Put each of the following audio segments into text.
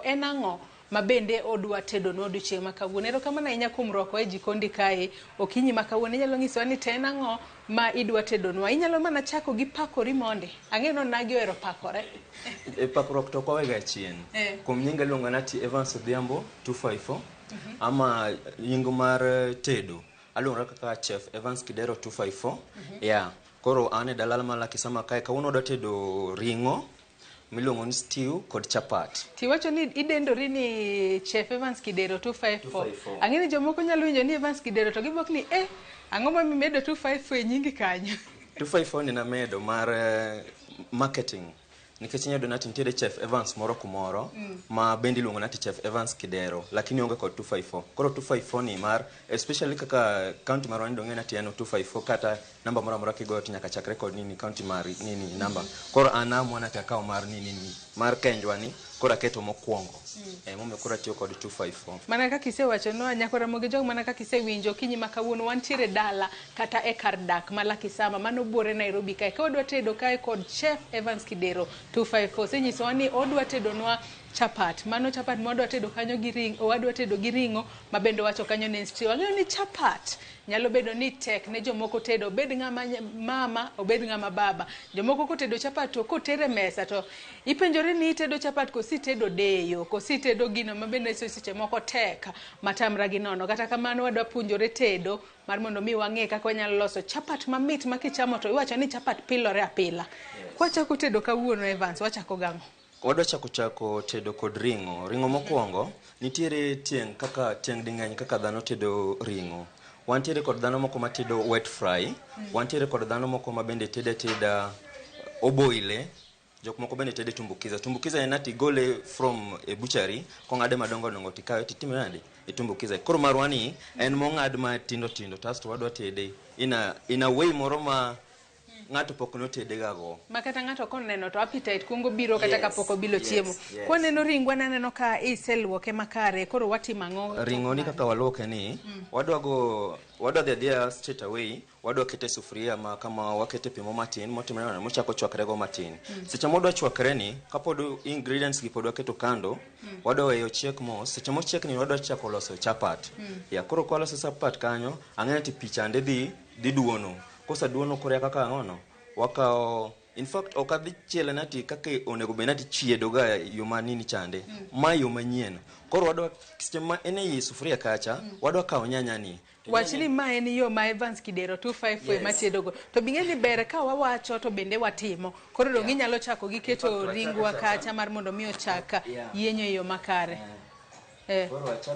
en ang'o ma bende odwa tedonwa odiochieng' ma kawuono. Erokamano ahinya kuom rwakowa e jikondi kae okinyi ma kawuono. Inyalo nyisowa ni to en ang'o ma idwa tedonwa. Inyalo mana chako gi pakori mondi. Ang'e ni onagi ohero pakore. E pakruok to ok wawega chien. Eh. Kuom nyinga iluonga nati Evans Odhiambo 254 ama nying mar tedo aluongora kaka Chef Evans Kidero 254. Yeah. Koro an e dala ma Lakisama kae kawuono wadwa tedo ring'o miluongo ni stew kod chapat. Tiwacho ni idendori ni Chef Evans Kidero 254. 254. Ang'e ni jomoko nyalo winjo ni Evans Kidero to gibwok ni eh ang'o ma mimedo 254 e nyingi kanyo. 254 ni namedo mar marketing nikech inyalo yudo nati nitiere Chef Evans moro kumoro ma bende iluongo nati Chef Evans Kidero lakini onge kod 254. Koro 254 ni mar especially kaka county marwa ni dong'e nati en 254 kata namba moro amora kigoyo to nyaka chakre kod nini county mari nini namba. Koro an naamua nati akaw mar nini ni mar Kenjwa ni koro aketo mokwongo. Emomiyo koro atiyo kod 254. Mana kaka isewachonwa nyako Ramogi Jong, mana kaka isewinjo okinyi ma kawuono wantiere dala kata e kar dak ma Lakisama mano buore Nairobi kae. Ka wadwa tedo kae kod Chef Evans Kidero 254 osenyisowa ni odwa tedonwa chapat. Mano chapat ma wadwa tedo kanyo gi ring'o, wadwa tedo gi ring'o ma bende owacho kanyo ni en stew. Ang'eyo ni chapat nyalo bedo ni tek ne jomoko tedo, obed ng'ama mama, obed ng'ama baba. Jomoko kotedo chapat to kotere mesa to ipenjori ni itedo chapat kosi itedo deyo, kosi itedo gino ma bende seche moko tek matamra gi nono. Kata kamano wadwa puonjore tedo mar mondo mi wang'e kaka wanyalo loso chapat mamit ma kichamo to iwacho ni chapat pilore apila. Kwachako tedo kawuono Evans, wachako gang'o? Wadwa chako tedo kod ring'o. Ring'o mokwongo, nitiere tieng' kaka tieng' ding'eny kaka dhano tedo ring'o. Wantiere kod dhano moko matedo wet fry, wantiere kod dhano moko ma bende tede ateda oboile, jok moko bende tede tumbukiza. Tumbukiza en ati igole from e butchery, kong'ade madongo dongo tikawe titime nade? Itumbukiza. Koro marwa ni en mong'ad matindo tindo tasto wadwa tede in a way moro ma ng'ato pok notede ga go. Ma kata ng'ato koneno to appetite kuongo biro kata kapok obilo chiemo. Yes. Kwaneno ringwa naneno ka iseluoke makare, koro watimo ang'o? Ring'o ni kaka waluoke ni, wadwa dhi adhiya straight away, wadwa kete sufuria ma kama wakete pi mo matin, motimre nade, mochako chwakre go matin. Seche modwa chwakre ni, kapod ingredients gi pod waketo kando, wadwa weyo ochiek mos. Seche mochiek ni wadwa chako loso chapat. Ya, koro kwa loso chapat kanyo, ang'eyo ni pi chande dhi duono. Koseduono koro kaka ang'ono, wakawo, in fact ok adhi chiele nati kaka onego bed nati chiedo ga yo ma nini chande. Ma yo manyien. Koro wadwa seche ma en ei sufuria kacha, wadwa kawo nyanya ni. Wach ni ma en yo ma Evans Kidero 254 ema tedo go. To bing'e ni ber ka wawacho to bende watimo. Koro dong inyalo chako gi keto ringwa kacha mar mondo mi ochak yienyo e yo makare.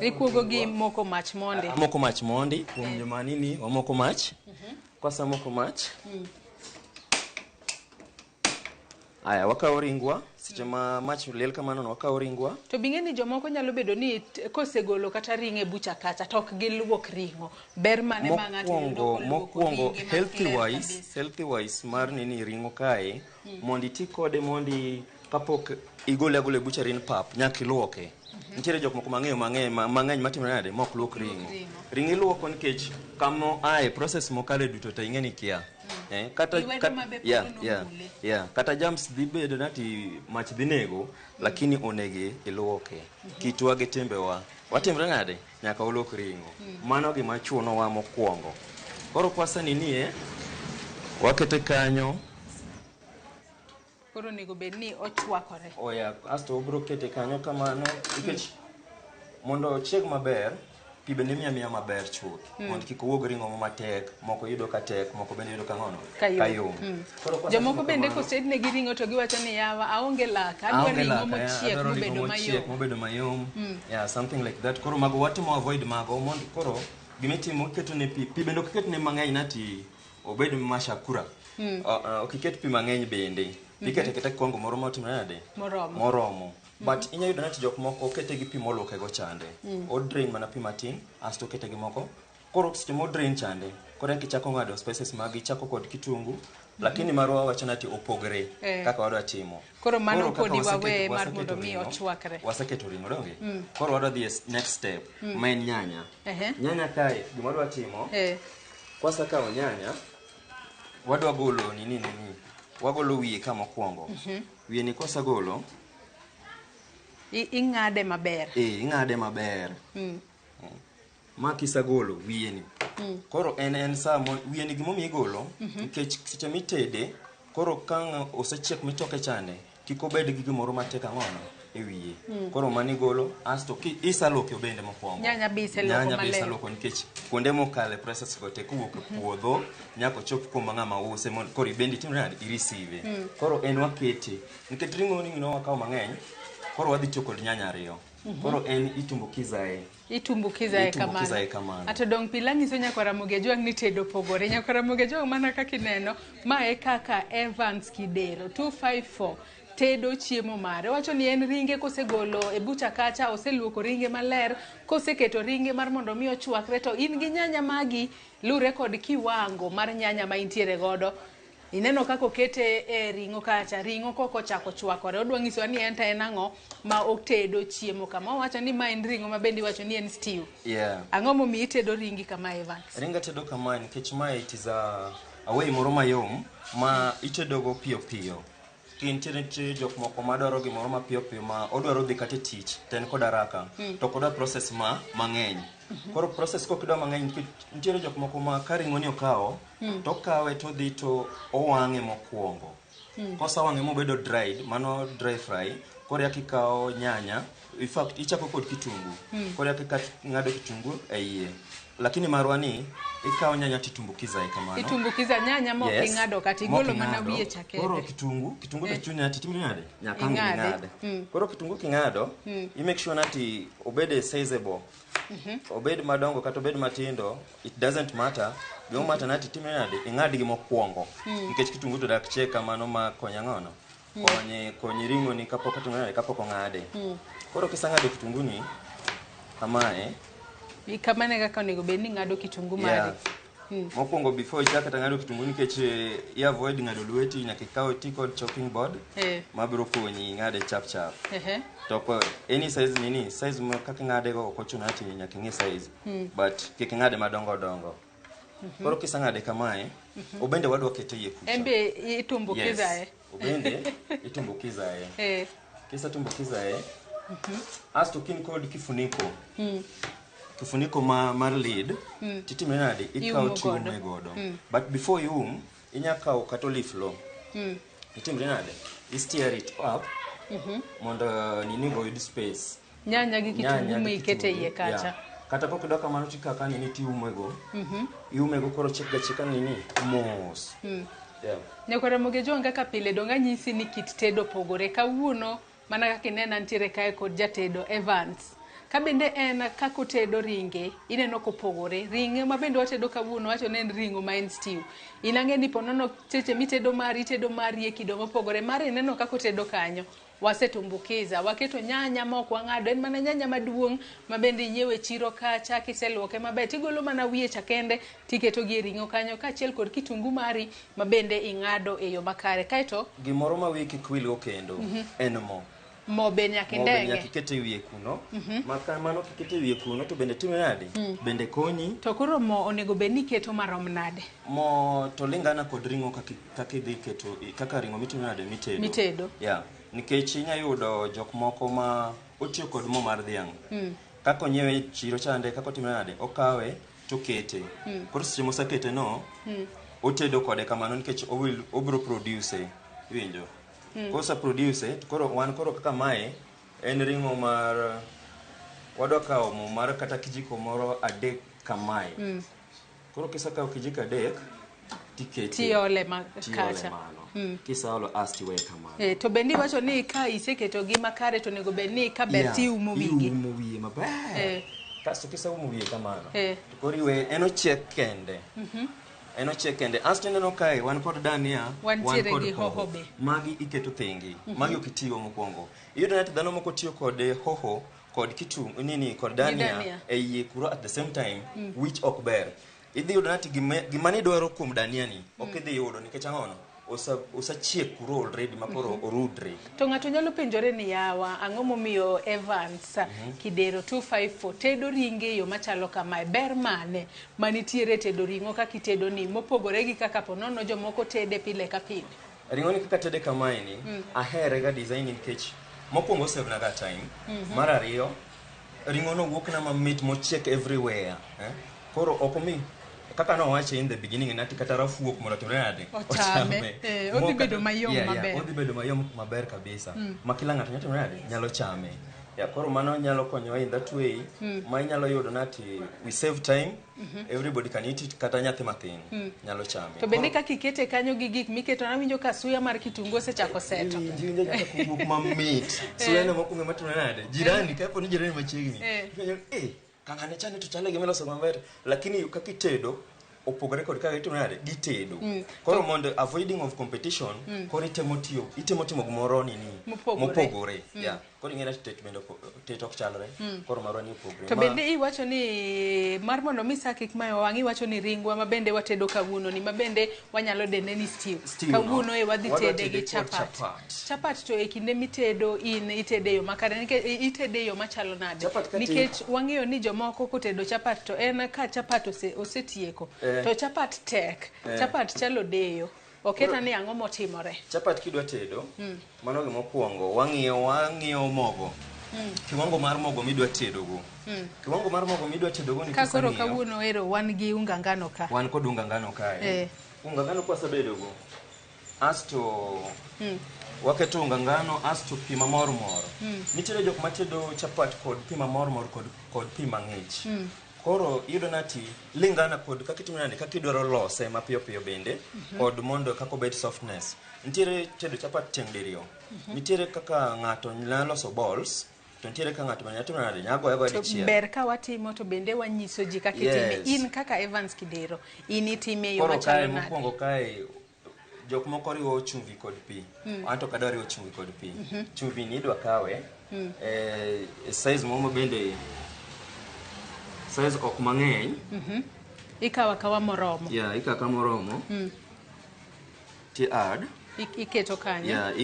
Ikuogo gi moko mach mondi. Moko mach mondi, kuom joma nini, wamoko mach. Kwasemoko mach. Aya, wakawo ringwa, seche ma mach liel kamano no wakawo ringwa. To bing'e ni jomoko nyalo bedo ni kosegolo kata ring'o e bucha kacha to ok giluok ring'o. Ber mane ma ng'ato yudo koluoko Mokwongo, ringe maler healthy wise, kabisa? healthy wise mar nini ring'o kae, mondo iti kode mondi kapok igole agola e bucha rin pap, nyaka iluoke. Nitiere jok moko mang'eyo mang'eny matimore nade ma ok luok ring'o. Ring'o iluoko nikech kama oae process mokale duto te ing'e ni kia. Lwedo mabe pod nomule. Kata germs dhi bedo nati mach dhi nego, lakini onegi iluoke. Kitwa gi timbewa. Watimre nade? Nyaka waluok ring'o. Mano gima chunowa mokwongo. Koro kwaseninie, wakete kanyo. Koro onego bed ni ochwakore. Oya, asto obro kete kanyo kamano, nikech mondo ochieg maber, pi bende imiyo amiya maber chuth. Mondo kik owuog ring'o matek, moko yudo ka tek, moko bende yudo ka ng'ono, Ka yom. ka yom. Koro kwa Jomoko sasa bende kamano, kosednegi ring'o to giwacho ni yawa, aonge lak, adwa Aonge ring'o lak, mochiek adwaro ring'o mobedo mochiek, mayom. mobedo mayom. Yeah, something like that. Koro mago watimo avoid mago, mondo koro gimitimo iketo ne pi, pi bende ok iket ne mang'eny nati obed mashakura. Ok iket pi mang'eny bende. Ikete aketa kiwango moro motimore nade? Moromo. Moromo. But inyalo yudo nati jok moko okete gi pi moluoke go chande. O drain mana pi matin, asto okete gi moko. Koro seche mo drain chande, koro eka ichako ng'ado spices magi, ichako kod kitungu, lakini marwa wacho nati opogre kaka wadwa timo. Koro mano Koro kaka podi wawe mar waseketo mondo mi ring'o, ochwakre. Waseketo ring'o donge? Koro wadwa dhi e next step, ma en nyanya. Nyanya kae, gima wadwa timo, kwasekawo nyanya, wadwa golo nini nini. Wagolo wiye ka mokwongo. Wiye ni kwasegolo, Ing'ade maber. Ing'ade maber. Ma kisagolo wiye ni. Koro en saa wiye ni gimomiyo igolo nikech seche mitede koro ka osechiek mitoke chande kik obed gi gimoro matek ang'ono e wiye. Koro mano igolo asto iseluoke bende mokwongo. Nyanya be iseluoko maler. Iseluoko nikech kuonde mokale process go te kowuok e puodho nyaka ochop kuma ng'ama use mondo koro ibende itim nade i-receive. Koro en wakete nikech ring'o ni wakawo mang'eny koro wadhi tiyo kod nyanya ariyo. Koro en itumbukizae. Itumbukizae kamano. Ato dong' pile anyiso nyakwa Ramogi Ajwang' ni tedo pogore. Nyakwa Ramogi Ajwang' mana kaka ineno, ma e kaka Evans Kidero 254 tedo chiemo mare. Owacho ni en ringe kosegolo e bucha kacha, oseluoko ringe maler, koseketo ringe mar mondo mi ochwakre to in gi nyanya magi lure kod kiwango mar nyanya ma intiere godo. Ineno kaka okete e ring'o kacha, ring'o kok ochako chwakore. Odwa nyisowa ni en to en ang'o ma otedo chiemo kama. Owacho ni ma en ring'o ma bende iwacho ni en stew. Yeah. Ang'o momiyo itedo ringi kama, Evans? Ringa tedo kamae nikech mae it is a way moro mayom ma itedogo piyo piyo. Kintiere jok moko madwaro gimoro mapiyo piyo ma odwaro dhi kata e tich to en kod haraka to ok odwa process ma mang'eny. Koro process kok idwa mang'eny nitiere jok moko ma ka ring'o ni okawo to okawe to odhi to owang'e mokwongo. Kosewang'e mobedo dried, mano dry fry, koro eka ikawo nyanya, in fact ichako kod kitungu. Koro eka ing'ado kitungu e iye. Lakini marwa ni ikawo nyanya titumbukiza e kamano. Itumbukiza nyanya mok ing'ado kata igolo mana wiye cha kende. Koro kitungu to chuny ati timri nade? Nyaka ang' ing'ade. Koro kitungu king'ado, i make sure nati obed sizable. Obed madongo kata obed matindo, it doesn't matter. Gima matter nati timri nade? Ing'ad gi mokwongo. Nikech kitungu to dak chiek kamano ma konyo ang'ono? Konyi ring'o ni kapok otimre nade? Kapok ong'ade. Koro kiseng'ado kitungu ni kamae, Kamano e kaka onego bed ni ing'ado kitungu mari. Mokwongo before ichak kata ng'ado kitungu nikech i avoid ng'ado lweti nyaka ikaw ti kod chopping board mabiro konyi ng'ade chap chap. To ko any size nini size ma kaka ing'ade go ok ochuno ati nyaka ing'i size. But kik ing'ade madongo dongo. Koro kiseng'ade kamae, obende wadwa kete iye kucha. En be itumbukizae. Yes. Obende itumbukizae. Kisetumbukizae, asto kin kod kifuniko. Kifuniko mar lid, titime nade? Ikawo tiume godo. But before you inya kawo kata oliflo. Itimre nade? I stir it up mondo nini go yud space. Nyanya gi kitungu mikete iye kacha. Kata pok idok kamano tikaka nini tiumego. Iumego koro chiek gachieka nini mos. Yeah. Nyakwa Ramogi Ajwang' kaka pile dong' anyisi ni kit tedo pogore. Kawuono mana kaka inena nitiere kae kod jatedo Evans. Ka bende en kaka otedo ringe, ineno kopogore. Ring'o ma bende watedo kawuono wacho ni en ring'o ma en stew. In ang'e ni ponono seche mitedo mari, itedo mari e kido mopogore. Mari ineno kaka otedo kanyo. Wasetumbukiza, waketo nyanya ma ok wang'ado, en mana nyanya maduong' ma bende inyiewo e chiro kacha, kiseluoke maber tigolo mana wiye cha kende tiketo gi e ring'o kanyo kaachiel kod kitungu mari ma bende ing'ado e yo makare. Kaeto gimoro ma wiyi kik wilgo kendo en mo. Mo be nyaka Mo be indeng'e. nyaka iket e wiye kuno. Ma kamano kikete e wiye kuno to bende timre nade? Bende konyi. To koro mo onego bed ni iketo marom nade? Mo to lingana kod ring'o kaka idhi keto, kaka ring'o mitimo nade mitedo. Mitedo. Yeah. Nikech inya yudo jok moko ma otiyo kod mo mar dhiang'. Kaka onyiewe e chiro chande, kaka otimo nade, okawe to okete. Koro seche mosekete no, otedo kode kamano nikech obiro produce, iwinjo? Kose produce, to koro wan koro kaka mae en ring'o mar wadwa kawo mo mar kata kijiko moro 3 kamae. Koro kisekawo kijiko 3 tikete. Tiole ma kacha. Mano. Kiseolo asti iweye kamano. To bende iwacho ni ka iseketo gi makare to onego bed ni ka ber tiumo wigi. Iumo wiye maber. Kasto kiseumo wiye kamano. To koro iweye en ochiek kende. En ochiek kende. Asto ineno kae wan kod dania, wan kod gi hoho be. Magi iketo thengi. Magi ok itigo mokwongo. Iyudo ni dhano moko tiyo kod hoho kod kitungu nini kod dania e iye kuro at the same time, which ok ber. Idhi yudo nati gima nidwaro kuom dania ni ok idhi yudo nikech ang'ono? Osechiek kuro already ma koro orudre. To ng'ato nyalo penjore ni yawa, ang'o momiyo Evans Kidero 254 tedo ringe e yo machalo kamae? Ber mane manitiere tedo ring'o kaka itedo ni mopogore gi kaka ponono jomoko tede pile ka pile? Ring'o ni kaka tede kamae ni, ahere ga design nikech Mokwongo osave naga time. Mar ariyo, ring'o no wuok na mamit mochiek everywhere. Eh? Koro ok omi kaka nowache in the beginning nati kata rafuok mondo otimre nade? Ochame. Eh, odhi Mo bedo mayom yeah, maber. Yeah, odhi bedo mayom maber kabisa. Ma kila ng'ato nyalo timo nade? Nyalo chame. Yeah, koro mano nyalo konyowa in that way ma inyalo yudo nati we save time everybody can eat it kata nyathi mathin nyalo chame. To bende kaka ikete kanyo gi gik miketo nawinjo ka suya mar kitungu osechako seto. Iwinjo iwinjo nyaka kowuok mamit. Suya no mokwongo ema timore nade? Jirani, kapo ni jirani machiegni. Ipenjo, eh, kang'ane chande to chale gima iloso maber. Lakini kaka itedo opogore kod kaka itimo nade? Gitedo. Koro mondo avoiding of competition, koro itemo tiyo, itemo timo gimoro nini? Mopogore. Mopogore. Yeah. Koro ing'e ni tet bende tet ok chalre. Koro marwa ni opogore. To bende iwacho ni mar mondo mi sa kik mayo wang' iwacho ni ringwa ma bende watedo kawuono ni ma bende wanyalo dende ni stew. Stew no. Kawuono e wadhi Wadwa tede gi tede kod chapat. chapat. Chapat to e kinde mitedo in itede e yo makare nikech itede e yo machalo nade? Chapat ka Nikech wang'eyo ni jomoko kotedo chapat to en ka chapat osetieko to chapat tek. Chapat chalo deyo. Oketa ni ang'o motimore. Chapat kidwa tedo, mano gima okwongo, wang'iyo mogo. Kiwango mar mogo midwa tedogo. Kiwango mar mogo midwa tedogo ni Ka koro kiseng'iyo, kawuono ero wan gi unga ngano ka. wan kod unga ngano kae. Unga ngano kwasebedogo, asto waketo unga ngano asto pi mamor mor. Nitiere jok matedo chapat kod pi mamor mor kod pi mang'ich. Koro iyudo nati lingana kod kaka itimo nade kaka idwaro lose mapiyo piyo bende kod mondo kaka obed softness. Nitiere tedo chapat tieng' diriyo. Nitiere kaka ng'ato nyalo loso balls to nitiere ka ng'ato bende nyalo timo nade nyalo goye agoya To dichiel. ber ka watimo to bende wanyiso ji kaka itime. Yes. In kaka Evans Kidero, in itime e yo Koro kae machalo nade? mokwongo kae jok moko riwo chumvi kod pi. An to ok adwa riwo chumvi kod pi. Chumvi ni idwa kawe e size moro bende size ok mang'eny. Ikawo akawa moromo. Yeah, ikawo akawa moromo. Ti add. Iketo kanyo. Yeah,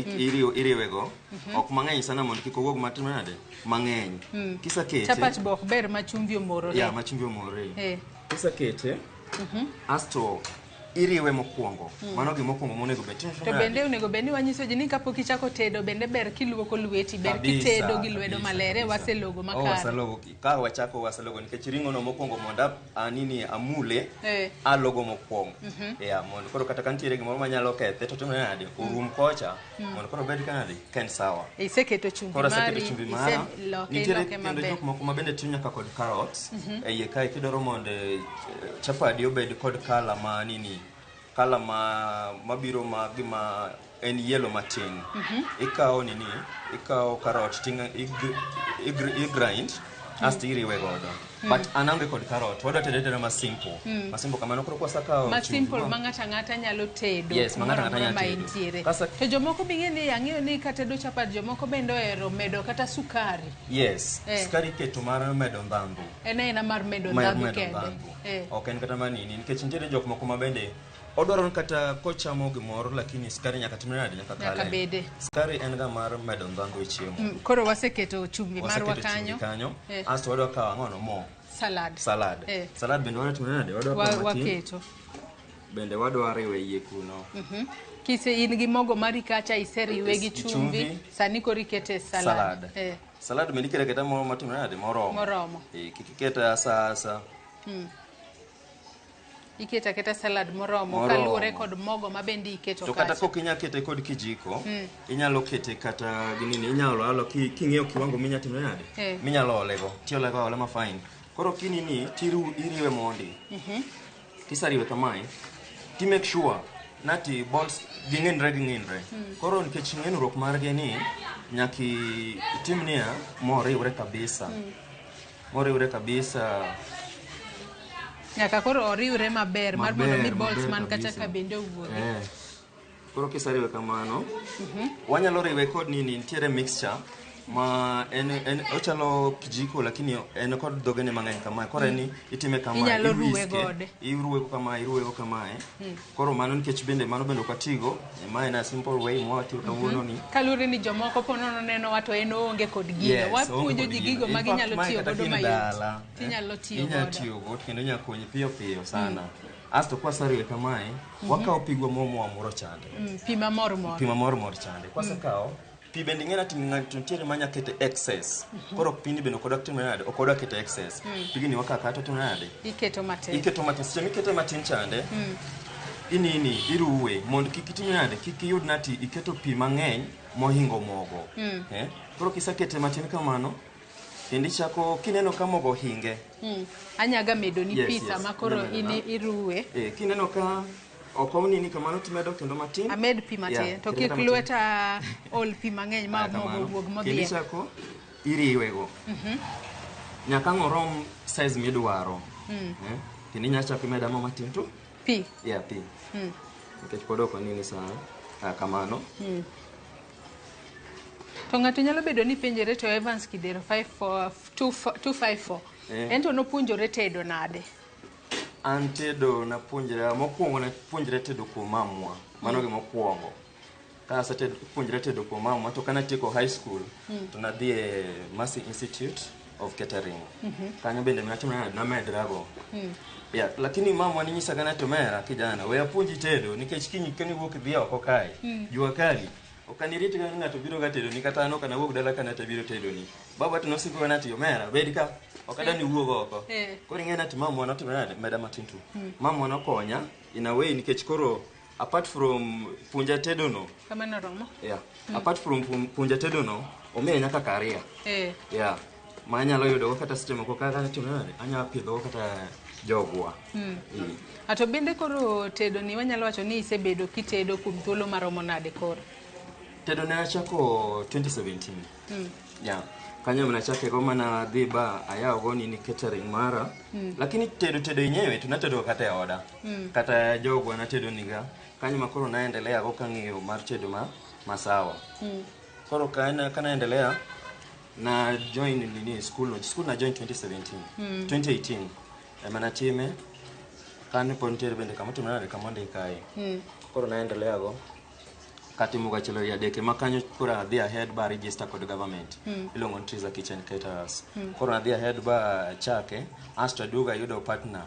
iriwe go. Ok mang'eny sana mondo kik owuog matin nade? Mang'eny. Kisekete. Chapat be ok ber ma chumvi omorore. Yeah, ma chumvi omorore. Kisekete, asto iriwe mokwongo. Mano gima okwongo monego bed. To bende onego bed ni wanyiso ji ni kapok ichako tedo bende ber kiluoko lweti, ber Kabisa, kitedo gi lwedo kabisa, maler. kabisa. Waselogo Oh, makare. waselogo. Ka wachako waselogo nikech ring'o no mokwongo mondo anini amule alogo mokwongo. Yeah, mondo koro kata ka nitiere gimoro manyalo kethe to timre nade? Orum kocha mondo koro obed kanade? Ka en sawa. Iseketo chumbi Koro aseketo mari, chumbi mara. iseloke, Nitiere iloke kendo maber. jok moko ma bende tiyo nyaka kod carrots. E iye kae kidwaro mondo chapadi obed kod kala ma nini, kala ma mabiro ma gima en yellow matin. Ikawo nini, ikawo carrot tinga i grind asto iriwe godo. But an aonge kod carrot, wadwa tede ateda ma simple. Ma simple kamano koro kwasekawo Ma chumbi simple ma ng'ato ang'ata nyalo tedo Yes, ma ng'ato kumoro ang'ata amora nyalo ma tedo. entiere. To jomoko bing'e ni ang'eyo ni katedo chapat jomoko bende ohero medo kata sukari. Yes, sukari iketo mar medo ndhandhu. En aena mar medo Mar ndhadhu medo kende. ndhandhu. Ok en kata manini nikech nitiere jok moko ma bende odwaro ni kata kochamo gimoro lakini sukari nyaka timre nade nyaka Nyaka kale. bede. Sukari en ga mar medo ndhandhu e chiemo. Koro waseketo chumbi marwa Waseketo chumbi kanyo. kanyo. Asto wadwa kawo ang'ono mo. Salad. Salad. Salad bende wadwa timo nade? Wadwa kawo matin. Waketo. Bende wadwa riwe iye kuno. Kise in gi mogo mari kacha iseriwe gi Gi chumbi, chumbi. sani koro ikete salad. Salad. Salad bende iketo aketa moro matimre nade? Moromo. Moromo. Kik iket asa asa. Iketo aketa salad moromo, Moromo. kaluwore kod mogo ma bende iketo To kata kacha. kok inya kete kod kijiko, inyalo kete kata gi nini, inyalo alo king'iyo kiwango minya timo nade? Minyalo olego. Tiolego aola ma fine. Koro kinini tiru iriwe mondi. Kiseriwe kamae, ti make sure nati balls ging'inre ging'inre. Koro nikech ng'inruok margi ni nyaki itim niya moriwre kabisa. Moriwre kabisa. Nyaka koro oriwre maber mar mondo mi Maber, balls maber man kacha kabisa. ka bende owuogi. Koro kiseriwe kamano, wanyalo riwe kod nini, nitiere mixture ma en ochalo kijiko lakini en kod dhogene mang'eny kamae. Koro en ni itime kamae, Inyalo ruwe iwiske, gode. iruwe go kamae, iruwe go kamae. Koro mano nikech bende mano bende ok watigo, mae en a simple way mwa watiyo kawuono ni. Kaluwore ni jomoko po nono nenowa to en oonge kod gino. Yes, oonge Wapuonjo kod ji gino. gigo In ma fact, ginyalo mae tiyo kata godo ka in mayot. dala, Tinyalo tiyo inyalo godo. tiyo go kendo inyalo konyi piyo piyo sana. Asto kwaseriwe kamae, wakawo pigwa mo mwamuro chande. Pi mamor mor. Pi mamor mor chande. Kwasekawo, Pi bende ing'e ni ng'ato nitiere manya kete excess. Koro pini bende ok odwa timo nade, ok odwa kete excess. Pigni wakaka to timo nade? Iketo matin. Iketo matin. Seche mikete matin chande, inini iruwe mondo kik itim nade, kik iyud nati iketo pi mang'eny mohingo mogo. Eh? Koro kisekete matin kamano, kendo ichako kineno ka mogo ohinge. Anyaga medo ni Yes, pi yes. sama koro Inyalo in medo iruwe. Kineno ka ok onini kamano timedo kendo matin. Amed pi matin Yeah, to ket kik kata matin. lweta ol pi mang'eny ma Aya, mogo kamano. wuog Kendo modhiek. ichako iriwego. Nyaka ang' orom size midwaro. Eh, kendo inyalo chako imedo mo matin to Pi. yeah, pi. Nikech pod ok onini sana. Ah, kamano. To ng'ato nyalo bedo ni penjore to Evans Kidero 254. Ento nopuonjore tedo nade? An tedo napuonjra mokwongo napuonjra tedo kuom mamwa. Mano gima okwongo. Ka asepuonjra tedo kuom mamwa to kanatieko high school to nadhi e Mercy Institute of Catering. Kanyo bende natimo nade namedrago. Yeah, lakini mamwa ninyisaga ni omera kijana we apuonji tedo nikech kiny kaniwuok idhi oko kae jua kali ok anirit ga ni ng'ato biro ga tedoni kata an ok anawuog dala ka ng'ato biro tedoni. Baba to nosiko ga nati omera bed ka ok adwa ni iwuog oko. Koro ing'e nati mamwa notimo nade meda matin tu. Mamwa nokonya in a way nikech koro apart from puonja tedo no Kamano romo. yeah, apart from puonja tedo no omiya nyaka career. Yeah, ma anyalo yudo go kata seche moko kaka atimo nade anyalo pidho go kata jogwa. Ato bende koro tedo ni wanyalo wacho ni isebedo kitedo kuom thuolo maromo nade koro? Tedo ne achako 2017. Yeah. Kanyo nachake go mana dhi ba ayawo go nini catering mara. Lakini tedo tedo yenyewe tunatedo kata e oda. Kata jogwa natedo niga. Kanyo ma koro naendelea go kang'iyo mar tedo ma masawa. Koro kana kanaendelea na join nini school no school na join 2017. 2018. Ema natime kanyo pod nitiere bende kama timore nade kama ondikae. Koro naendelea go katimo gachielo e adek ma kanyo koro adhi ahead ba register kod government iluongo ni Triza Kitchen Caterers. Koro adhi ahead ba chake asto aduogo ayudo partner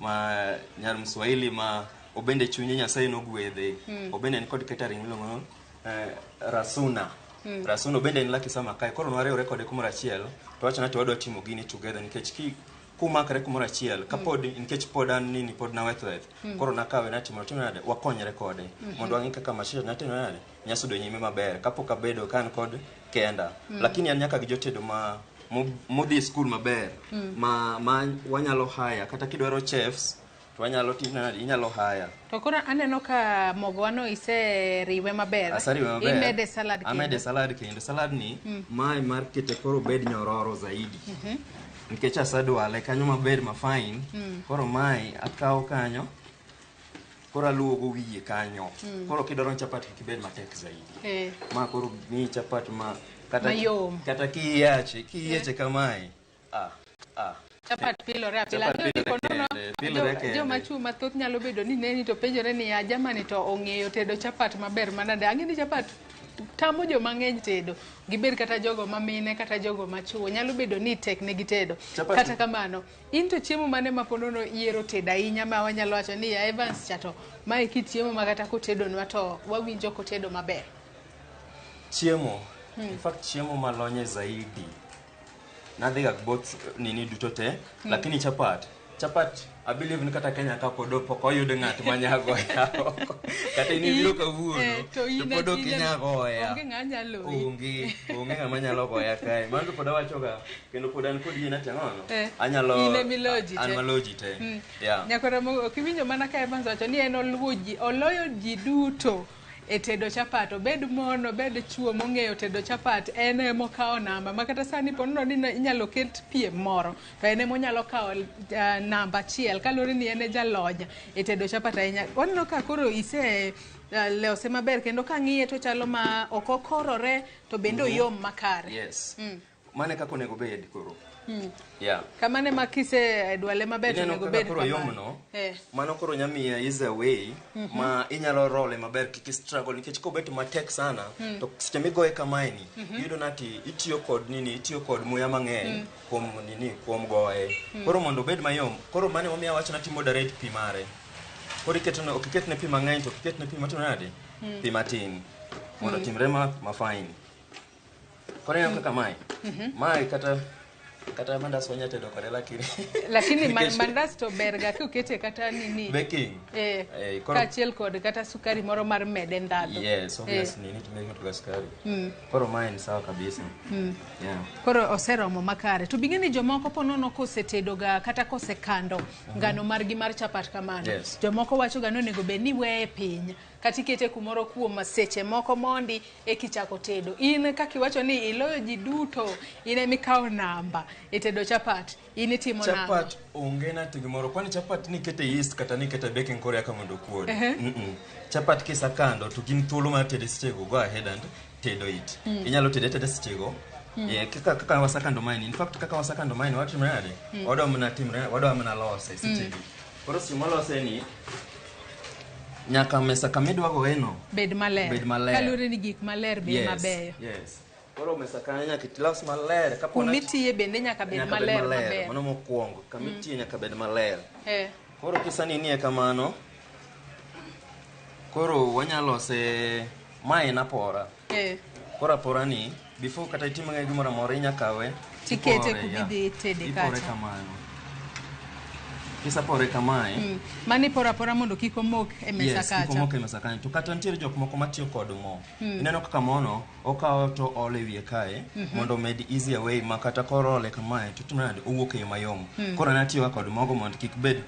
ma nyar Mswahili ma obende chunye Nyasaye nogwedhe. Obende en kod catering miluongo ni Rasuna. Rasuna obende en Lucky Summer kae. Koro nwariwore kode kumoro achiel to wacho ni wadwa timo gini together nikech ki kumakre kumoro achiel kapod nikech pod an nini pod naweth weth. Koro nakawe natimo timo nade wakonyre kode mondo wang'i kaka mashida natimo nade nyasudo nyime maber kapok abedo ka an kod kenda. Lakini an nyaka gi jotedo ma modhi e school maber ma wanyalo hire kata kidwaro chefs to wanyalo timo nade inyalo hire. To koro aneno ka mogo wano iseriwe maber. Aseriwe maber. Imede salad kendo. Amede salad kendo. Salad ni mae mar kete koro bed nyororo zaidi. Nikech asedwale kanyo maber ma fine. Koro mae akawo kanyo koro aluwo go wiye kanyo. Koro kidwaro chapat kik ibed matek zaidi. Ma koro miyi chapat ma kata Mayom. kata kiyache kiyeche kamae. Chapat pilore apila. Chapat pilore kende, pilore kende. Joma chuo mathoth nyalo bedo ni neni to penjore ni ya jamani to ong'eyo tedo chapat maber manade. Ang'e ni chapat tamo joma ng'eny tedo. Gibed kata jogo mamine kata jogo machuo. Nyalo bedo ni tek negi tedo. Chapat. Kata kamano, in to chiemo mane ma ponono iyiero tedo ahinya ma wanyalo wacho ni ya Evans cha to mae kit chiemo ma kata kotedonwa to wawinjo kotedo maber. Chiemo. In fact chiemo malonye zaidi. Nadhiga both nini duto te, lakini chapat. Chapat, I believe ni kata Kenya ka pod pok oyud ng'at ma goya. Kata in ibiro kawuono, To in to pod ok inya goya. Onge ng'a nyalo loyi. Onge ng'ama nyalo goya kae. Mano to pod awachoga, kendo pod an kod yie ni ang'ono. Anyalo In emiloji te. An maloji te. Yeah. Nyakwara ok iwinjo mana ka Evans wacho ni en oluwo ji, oloyo ji duto e tedo chapat. Obed mon, obed chuo mong'eyo tedo chapat, en emokawo namba. Ma kata sani po nono ni inyalo ket piem moro, to en emonyalo kawo namba achiel kaluwore ni en e jalony e tedo chapat ahinya. Waneno ka koro ise lose maber kendo kang'iye to chalo ma ok okorore to bende oyom makare. Yes. Mano e kaka onego bed koro. Yeah. Kamano ema kise dwale maber to Ineno onego kaka bed koro kamano. yomno, mano koro nyamiya is a way ma inyalo role maber kik i struggle nikech kobet matek sana to seche migoye kamae ni iyudo nati itiyo kod nini itiyo kod muya mang'eny kuom nini kuom goye. Koro mondo obed mayom koro mano emomiyo awacho nati moderate pi mare. Koro iketone ok iketne pi mang'eny to ok iketne pi matimo nade pi matin mondo otimre ma fine. Koro ineno kaka mae. Mae kata mandas wanya tedo kode, lakini Lakini mandas to ber ga kokete kata nini. Baking. Kaachiel kod kata sukari moro mar mede ndhadhu. Yes, obviously ni tumeke kutoka sukari. Koro mae ni sawa kabisa. Yeah. Koro oseromo makare. To bing'e ni jomoko ponono kosetedo ga kata kosekando ngano margi mar chapat kamano. Jomoko wacho ga ni onego bed ni weye piny kata ikete kumoro kuom seche moko mondi ekichako tedo. In kaka iwacho ni iloyo ji duto, in emikawo namba e tedo chapat, in itimo nang'o? Chapat onge na gimoro. Kwani chapat ni kete yeast kata ni kete baking koro eka mondo okuod. Chapat kisakando to gin thuolo mar tede sechego, go ahead and tedo it. Inyalo tede tede sechego. Yeah, kaka wasakando maeni. In fact, kaka wasakando maeni watimre nade? Wadwa mana timre, wadwa mana lose sechegi. Koro seche mwalose ni nyaka mesa kamidwa goye no bed maler. Bed maler. Kaluwore ni gik maler be mabeyo. Yes. Koro mesa kanyo nyaka ilos maler. Kapo Kumitiye bende nyaka bed nyaka bed maler maler. maber. Mano mokwongo. Kamitiye nyaka bed maler. Koro kisaninie kamano, koro wanyalose mae en apora. Koro apora ni, before kata itim gimoro amora, inya kawe Tikete ipore, kuma yeah. idhi tede Ipore kacha. kamano. Kisapore kamae, Mano iporo apora mondo kik omok e mesa yes, kik kacha. omok e mesa kanyo. To kata nitiere jok moko matiyo kod mo. Ineno kaka mono, okawo to olo e wiye kae, mondo omed easier way ma kata koro ole kamae, to timo nade, owuok e yo mayom. Koro an atiyo ga kod mogo mondo kik bed,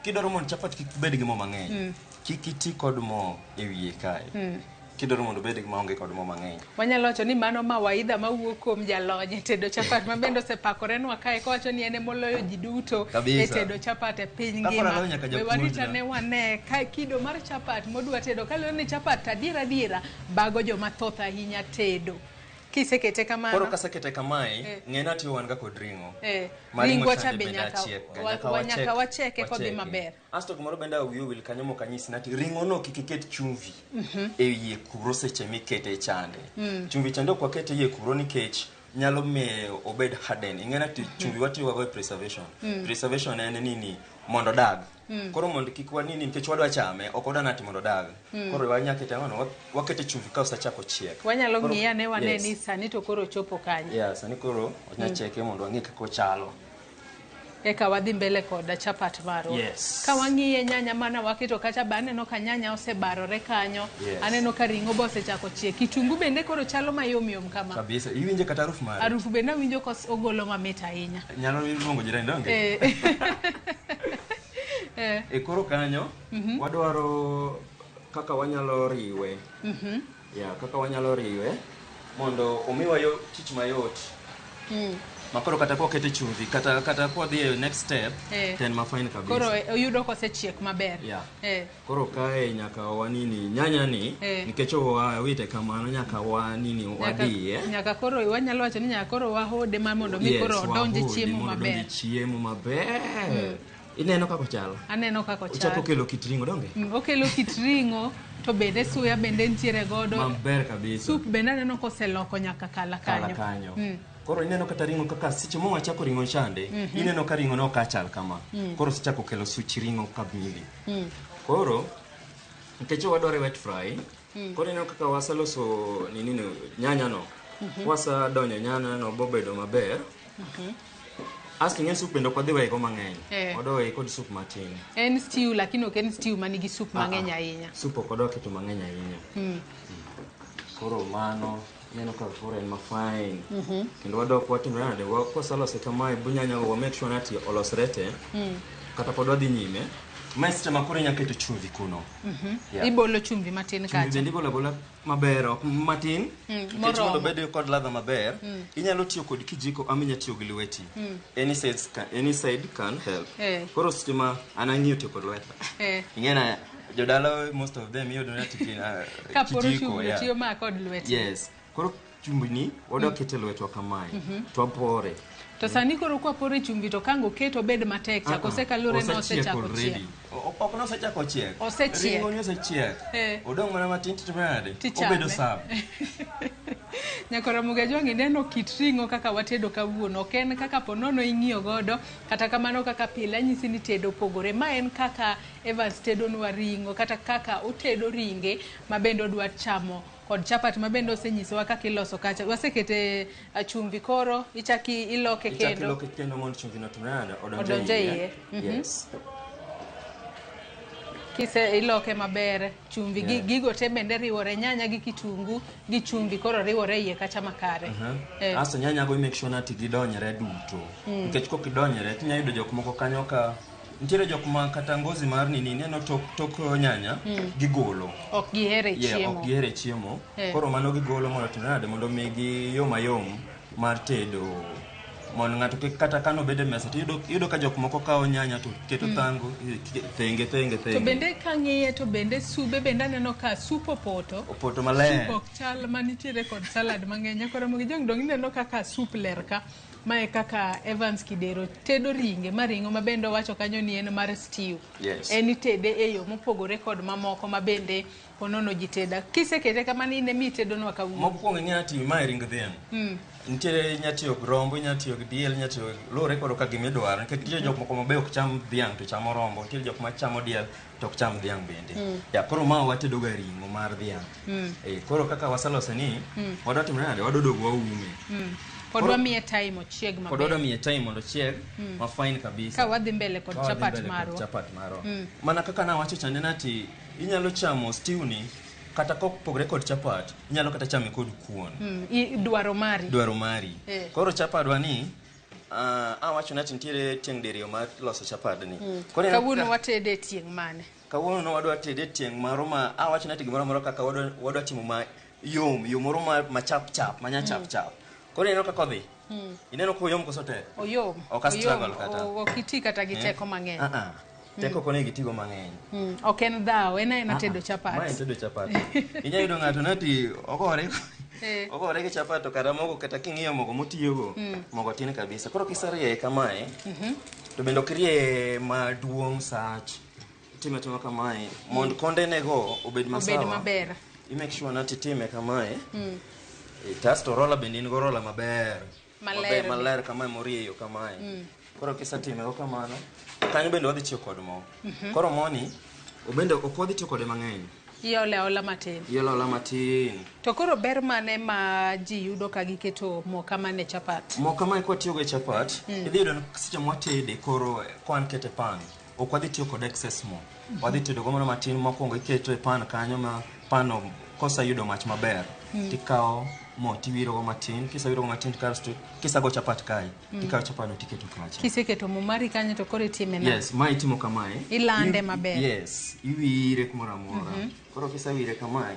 kidwaro mondo chapat kik bed gi mo mang'eny, kik iti kod mo e wiye kae. Kidwaro mondo obed maonge kod mo mang'eny. Wanyalo wacho ni mano mawaidha mawuok kuom jalony e tedo chapat ma bende osepakorenwa kae kowacho ni en emoloyo ji duto Kabisa. e tedo chapat e piny Ka koro ngima. aloyo nyaka We japuonjna. warit ane wane ka kido mar chapat modwa tedo kaluwore ni chapat adier adiera bago joma thoth ahinya tedo. Kisekete kamano. Koro kasekete kamae, ng'e ni atiyo wan ga kod ring'o. Ma ring'o Ringwa cha chande be bende nyaka achiek ga, nyaka wachek, nyaka wacheke kodhi wacheke. maber. Asto gimoro bende wiyi owil kanyo mok anyisi nati ring'o no kik iket chumvi e iye kuro seche mikete chande. Chumvi chande ok waket e iye kuro nikech nyalo miyo obed harden. Ing'e nati chumvi watiyo go e preservation. Preservation en nini mondo odag. Koro mondo kik wanini nikech wadwa chame, ok wadwa nati mondo odag. Koro wanya kete ang'ono, wakete chumvi ka osechako chiek. Wanyalo Koro- ng'iye ane wane Yes. ni sani to koro ochopo kanye. Yeah, sani koro wanya cheke mondo wang'e kaka ochalo. Eka wadhi mbele kod chapat marwa. Yes. Ka wang'iye nyanya mana waketo kacha be aneno ka nyanya osebarore kanyo. Yes. Aneno ka ring'o be osechako chiek. Kitungu bende koro chalo mayom yom kama. Kabisa. Iwinje kata harufu mare. Harufu bende awinjo ka ogolo mamit ahinya. Nyalo luongo jirani donge? E koro kanyo wadwaro kaka wanyalo riwe. Yeah, kaka wanyalo riwe mondo omiwa yo tich mayot. Makoro kata kwakete chumvi kata kwadhi e next step to en ma fine kabisa. Koro oyudo kosechiek maber. Yeah. Koro kae nyaka wanini nyanya ni nikech wawite kamano nyaka wanini wadiye. Nyaka koro wanyalo wacho ni nyaka koro wahode ma mondo mi Yes, koro odonj e wahode chiemo mondo odonj e maber. chiemo maber. Ineno kaka ochalo? Aneno kaka Ochako ochalo. kelo kit ring'o donge? Okelo kit ring'o to bende suya bende nitiere godo. Maber kabisa. Sup bende aneno koseloko nyaka kala Kala kanyo. kanyo. Koro ineno kata ring'o kaka seche ma wachako ring'o chande, ineno ka ring'o ne ok achal kama. Koro osechako kelo such ring'o kamili. Koro nikech wadwaro wet fry, koro ineno kaka waseloso nini no, nyanya no. Wasedonyo nyanya no bobedo maber. Asto ing'e sup bende ok wadhi weye go mang'eny. Wadwa weye kod sup matin. En stew lakini ok en stew manigi sup mang'eny ahinya. Sup ok wadwa keto mang'eny ahinya. Koro mano ineno ka koro en ma fine. Kendo wadok watimre nade, kwaselose kamae bu nyanya go wa make sure nati olosre te. Kata pod wadhi nyime. Ma e seche ma koro inya keto chumvi kuno. Yeah. Ibolo chumvi matin Chumvi kacha. bende ibolo abola maber, ok matin. Nikech mondo moromo. obed kod ladha maber, inyalo tiyo kod kijiko ama inya tiyo gi lweti. Any side can help. Koro seche ma an ang'iyo tiyo kod lweta. Ing'e na jodala most of them iyudo ni ati Kaporo kijiko, chumvi yeah. tiyo ma kod lweti. Yes. Koro chumbi ni wadwa kete lwetwa kamae. To wapore. To sani koro kwapore chumbi to kango keto obed matek chako osekaluore ni Osechiek osechako already. chiek. Ok nosechako chiek. Osechiek. Ring'o ni osechiek. Odong' mana matin to nade? Tichame. Obedo sawa. Nyakora Mugajwang' ineno kit ring'o kaka watedo kawuono. Ok en kaka ponono ing'iyo godo, kata kamano kaka pile anyisi ni tedo opogore. Ma en kaka Evans tedonwa ring'o, kata kaka otedo ringe ma bende odwa chamo Kod chapat ma bende osenyisowa kaka iloso kacha. Wasekete chumbi koro ichaki iloke Ichak kendo. iloke kendo mondo chumbi no otimre nade? Odonj Odonj e e iye. iye. Yes. Kise iloke maber, chumbi gi Yeah. gigo te bende riwore, nyanya gi kitungu gi chumbi koro riwore iye kacha makare. Asto nyanya go i make sure ni ati gidonyre duto. Nikech kok gidonyre tinya yudo jok moko kanyo ka nitiere jok ma kata ngozi mar nini ineno tok tok nyanya gigolo. Ok gihere Yeah, chiemo. ok gihere chiemo. Eh. Koro mano gigolo mondo otimre nade mondo migi yo mayom mar tedo mondo ng'ato kik kata kano bede mesa to iyudo iyudo ka jok moko kawo nyanya to keto thango thenge thenge To thenge. bende kang'iye to bende sube bende aneno ka sup opoto. Opoto maler. Sup ok chal manitiere kod salad mang'eny. Koro Ramogi Jong dong ineno kaka sup ler ka. Mae kaka Evans Kidero tedo ringe ma ring'o ma bende owacho kanyo ni en mar stew. Yes. En itede e yo mopogore kod mamoko ma bende onono ji teda. Kisekete kamano in ema itedonwa kawuono. Mokwongo ing'e ati mae ring dhiang'. Nitiere inya tiyo gi rombo, inya tiyo gi diel, inya tiyo gi luwore koro ka gima idwaro. Nikech nitie jok moko ma be ok cham dhiang' to chamo rombo, nitiere jok ma chamo diel to ok cham dhiang' bende. Ya, koro ma watedo ga ring'o mar dhiang'. Koro kaka waselose ni, wadwa timo nade? Wadwa duogo waume. Pod Koro- wamiye time ochieg Pod maber. wadwa miye time mondo ochieg ma fine kabisa. Ka wadhi mbele kod Ka wadhi chapat mbele kod marwa. chapat marwa. Mana kaka nawacho chande nati inyalo chamo stew ni kata kopogore kod chapat, inyalo kata chame kod kuon. Dwaro mari. Dwaro mari. Eh. Koro chapadwa ni awacho ni ati nitiere tieng' diriyo mar loso chapadni. Koro ineno Kawuono ka- watede e tieng' mane? Kawuono no wadwa tede tieng' moro ma awacho ni ati gimoro amora kaka wadwa wadwa timo ma yom, yo moro ma ma chap chap, ma nya chap chap. Koro ineno kaka odhi. Ineno koyom koso tek? Oyom. Ok a struggle Oyom. kata. Ok iti kata gi teko mang'eny. Ah ah. Teko ok onego itigo mang'eny. Ok en dhaw, en aena tedo Mae chapat. tedo chapat. Inya yudo ng'ato nati ogore Eh. ogore gi chapat to kata mogo kata king'iyo mogo motiyogo mogo tin kabisa. Koro kiserieye kamae to bende ok irieye maduong' sach. Itime atima kamae mondo kondenego obed Obed masawa. maber. I make sure nati itime kamae. Kasto rola bende in go rola maber. Maler. Maber, maler kamae morieyo kamae. Koro kisetime go kamano, kanyo bende wadhi tiyo kod mo. Koro moni obende ok wadhi tiyo kode mang'eny. Iole aola matin. Iolo aola matin. To koro ber mane ma ji yudo ka giketo mo kamano e chapat? Mo kamae kwatiyogo e chapat, idhi yudo ni seche mwatede koro kwan kete pan, ok wadhi tiyo kod excess mo. Wadhi tedo go mana matin mokwongo iketo e pan kanyo ma pan no koseyudo mach maber, tikawo mo tiwiro go matin, kisewiro go matin kasto kisago chapat kae, tikawo chapat no tiketo kacha. Kiseketo mo mari kanyo to koro itime nade? Yes, ma itimo kamae. Ilande maber. Yes, iwire kumoro amora. Koro kisewire kamae,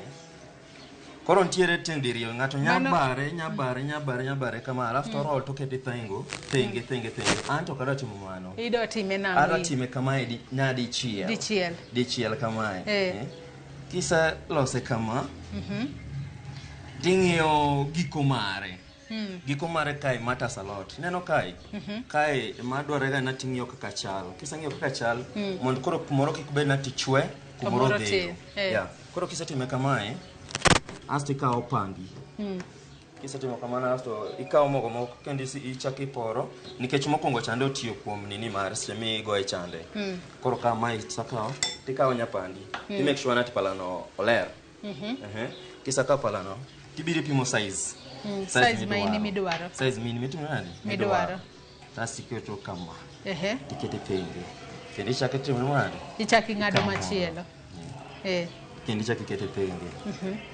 koro nitiere tieng' diriyo, ng'ato nya Mano- bare, nya bare, nya bare, nya bare kama, alafu to roll tokete thengo, thenge, thenge, thenge. An to ok adwa timo mano. Idwa time nang'o? Adwa time kamae nyadichiel. Dichiel. Dichiel kamae. Eh. Kiselose kama, ting'iyo giko mare. Giko mare kae matters a lot. Ineno kae? Kae ema dwarore ga ni ting'iyo kaka chal. Kiseng'iyo kaka chal, mondo koro kumoro kik bed ni ati chwe, kumoro Kumoro dhero. tin, eh. Yeah. Koro kisetime kamae, asto ikawo pambi. Kisetimo kamano asto ikawo mogo moko kendo ichako iporo nikech mokwongo chande otiyo kuom nini mar seche migoye chande. Koro ka mae isakawo tikawo nyapandi mm. Make sure ni ati palano oler. Ehe. Kisakawo palano tibiro ipimo size. Size ma in midwaro. Size min mitimo nade? Midwaro. Kasto iketo kama. Ehe. Tikete tenge. Kendo ichako itimo nade? Ichako ing'ado Ikawo moro. machielo. Eh. Kendo ichako ikete tenge.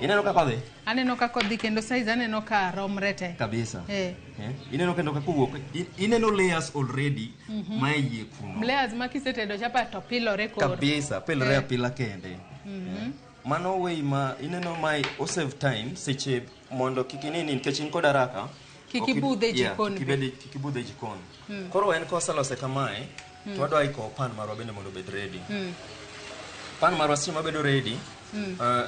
Ineno kaka odhi? Aneno kaka odhi kendo size aneno ka romre te. Kabisa. Eh. Eh, Ineno kendo kaka owuok. Ineno layers already ma e yie kuno. Layers ma kisetedo chapat to pilore koro. Kabisa, pilore Eh. apila kende. Eh. Mano way ma ineno mae o save time seche mondo kik inini nikech in kod haraka. Kik ok ibudh e yeah, jikon kik be. kik ibudh e jikon. Koro en koselose kamae, to wadwa iko pan marwa bende mondo obed ready. Pan marwa seche mabedo ready,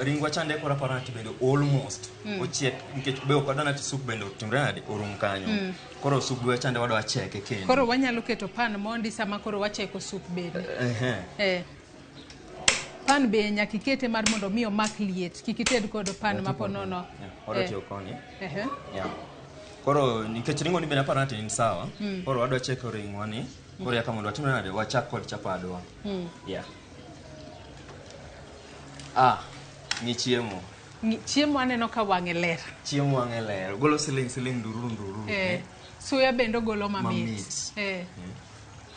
ringwa chande koro aparo ni bende almost ochiek nikech be ok wadwa ni soup bende otimre nade orum kanyo. Koro soup be chande wadwa cheke kendo. Koro wanyalo keto pan mondi sama koro wacheko soup bende. Ehe. Eh. Pan be nyaka ikete mar mondo mi omak liet. Kik ited kod pan ma po nono. Yeah, wadwa Eh. tiyo koni. Ehe. Yeah. Koro nikech ring'o ni bende aparo ni en sawa. Koro wadwa cheko ring'wa ni. Koro yaka mondo watim nade wachak kod chapadwa. Yeah. Ah, ng'i chiemo. Chiemo aneno ka wang'e ler. Chiemo wang'e ler. Ogolo siling siling ndururu ndururu. Suya bende ogolo mamit. Mamit.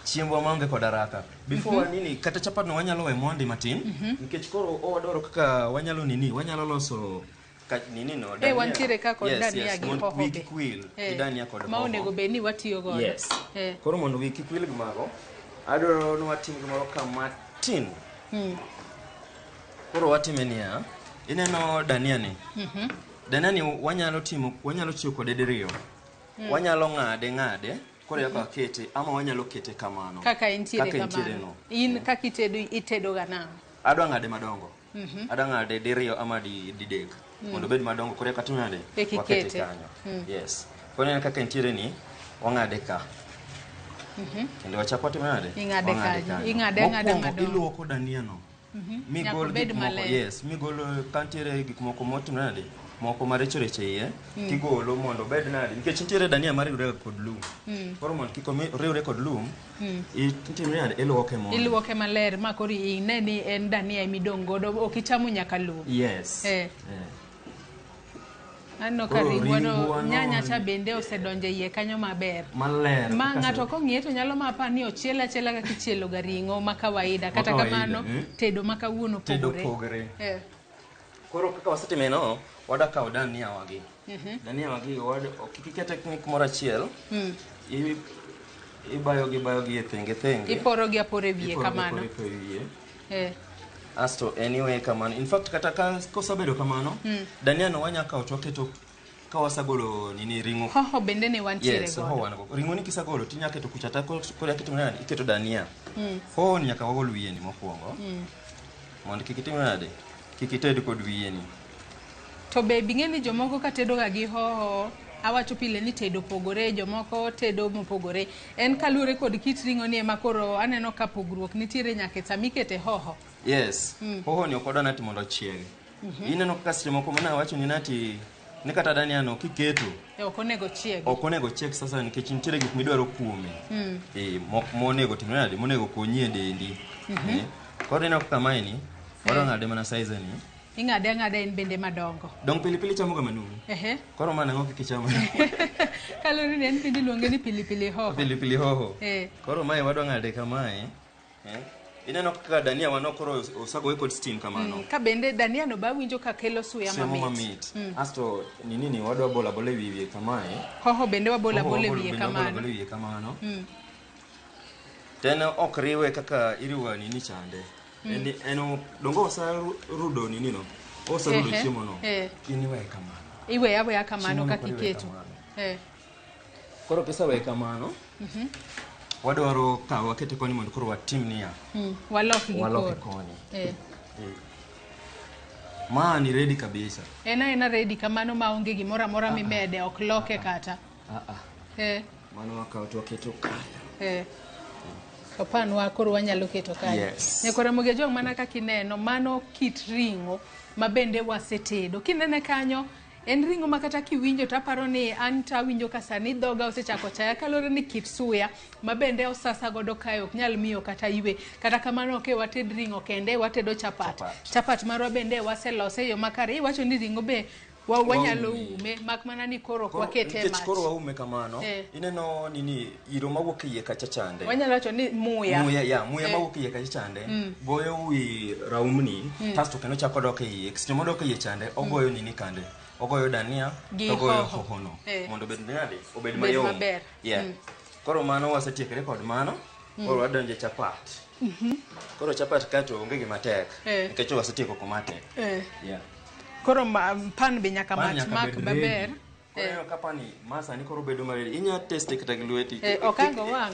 Chiembwa maonge kod haraka. Before nini kata chapat no wanyalo we mondi matin nikech koro wadwaro kaka wanyalo nini wanyalo loso ka nini no dania. Wantiere ka kod dania gi mondo hoho wi be. kik wil gi dania kod Ma hoho. onego bed ni watiyo godo. Yes. Koro mondo wi kik wil gi mago, adwaro ni watim gimoro ka matin. Koro watime niya, ineno dania ni. Dania ni wanyalo timo wanyalo tiyo kode diriyo. Wanyalo ng'ade ng'ade koro yaka wakete ama wanyalo kete kamano. Kaka entiere Kaka entiere kamano. no. In kaka itedo itedo ga nang'o? Adwa ng'ade madongo. Adwa ng'ade diriyo ama didek. Mondo obed madongo koro eka timo nade? Eka Wakete ikete. kanyo. Yes. Koro ineno kaka entiere ni, wang'ade ka. Kendo wachak watimo nade? Ing'ade Wang'ade kanyo. Ing'ade ang'ada Mokwongo madongo. iluoko dania no. Nyaka Migol obed gik moko, maler. yes, migol kantiere gik moko motimo nade? Moko maricho richo e iye, tigolo mondo obed nade? Nikech nitiere dania mariwre kod lum. Koro mondo kik oriwre kod lum, itimo nade? Iluoke mondo. Iluoke maler ma koro ine ni en dania emidong' godo ok ichamo nyaka lum. Yes. Aneno ka Koro ringwa no ringwa no- nyanya cha bende osedonjo e iye kanyo maber. Maler. Ma kaka ng'ato kong'iye to nyalo mapa ni ochiele achiela kaka ichielo ga ring'o ma kawaida. Kata kawaida, kamano tedo ma kawuono Tedo pogore. pogre. Koro kaka wasetime no, wadwa kawo dania wagi. Dania wagi kik ikete kumoro achiel. Ibayo gi bayo gi e thenge thenge. Iporo gi apora e wiye Iporo gi kamano. apora e wiye. Asto anyway kamano. In fact kata ka kosebedo kamano, dania no wanya kawo to waketo ka wasegolo nini ring'o. Hoho bende ne wantiere Yes, godo. hoho wan go. Ring'o ni kisegolo tinya keto kucha ta koro keto nade iketo dania. Hoho ni nyaka wagol wiye ni mokwongo. Mondo kik itim nade? Kik ited kod wiye ni. To be bing'e ni jomoko ka tedo ga gi hoho awacho pile ni tedo pogore jomoko tedo mopogore en kaluwore kod kit ring'o ni ema koro aneno ka pogruok nitiere nyaka e sama ikete hoho. Yes. Hoho ni ok wadwa nati mondo ochiegi. Ineno kaka seche moko mana awacho ni nati ni kata dania no kiketo Ok onego chiegi. ok onego chieg sasa nikech nitiere gik midwaro kuome. Monego timre nade? Monego konyi e dendi. Koro ineno kaka mae ni wadwa ng'ade mana size ni. Ing'ade ang'ada en bende madongo. Dong pilipili chamo ga manumu. Koro mano ang'o kik ichamo? Kaluwore ni en bende iluonge ni pilipili hoho. Pilipili hoho. Koro mae wadwa ng'ade kamae. Ineno kaka dania wano koro osagoye kod steam kamano. Ka bende dania no ba winjo ka kelo suya Suya mamit. mamit. Asto nini ni wadwa bola bola e wiye kamae. Hoho bende wabola Hoho bola e wabolo wiye bende wabola kamano. bola e wiye kamano. Tena ok riwe kaka iriwo nini chande. En dongo oserudo nini no. Oserudo chiemo no. In iweye kamano. Iweye aweya kamano Chiemo no kaka koro iweye iketo. kamano. Koro kiseweye kamano, wadwaro kawo wakete koni mondo koro watim niya. Walok gi Waloke koro. koni. Ma ni ready kabisa. En aena ready kamano maonge gimoro amora mimede, ok loke kata. Mano wakawo to waketo kanyo. To pan wa koro wanyalo keto kanyo. Yes. Nyakwa Ramogi Ajwang' mana kaka ineno, mano kit ring'o ma bende wasetedo. Kinene kanyo, en ring'o ma kata kiwinjo to aparo ni an to awinjo ka sani dhoga osechako chaya kaluwore ni kit suya ma bende osasa godo kae ok nyal miyo kata ywe. Kata kamano ok wated ring'o kende, watedo chapat. Chapat. Chapat marwa bende waselose e yo makare. Iwacho ni ring'o be wanyalo Waume. ume, mak mana ni koro ok Koro, wakete e nikech mach. koro waume kamano, ineno nini iro mawuok e iye kacha chande. Wanyalo wacho ni muya. Muya, ya, muya mawuok e iye kacha chande, goyo wi raumni, kasto kendo chako dok e iye. Seche modok e iye chande, ogoyo nini kande. Ogoyo dania, Gi to ogoyo hoho. hoho no. Mondo obed nade? Obed Obed mayom. maber. Yeah. Koro mano wasetiekre kod mano. Koro wadonjo e chapat. Koro chapat ka to onge gima tek. Nikech wasetieko kuma tek. Yeah. Koro pan be nyaka Pan mach nyaka mak bed maber. ready. Koro ineno ka pan ni ma sani koro bedo maready. Inya teste kata gi lweti. Okango wang'.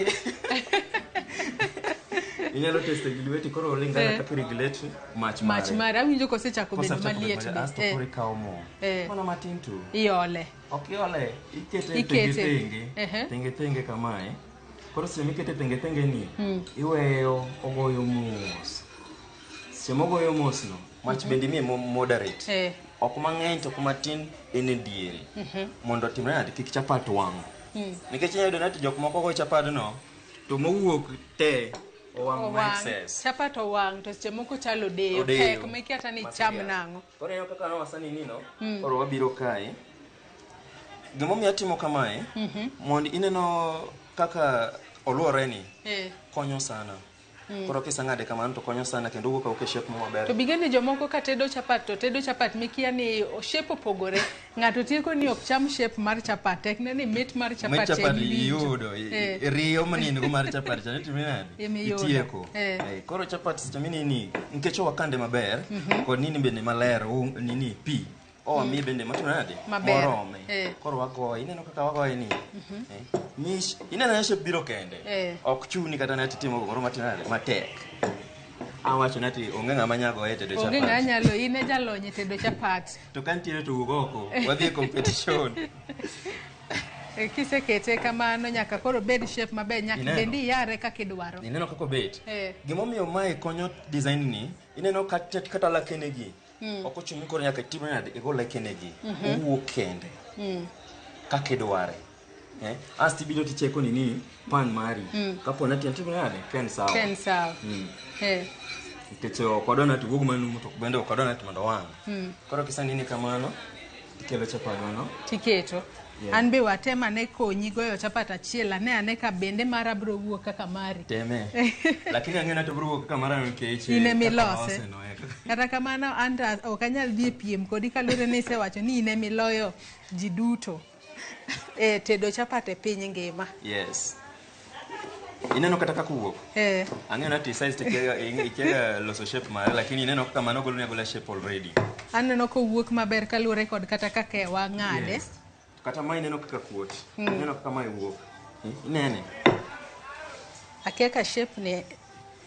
Inyalo teste gi lweti koro lingana kaka regulate mach mare. Mach mare awinjo kosechako bedo Kosechako bedo maliet maliet, be. asto koro ikawo mo. Mana matin tu. Iole. Ok iole, ikete Ikete. thenge thenge. Thenge thenge kamae. Koro seche mikete thenge thenge ni, iweyo ogoyo mos. Seche mogoyo mos no, mach bende imiye moderate. Ok mang'eny to ok matin, en e diere. Mondo otimre nade kik chapat wang'. Nikech inyalo yudo ni jok moko goyo chapat no, to mowuok te Owang' ma Owang'. excess. Chapat owang' to seche moko chalo odeyo. Odeyo. Pek mikia kata ni Ma cham serious. nang'o. Koro ineno kaka nawasani nino, koro wabiro kae. Gimomiyo atimo kamae, mondo ineno kaka oluore ni, Eh. konyo sana. Koro kisang'ade kamano to konyo sana kendo wuok awuoka e shape mo maber. To bigeni jomoko ka tedo chapat to tedo chapat mikia ni shape opogore. Ng'ato tieko ni ok cham shape mar chapat, tek ne ni mit mar Mit chapat chapat ema iwinjo. iyudo, Eh. riyo manindgo mar chapat cha itimo nade? Ema iyudo. Itieko. Eh. Koro chapat seche minini, nikech owakande maber, kod nini bende maler, nini pi. Owamiye bende matimo nade? Maber. Morome. Eh. Koro wagoye, ineno kaka wagoye ni. Mish, ineno ni shape biro kende. Eh. Ok chuni kata ni timo gimoro matimo nade? Matek. Awacho ni ati onge ng'ama nya goye e tedo Onge ng'a chapat. nyalo, in e jalony e tedo chapat. To ka nitiere to wuog oko, wadhi e competition. Kisekete kamano nyaka koro bed shape maber, nyaka Ineno? bende iyare kaka idwaro. Ineno kaka obet. Eh. Gimomiyo mae konyo design ni, ineno kata lakene gi. Ok ochuno ni koro nyaka itim nade, igo lekene gi. Owuok kende. Kaka idware. Asto ibiro ticheko nini pan mari. Kapo ni timo nade, ken sawa. Ken sawa. Nikech ok wadwa ni ati wuog manumu to bende ok wadwa ni ati mondo owang'. Koro kisenini kamano, tikelo chapadwano. Tiketo. Yeah. An be watem ane konyi goyo chapat achiel, ane ane ka bende mara biro wuok kaka mari. Teme. Lakini ang'eyo ni to biro wuok kaka mara nikech In ema kaka ilose. alose no, Kata kamano an to ok anyal dhi e piem kodi kaluwore ni isewacho ni in ema iloyo ji duto e tedo chapat e piny ngima. Yes. Ineno kata kaka owuok? Ang'eyo ni ati size to ikiaga loso shape mare, lakini ineno kaka mano goloni agola shape already. Aneno kowuok maber kaluwore kod kata kaka wang'ade. Yes. Kata ma ineno kaka kuot. Ineno kaka mae wuok. Inene. Akia ka shape ni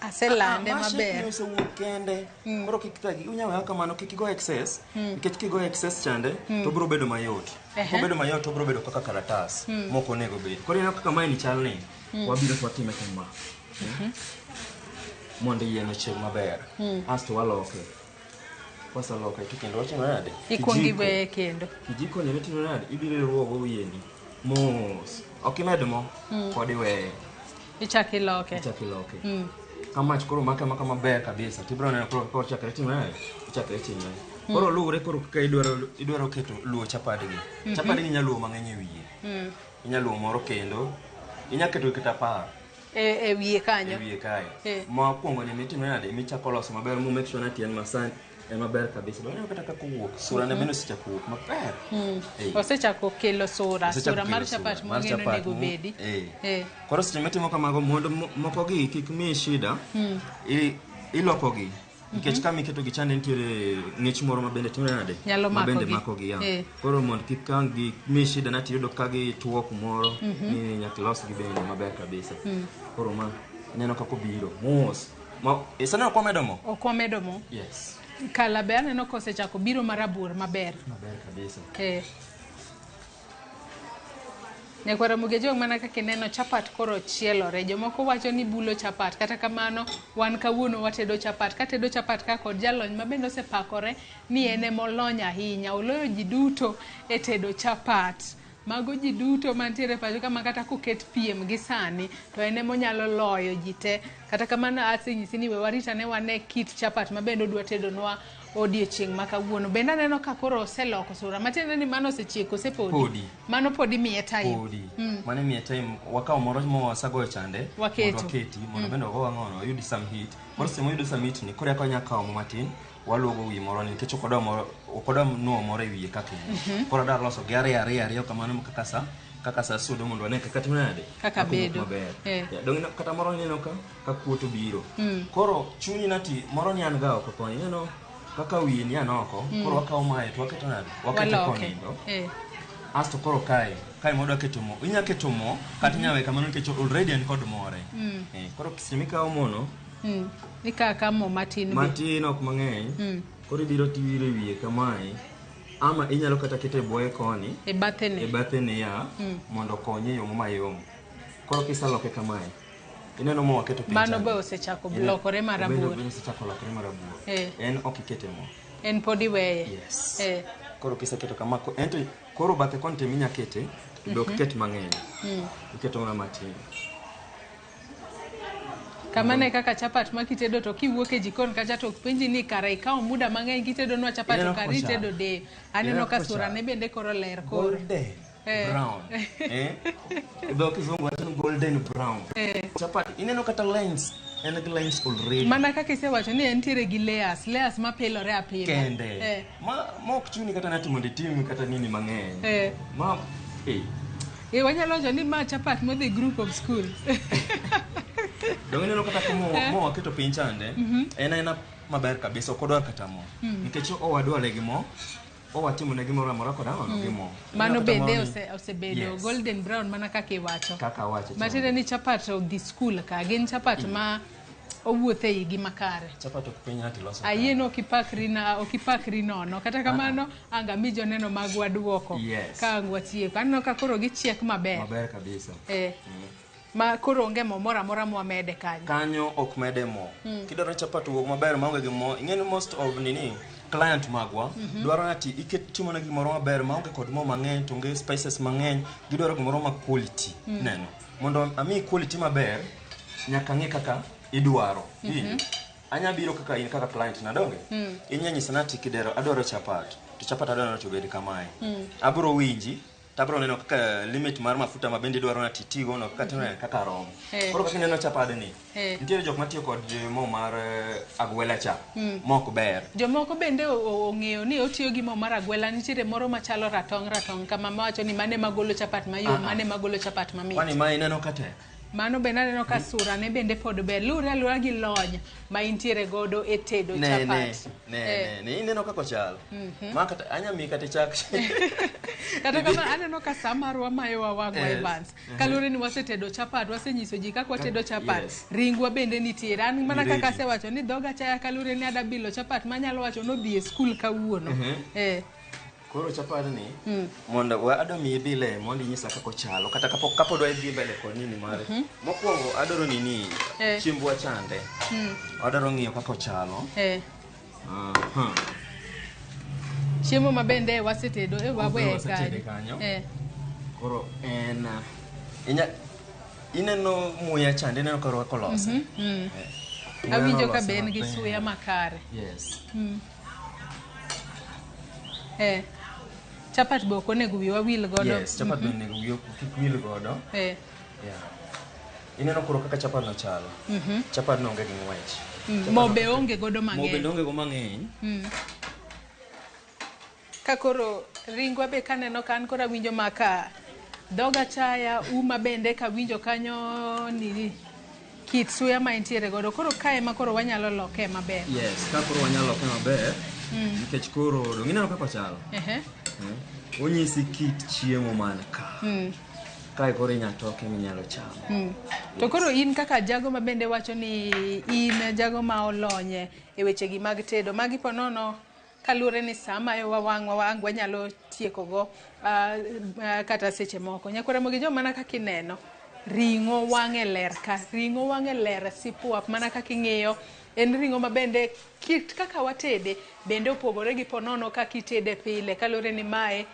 aselande Ma shape ni maber. osewuok kende. Koro kik thagi, inya weyo kamano kik igo excess. Nikech kigo excess chande to biro bedo mayot. Kobedo mayot to biro bedo kaka kalatas mok onego bed. Koro ineno kaka mae ni chal ni, wabiro to watime kama. Mondo yien ochieg maber. Asto waloke. Kwaseloke to kendo watimo nade? Ikuongo Kijiko. iweye kendo. Kijiko ni mitimo nade? Ibiro iruogo wiyeni mos. Ok imed mo, pod iweye. Ichako iloke. Ichako iloke. Ka mach koro make amaka maber kabisa, tibiro neno koro kaka ochakre timre, ochakre timre. Koro luwre koro kaka idwaro keto luwo chapadgi. Chapadgi inya luwo mang'eny e wiye. Inya luwo moro kendo, inya keto kata 10. E wiye kanyo. E wiye kae. Mokwongo ni mitimo nade, michako loso maber, mu make sure ni en masan, en maber kabisa. Bang' kata kaka owuok, sura ne bende osechako wuok maber. Osechako kelo sura, sura mar chapat mong'eno onego bedi. Koro seche mitimo kamago mondo moko gi kik miyi shida, ilokogi. Nikech kama iketo gi chande nitiere ng'ich moro ma bende timore nade? Nyalo Ma bende makogi. makogi, ya. Koro mondo kik kang gi miyi shida na tiyudo ka gituo kumoro, ni nyaka ilos gi bende maber kabisa. Koro ma ineno kaka obiro mos. Ma iseneno kwa medo mo? Ok wamedo mo. Yes. Kala be aneno kosechako biro marabuor maber. Maber kabisa. Nyakwar Ramogi Ojwang' mana kaka ineno chapat koro chielore. Jomoko wacho ni bulo chapat, kata kamano wan kawuono watedo chapat. Katedo chapat ka kod jalony ma bende osepakore ni en emolony ahinya. Oloyo ji duto e tedo chapat. Mago ji duto mantiere pacho kama kata koket piem gi sani to en emonyalo loyo ji te. Kata kamano asenyisi ni we warit ane wane kit chapat ma bende odwa tedonwa odiochieng' ma kawuono. Bende aneno ka koro oseloko sura. Matiende ni mano osechiek kose podi? Podi. Mano podi miye time. Podi. Mano miye time. Wakawo moro mawasagoyo chande. Waketo. Mondo waketi. Mondo bende ogo wang'ono, oyud some heat. Koro seche moyudo some heat ni, koro eka wanya kawo mo matin, waluogo wi moro ni, nikech ok odwa nuo moro e wiye kaka en. Koro adwa loso gi ariyo ariyo ariyo kamano kaka sa sudo mondo wane kaka timo nade? Kaka Kaka owuok bedo. maber. Ya, dong' ineno kata moro ineno ka kuot obiro. Koro chuni nati moro ni an ga oko koni, ineno kaka wiye ni an oko, koro wakawo mae to waketo nade? Waketo Waloke. konindo. Asto koro kae modwa keto mo. Inya keto mo, kata inya weye kamano nikech already en kod more. Koro seche mikawo mono, Ikawo akawa mo matin be. Matin ok mang'eny. Koro ibiro tiwiro e wiye kamae. Ama inyalo kata keto e bwoye koni. E bathene. E bathene ya, mondo okonye e yo mayom. Koro kiseloke kamae, ineno mo waketo piny Mano chande. be osechako lokore marabuor. Bende osechako lokore marabuor. En ok ikete mo. En pod iweye. Yes. Koro kiseketo kama, ento koro bathe koni to eminya kete, to be ok iket mang'eny. Iketo mana matin. Kamano e kaka chapat ma kitedo to kiwuok e jikon kacha to ok penji ni kara ikawo muda mang'eny kitedonwa chapat to kara itedo deyo. Aneno ka sura ne bende koro ler koro. Golden brown. Dho kizungu wacho ni golden brown. Chapat ineno kata lines, en gi lines already. Mana kaka isewacho ni entiere gi layers, layers mapilore apila. Kende. Ma ok chuni kata ng'ato mondo itim kata nini mang'eny. Ma wanyalo wacho ni ma chapat modhi group of schools. Donge ineno kata mo waketo piny chande, en aena maber kabisa, ok odwar kata mo. Nikech owadwale gi mo, owatimo ne gimoro amora kod ang'ono gi mo. Mano bende osebedo golden brown mana kaka iwacho. Kaka awacho. Matiende ni chapat odhi school ka, gin chapat ma owuotho e igi makare. Chapat ok piny ng'ato loso. Ayie no okipakri nono. Kata kamano anga mi joneno magwa duoko. Ka ang' watieko. Aneno ka koro gichiek maber. Maber kabisa. Ma koro onge mo moro amora mwamede kanyo. Kanyo ok mede mo. Kidwaro chapat owuog maber maonge gi mo, ing'e ni most of nini client magwa dwaro ati iket timo ne gimoro maber maonge kod mo mang'eny to onge spices mang'eny, gidwaro gimoro ma quality. Neno. Mondo ami quality maber, nyaka ng'e kaka idwaro. Anya biro kaka in kaka client na donge? Inya nyisa na ati Kidero adwaro chapat. To chapat adwaro ni obed kamae. Abro winji, tabro neno kaka limit mar mafuta ma bende idwaro na titigo no kaka tineno kaka rom. Koro kaka ineno chapat ni, nitiere jok matiyo kod mo mar agwela cha, mok ber. Jomoko bende ong'eyo ni otiyo gi mo mar agwela, nitiere moro machalo ratong' ratong' kama mawacho ni mane magolo chapat mayom, mane magolo chapat mamit. Kwani ma ineno ka tek? Mano bende aneno ka sura ne bende pod ber. Luwre aluora gi lony ma intiere godo e tedo chapat. Ne, ne, ineno kaka ochalo. Ma kata anya mi kata chak. Kata kama aneno ka sa marwa mayowa wang'wa Evans. Kaluwore ni wasetedo chapat, wasenyiso ji kaka watedo chapat. Ringwa bende nitiere. An mana kaka asewacho ni dhoga chaya kaluwore ni ada bilo chapat manyalo wacho nodhi e skul kawuono. Koro chapat ni, mondo adwa miyi bile mondo inyisa kaka ochalo, kata kapod wadhi mbele kod nini mare. Mokwongo adwaro nini, chiembwa chande. Adwaro ng'iyo kaka ochalo. Chiemo ma bende wasetedo, wawe kanyo. Koro en ineno muya chande, ineno ka orwako lose. Awinjo ka be en gi suya makare. Yes. Chapat be ok onego wiwa wil godo. Yes, chapat be onego wiwa kik wil godo. Ineno koro kaka chapat no chalo. Chapat no onge gi ng'wech. Mo be onge godo mang'eny. Mo bende onge go mang'eny. Ka koro ringwa be kaneno ka an koro awinjo ma ka dhoga chaya, uma bende kawinjo kanyo ni kit suya ma entiere godo. Koro kae ma koro wanyalo loke maber. Yes, ka koro wanyalo loke maber. Nikech koro dong ineno kaka ochalo. Onyisi kit chiemo man ka. Kae koro inya toke minyalo chamo. To koro in kaka jago ma bende wacho ni in jago ma olonye e weche gi mag tedo, magi po nono kaluwore ni sa mayowa wang'wa wang' wanyalo tiekogo kata seche moko. Nyakwar Ramogi Joma mana kaka ineno, ring'o wang'e ler ka, ring'o wang'e ler sipuap mana kaka ing'iyo. En ring'o ma bende kit kaka watede bende opogore gi ponono kaka itede pile, kaluwore ni mae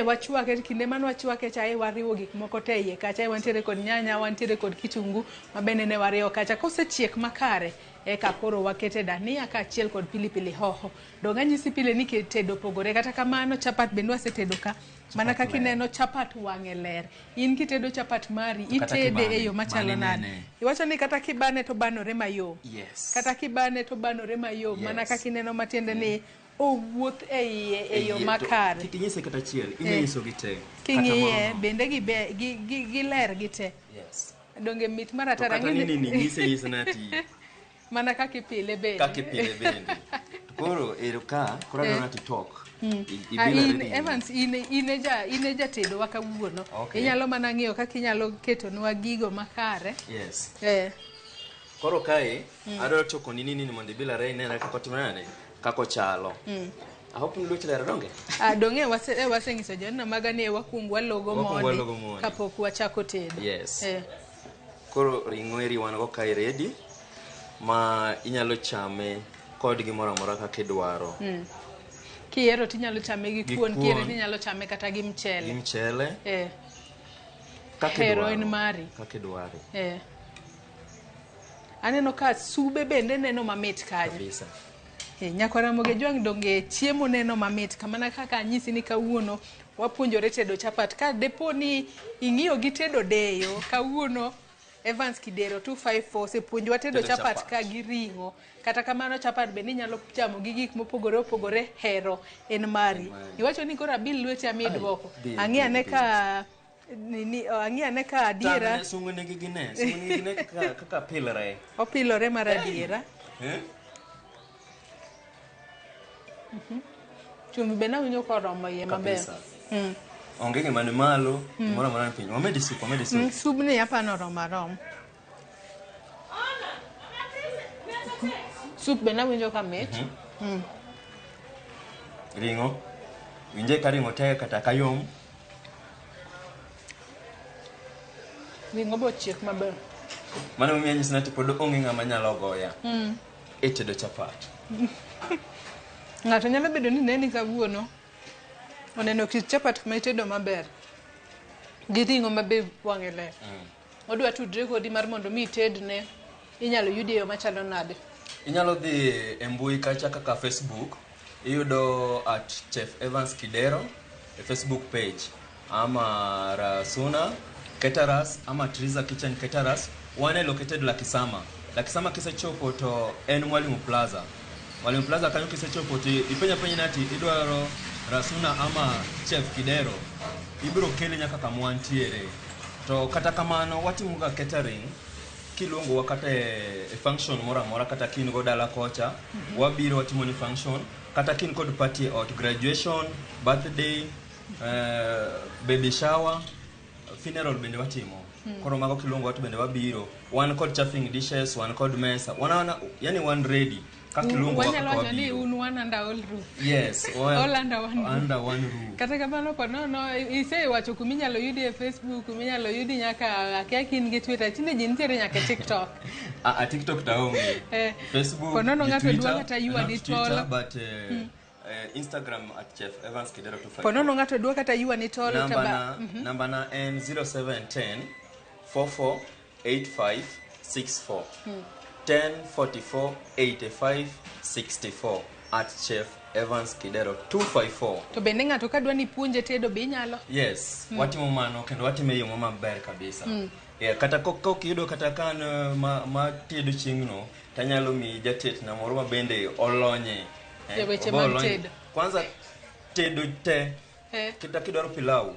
wachwake kinde mane wachwake cha wariwo gik moko te iye kacha, wantiere kod nyanya, wantiere kod kitungu ma bende ne wariwo kacha. Kosechiek makare eka koro wakete dania kaachiel kod pilipili hoho. Donge anyisi pile ni tedo opogore, kata kamano chapat bende wasetedo ka. Mana kaka ineno chapat wang'e ler. In kitedo chapat mari, itede e yo machalo nade? Iwacho ni kata kibane to banore mayom. Kata kibane to banore mayom. Mana kaka ineno matiende ni owuoth e iye e yo makare. Kik inyise kata achiel, inyiso gi te. King'iye bende giler gi te. Donge mit mar atara. Kata nini nyise nyise nati. Mana kaka ipile bende. Kaka ipile bende. Koro ero ka, koro adwaro ni tok. Evans, in e jatedo wa kawuono. Inyalo mana ng'iyo kaka inyalo ketonwa gigo makare. Yes. Koro kae, adwaro choko nini nini mondo ibilare inene kaka otimore nade, kaka ochalo. I hope ni luch ler donge? Donge waseng'iso joneno maga ni wakuong walogo mondi kapok wachako tedo. Yes. Koro ring'o eri wan go kae ready ma inyalo chame kod gimoro amora kaka idwaro. Kihero tinyalo chame gi kuon, kihero tinyalo chame kata gi mchele. Gi mchele. Hero en mari. Kaka idware. Aneno ka sube bende neno mamit kanyo. Kabisa. Nyakwa Ramogi Ojwang' donge chiemo neno mamit kamana kaka anyisi ni kawuono wapuonjore tedo chapat. Ka depo ni ing'iyo gi tedo deyo, kawuono Evans Kidero 254 osepuonjowa tedo Tedo chapat chapat. ka gi ring'o. Kata kamano chapat bende inyalo chamo gi gik mopogore opogore, hero en mari. Iwacho ni koro abil lweti ami Ai, duoko. bil, Ang'i ane bil, ka nini, ang'i ane ka adiera Tang'ne sung'ne gi gine, sung'ne gi gine kaka pilre. opilore mar adiera. Eh? Chumbi be nawinjo koromo iye maber. Kabisa. Onge gima ni malo, gimoro amora ni piny. Wamedi sup, wamedi sup. Subni apano oromo arom. Sup be nawinjo ka mit. Ring'o. Winje ka ring'o tek kata ka yom. Ring'o be ochiek maber. Mano momiyo anyisi ni pod onge ng'ama nyalo goya. E tedo chapat. Ng'ato nyalo bedo ni neni kawuono oneno kit chapat ma itedo maber gi ring'o ma be wang'e ler. Odwa tudre kodi mar mondo mi itedne, inyalo yudi e yo machalo nade? Inyalo dhi e mbui kacha kaka Facebook, iyudo at Chef Evans Kidero e Facebook page, ama Rasuna Caterers, ama Triza Kitchen Caterers. Wan e located Lakisama. Lakisama kisechopo to en Mwalimu Plaza. Mwalimu Plaza kanyo kisechopo to ipenjo apenja ni ati idwaro Rasuna ama Chef Kidero, ibiro kele nyaka kama wantiere. To kata kamano watimo ga catering kiluongowa kata e function moro amora, kata ka in go dala kocha, wabiro watimo ni function, kata ka in kod party e ot, graduation, birthday, baby shower, funeral bende watimo. Koro mago kiluongowa to bende wabiro. Wan kod chafing dishes, wan kod mesa, wan, yani wan ready kaka iluongowa Wanyalo kaka wacho ni wabiro. un one under all roof. Yes, All under one roof. under one roof. Kata kamano po nono isewacho kuminyalo yudi e Facebook, kuminyalo yudi nyaka akia ka in gi Twitter, tinde ji nitiere nyaka e TikTok. Ah, ah, TikTok taonge. Facebook Po nono gi ng'ato dwa Twitter, kata ywa not ni Twitter, tol. but Instagram at Chef Evans Kidero 254. Po nono ng'ato dwa kata ywa ni tol Namba to ba na, namba na en 0710 44 85 64. 10 44 85 64 at Chef Evans Kidero 254. To bende ng'ato ka dwa ni puonje tedo be inyalo? Yes, watimo mano kendo watimo e yo maber kabisa. Yeah, kata kok iyudo kata ka an ma tedo chieng'no, tanyalo miyi jatetna moro ma bende olonye. E weche obo mag olony. tedo. Kwanza tedo te. Eh. Kata kidwaro pilau,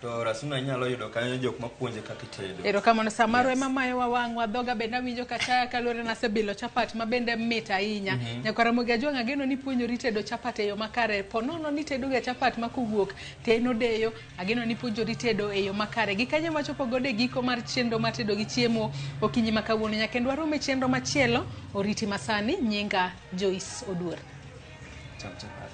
to Rasuna inyalo yudo kanyo jok mapuonje kaka itedo. Erokamano samaro ema mayowa wang'wa dhoga bende awinjo kachaya kaluwore nasebilo chapat ma bende mit ahinya. Nyakwa Ramogi Ajwang' ageno ni puonjori tedo chapat e yo makare. Po nono ni tedoga chapat ma kowuok to en odeyo, ageno ni puonjori tedo e yo makare. Gi kanyo wachopo godo e giko mar chenro mar tedo gi chiemo okinyi ma kawuono. Nyaka kendo warom e chenro machielo, oriti masani, nyinga Joyce Oduor. Cham chapat.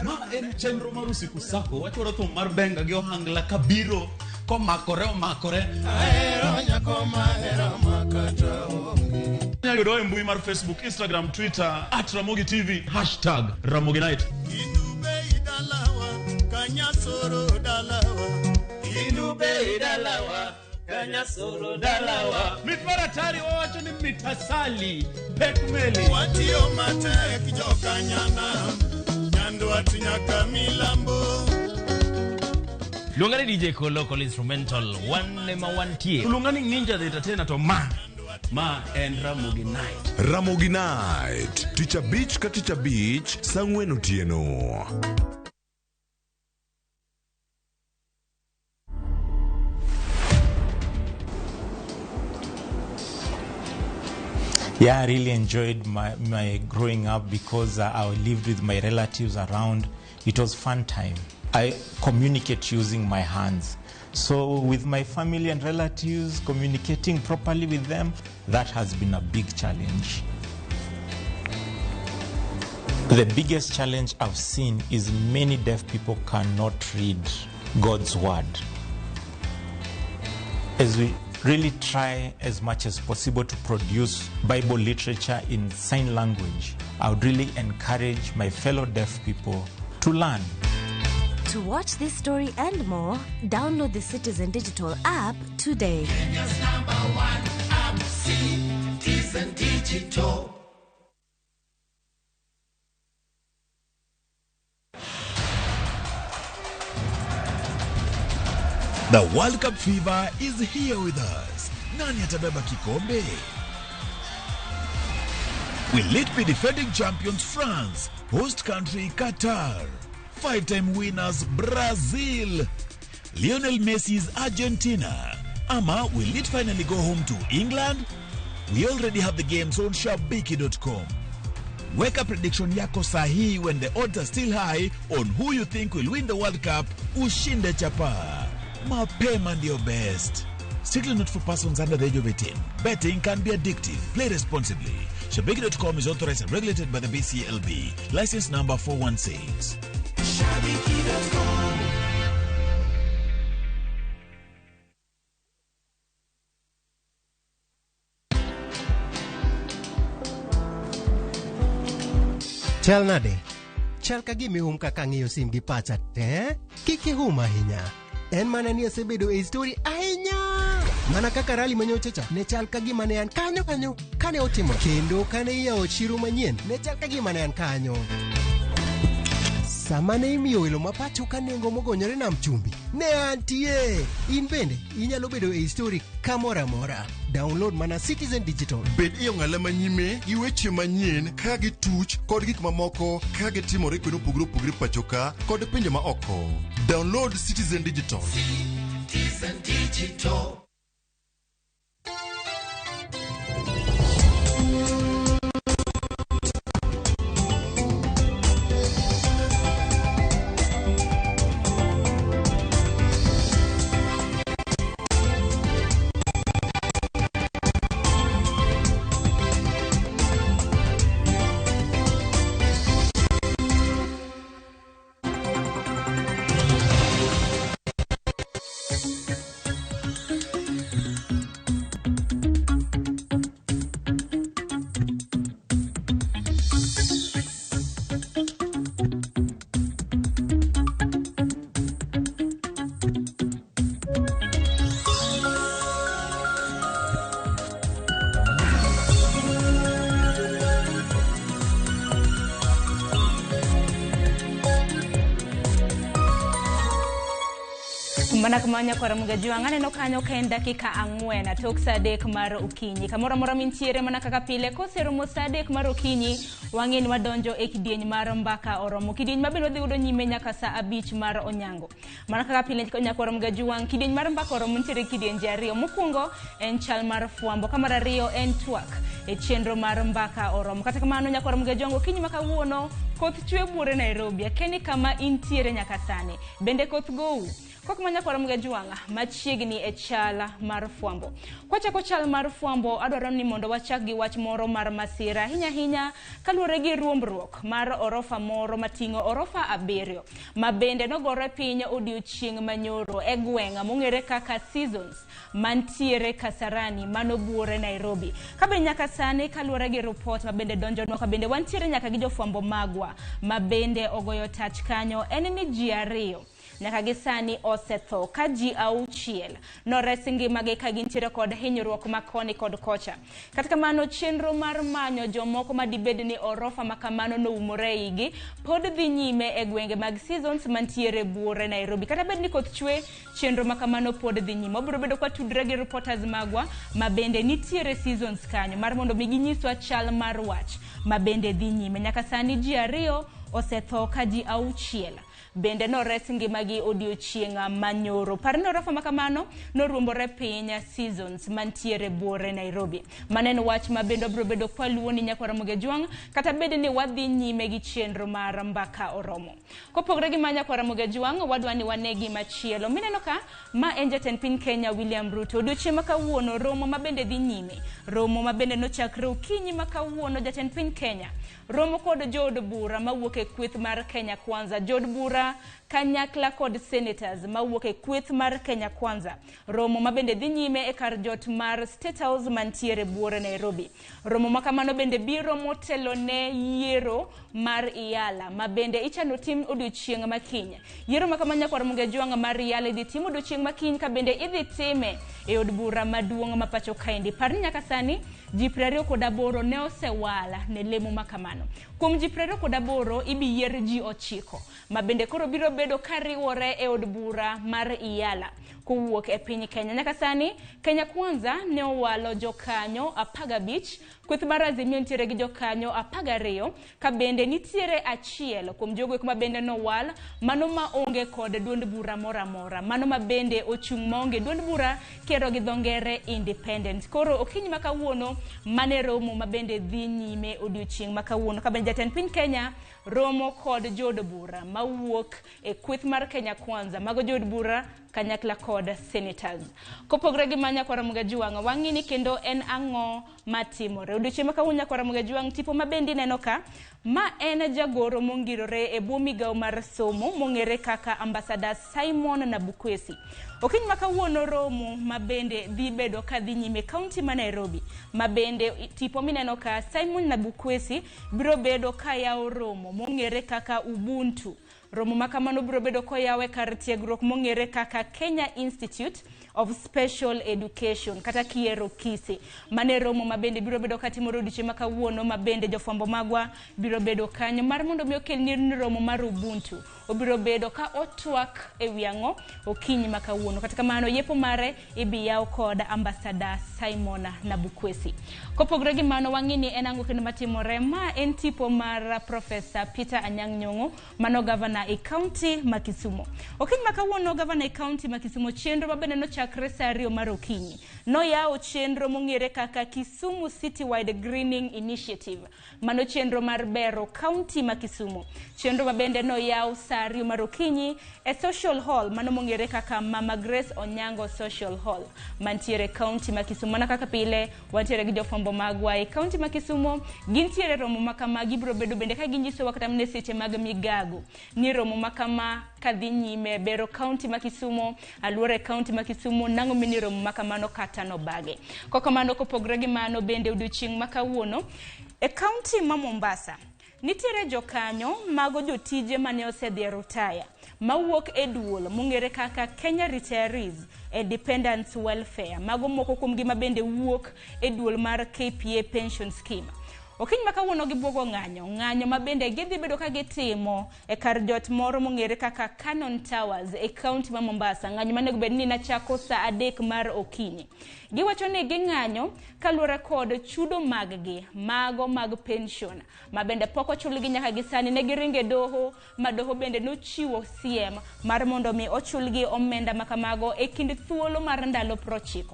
Ma en chenro mar Usiku Sako. Wachwaro thum mar benga gi ohangla kabiro komakore omakore. Inyalo yudowa e mbui mar Facebook, Instagram, Twitter at Ramogi TV, hashtag Ramogi Night. Inube idalawa, kanyasoro dalawa. Inube idalawa, kanyasoro dalawa. Mit mar atari wawacho ni mit. Mitasali pek meli. Watiyo matek jokanyanam, Nyandwat nyaka milambo. Luonga ni DJ Kolo Local Instrumental, wan ema wantie. Luonga ni Ninja the Entertainer to ma en Ramogi Night. Ramogi Night, tich abich ka tich abich, saa ang'wen otieno. Yeah, I really enjoyed my growing up because I lived with my relatives around. It was fun time. I communicate using my hands. So with my family and relatives, communicating properly with them, that has been a big challenge. The biggest challenge I've seen is many deaf people cannot read God's word. As we really try as much as possible to produce Bible literature in sign language, I would really encourage my fellow deaf people to learn. To watch this story and more, download the Citizen Digital app today. Kenya's number one app, Citizen Digital. The World Cup fever is here with us. Nani atabeba kikombe? Will it be defending champions France, host country Qatar, five-time winners Brazil, Lionel Messi's Argentina, ama will it finally go home to England? We already have the games on Shabiki.com. Weka prediction yako sahihi when the odds are still high on who you think will win the World Cup, ushinde chapa. Mapema ndio best. Strictly not for persons under the age of 18. Betting can be addictive. Play responsibly. Shabiki.com is authorized and regulated by the BCLB. License number 416. Shabiki.com. Chal nade? Chal ka gima ihum kaka ang'iyo sim gi pacha te? Kik ihum ahinya. En mana ni asebedo e story ahinya. Mana kaka rally manyocha cha ne chal ka gima ne an kanyo kanyo kane otimo kendo kane iyawo chiro manyien ne chal ka gima ne an kanyo. Sama ne imiyo welo ma pacho ka nengo mogonyore nam chumbi ne antie. In bende inyalo bedo e story kamoro amora. Download mana Citizen Digital. Bed e ong'ala manyime gi weche manyien ka gituch kod gik mamoko ka gitimore kuonde mopogore opogore pacho ka kod pinje ma oko. Download Citizen Digital. Citizen Digital. Mana kamano nyakwara Mugajuang' aneno kanyo ka en dakika 4 tok saa 3 mar okinyi. Kamoro amora mintiere mana kaka pile koseromo saa 3 mar okinyi wang'e ni wadonjo e kidieny mar mbaka oromo. Kidieny ma bende wadhi yudo nyime nyaka saa 5 mar onyango. Mana kaka pile nyakwara Mugajuang' kidieny mar mbaka oromo nitiere kidienje ariyo. Mokwongo en chal mar fwambo, ka mar ariyo en twak e chenro mar mbaka oromo. Kata kamano nyakwara Mugajuang' okinyi ma kawuono koth chwe buore Nairobi. Akia kama intiere nyaka sani. Bende koth gou? Kok manya kwara Mugajuang' machiegni e chal mar fwambo. Kwachako chal mar fwambo, adwaro ni mondo wachak gi wach moro mar masira ahinya ahinya kaluwore gi ruombruok mar orofa moro mating'o orofa 7 ma bende nogore piny odiochieng' manyoro e gweng' mong'ere kaka Seasons mantiere Kasarani manobuore Nairobi. Kabe nyaka sani kaluwore gi report ma bende donjonwa ka bende wantiere nyaka gi jofwambo magwa ma bende ogoyo tach kanyo en ni ji 2 nyaka gi sani osetho ka ji 6 nores ngimagi ka gintiere kod hinyruok ma koni kod kocha. Kata kamano, chenro mar manyo jomoko madibed ni orofa ma kamano noumore igi pod dhi nyime e gwenge mag Seasons mantiere buore Nairobi. Kata bed ni koth chwe, chenro ma kamano pod dhi nyime. Wabiro bedo kwatudre gi reporters magwa ma bende nitiere Seasons kanyo mar mondo mi ginyiswa chal mar wach ma bende dhi nyime. Nyaka sani ji 2 osetho ka ji 6 bende nores ngimagi odiochieng' manyoro. Par ni orofa ma kamano noruombore piny Seasons mantiere buore Nairobi. Mano en wach ma bende wabiro bedo kwaluwo ni nyakwar Ramogi Ajwang', kata bed ni wadhi nyime gi chenro mar Mbaka Oromo. Kopogore gi ma nyakwar Ramogi Ajwang', wadwa ni wane gimachielo. Mineno ka ma en jatend piny Kenya William Ruto. Odiochieng' ma kawuono romo ma bende dhi nyime. Romo ma bende nochakre okinyi ma kawuono jatend piny Kenya romo kod jood bura mawuok e kweth mar Kenya Kwanza. Jood bura kanyakla kod senators mawuok e kweth mar Kenya Kwanza. Romo ma bende dhi nyime e kar jot mar State House mantiere buore Nairobi. Romo ma kamano bende biro motelo ne yiero mar Iyala ma bende ichano tim odiochieng' ma kiny. Yiero ma kamano nyakwar Ramogi Ajwang' mar Iyala idhi tim odiochieng' ma kiny ka bende idhi time e od bura maduong' ma pacho kaendi. Par ni nyaka sani ji 28 ne osewal ne lemo ma kamano. Kuom ji 28 ibi yier ji 9 ma bende koro biro bedo kariwore e od bura mar Iyala kowuok e piny Kenya. Nyaka sani Kenya Kwanza ne owalo jokanyo 15, kweth mar Azimio nitiere gi jokanyo 12, ka bende nitiere achiel kuom jogo eko ma bende nowal mano ma onge kod duond bura moro amora, mano ma bende ochung' maonge duond bura kero gi dho ngere independent. Koro okinyi ma kawuono mane romo ma bende dhi nyime odiochieng' ma kawuono ka bende jatend piny Kenya romo kod jood bura mawuok e kweth mar Kenya Kwanza, mago jood bura kanyakla kod senators. Kopogre gi ma nyakwar Ramogi Ajwang', wang'i ni kendo en ang'o matimore odiochieng' ma kawuono nyakwar Ramogi Ajwang'. Tipo ma bende ineno ka ma en jagoro mongirore e bwo migawo mar somo mong'ere kaka Ambassador Simon Nabukwesi. Okinyi ma kawuono romo ma bende dhi bedo ka dhi nyime kaunti ma Nairobi, ma bende tipo mineno ka Simon Nabukwesi biro bedo ka yawo romo mong'ere kaka Ubuntu. Romo ma kamano biro bedo koyawe kar tiegruok mong'ere kaka Kenya Institute of Special Education kata Kiero Kise. Mane romo ma bende biro bedo katimore odiochieng' ma kawuono, ma bende jofwambo magwa biro bedo kanyo mar mondo mi okelni romo mar Ubuntu. Obiro bedo ka otwak e wi ang'o okinyi ma kawuono. Kata kamano yepo mare ibi yaw kod Ambassador Simon Nabukwesi. Kopogore gi mano, wang'i ni en ang'o kendo matimore. Ma en tipo mar Professor Peter Anyang' Nyong'o, mano gavana e kaunti ma Kisumu. Okinyi ma kawuono gavana e kaunti ma Kisumu chenro ma bende nochakre saa 2 mar okinyi. Noyawo chenro mong'ere kaka Kisumu Citywide Greening Initiative. Mano chenro mar bero kaunti ma Kisumu. Chenro ma bende noyaw saa 2 mar okinyi e Social Hall, mano mong'ere kaka Mama Grace Onyango Social Hall mantiere kaunti ma Kisumu. Mana kaka pile wantiere gi jofwambo magwa e kaunti ma Kisumu, gintiere romo ma kama gibiro bedo bende ka ginyisowa kata mana e seche mag migago ni romo ma kama kadhi nyime bero kaunti ma Kisumu, aluora e kaunti ma Kisumu, nang'o mini romo ma kamano kata nobage. Kokamano, kopogore gi mano bende odiochieng' ma kawuono e kaunti ma Mombasa nitiere jokanyo mago jotije mane osedhi e rutaya mawuok e duol mong'ere kaka Kenya Retirees and Dependents Welfare, mago moko kuom gi ma bende wuok e duol mar KPA Pension Scheme. Okinyi ma kawuono gibuogo ng'anyo ma bende gidhi bedo ka gitimo e kar jot moro mong'ere kaka Canon Towers e kaunti ma Mombasa. Ng'anyo manego bed ni nachako saa 3 mar okinyi. Giwacho ni ging'anyo kaluwore kod chudo mag-gi, mago mag pension ma bende pok ochulgi nyaka gi sani. Ne giringo e doho, ma doho bende nochiwo siem mar mondo mi ochulgi omenda ma kamago e kind thuolo mar ndalo 90.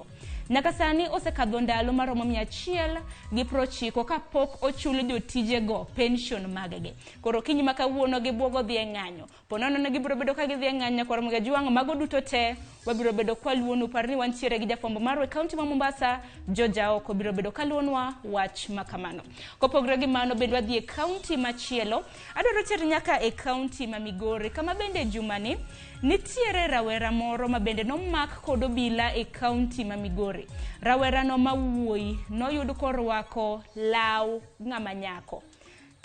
Nyaka sani osekadho ndalo maromo 190 kapok ochul jotijego pension mag-gi. Koro okinyi ma kawuono gibuogo dhi e ng'anyo. Po nono ne gibiro bedo ka gidhi e ng'anyo nyakwar Ramogi Ajwang', mago duto te wabiro bedo kwaluonu. Par ni wantiere gi jafwambo marwa e kaunti ma Mombasa, George Aoko, biro bedo kaluonwa wach ma kamano. Kopogore gi mano bende wadhi e kaunti machielo. Adwaro teri nyaka e kaunti ma Migori, kama bende jumani nitiere rawera moro ma bende nomak kod obila e kaunti ma Migori. Rawera no ma wuoyi noyud korwako law ng'ama nyako.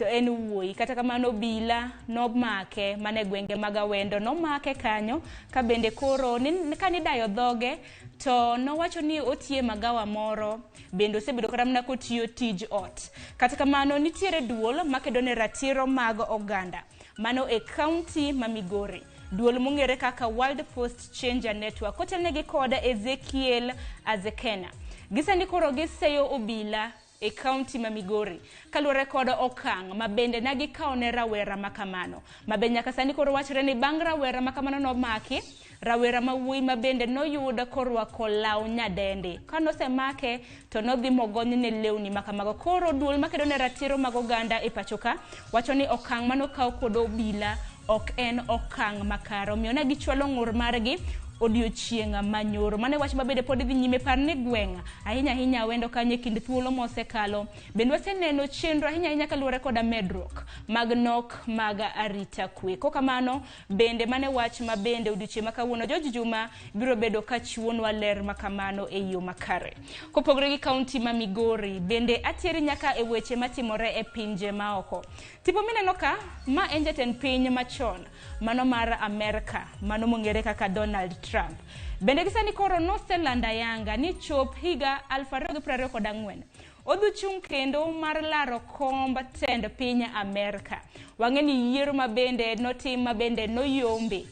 to en wuoyi. Kata kamano obila nomake mana e gwenge mag Awendo, nomake kanyo ka bende koro kanidayo dhoge to nowacho ni otiye magawa moro, bende osebedo kata mana kotiyo tij ot. Kata kamano nitiere duol makedo ne ratiro mag oganda mano e kaunti ma Migori, duol mong'ere kaka World Post Changer Network kotelnegi kod Ezekiel Azekena. Gisani koro giseyo obila e kaunti ma Migori kaluwore kod okang' ma bende ne gikawo ne rawera ma kamano, ma be nyaka sani koro wachore ni bang' rawera ma kamano nomaki, rawera ma wuoyi ma bende noyud korwako law nyadendi. Kanosemake to nodhi mogonyne lewni ma kamago. Koro duol makedo ne ratiro mag oganda e pacho ka wacho ni okang' manokaw kod obila ok en okang' makare, omiyo ne gichwalo ng'ur margi odiochieng' manyoro. Mano e wach mabende pod dhi nyime. Par ni gweng' ahinya ahinya Awendo kanyo e kind thuolo mosekalo bende waseneno chenro ahinya ahinya kaluwore koda medruok mag nok mag arita kwe. Kokamano bende mane wach ma bende odiochieng' ma kawuono George Juma biro bedo ka chiwonwa ler makamano e yo makare. Kopogore gi kaunti ma Migori, bende atieri nyaka e weche matimore e pinje maoko. Tipo mineno ka, ma en jatend piny machon mano mar Amerka, mano mong'ere kaka Donald Trump. Bende gisani koro noselando ayanga ni chop higa 2024 odhi chung' kendo mar laro komb tend piny Amerka. Wang'e ni yiero ma bende notim ma bende noyombe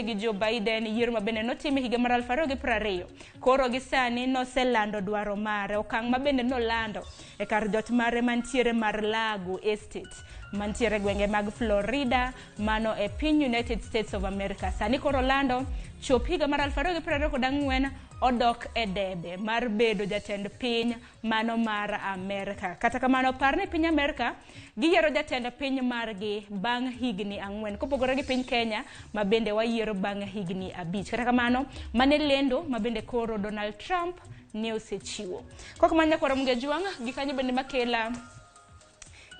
gi Joe Biden, yiero ma bende notim e higa mar 2020. Koro gisani noselando dwaro mare, okang' ma bende nolando e kar jot mare mantiere mar Lago Estate mantiere gwenge mag Florida, mano e piny United States of America. Sani koro lando chop higa mar 2024 odok e debe mar bedo jatend piny mano mar Amerka. Kata kamano par ni piny Amerka giyiero jatend piny margi bang' higni 4, kopogore gi piny Kenya ma bende wayiero bang' higni 5. Kata kamano mane lendo ma bende koro Donald Trump ne osechiwo. Kokamano nyakwar Ramogi Ajwang', gikanyo bende makela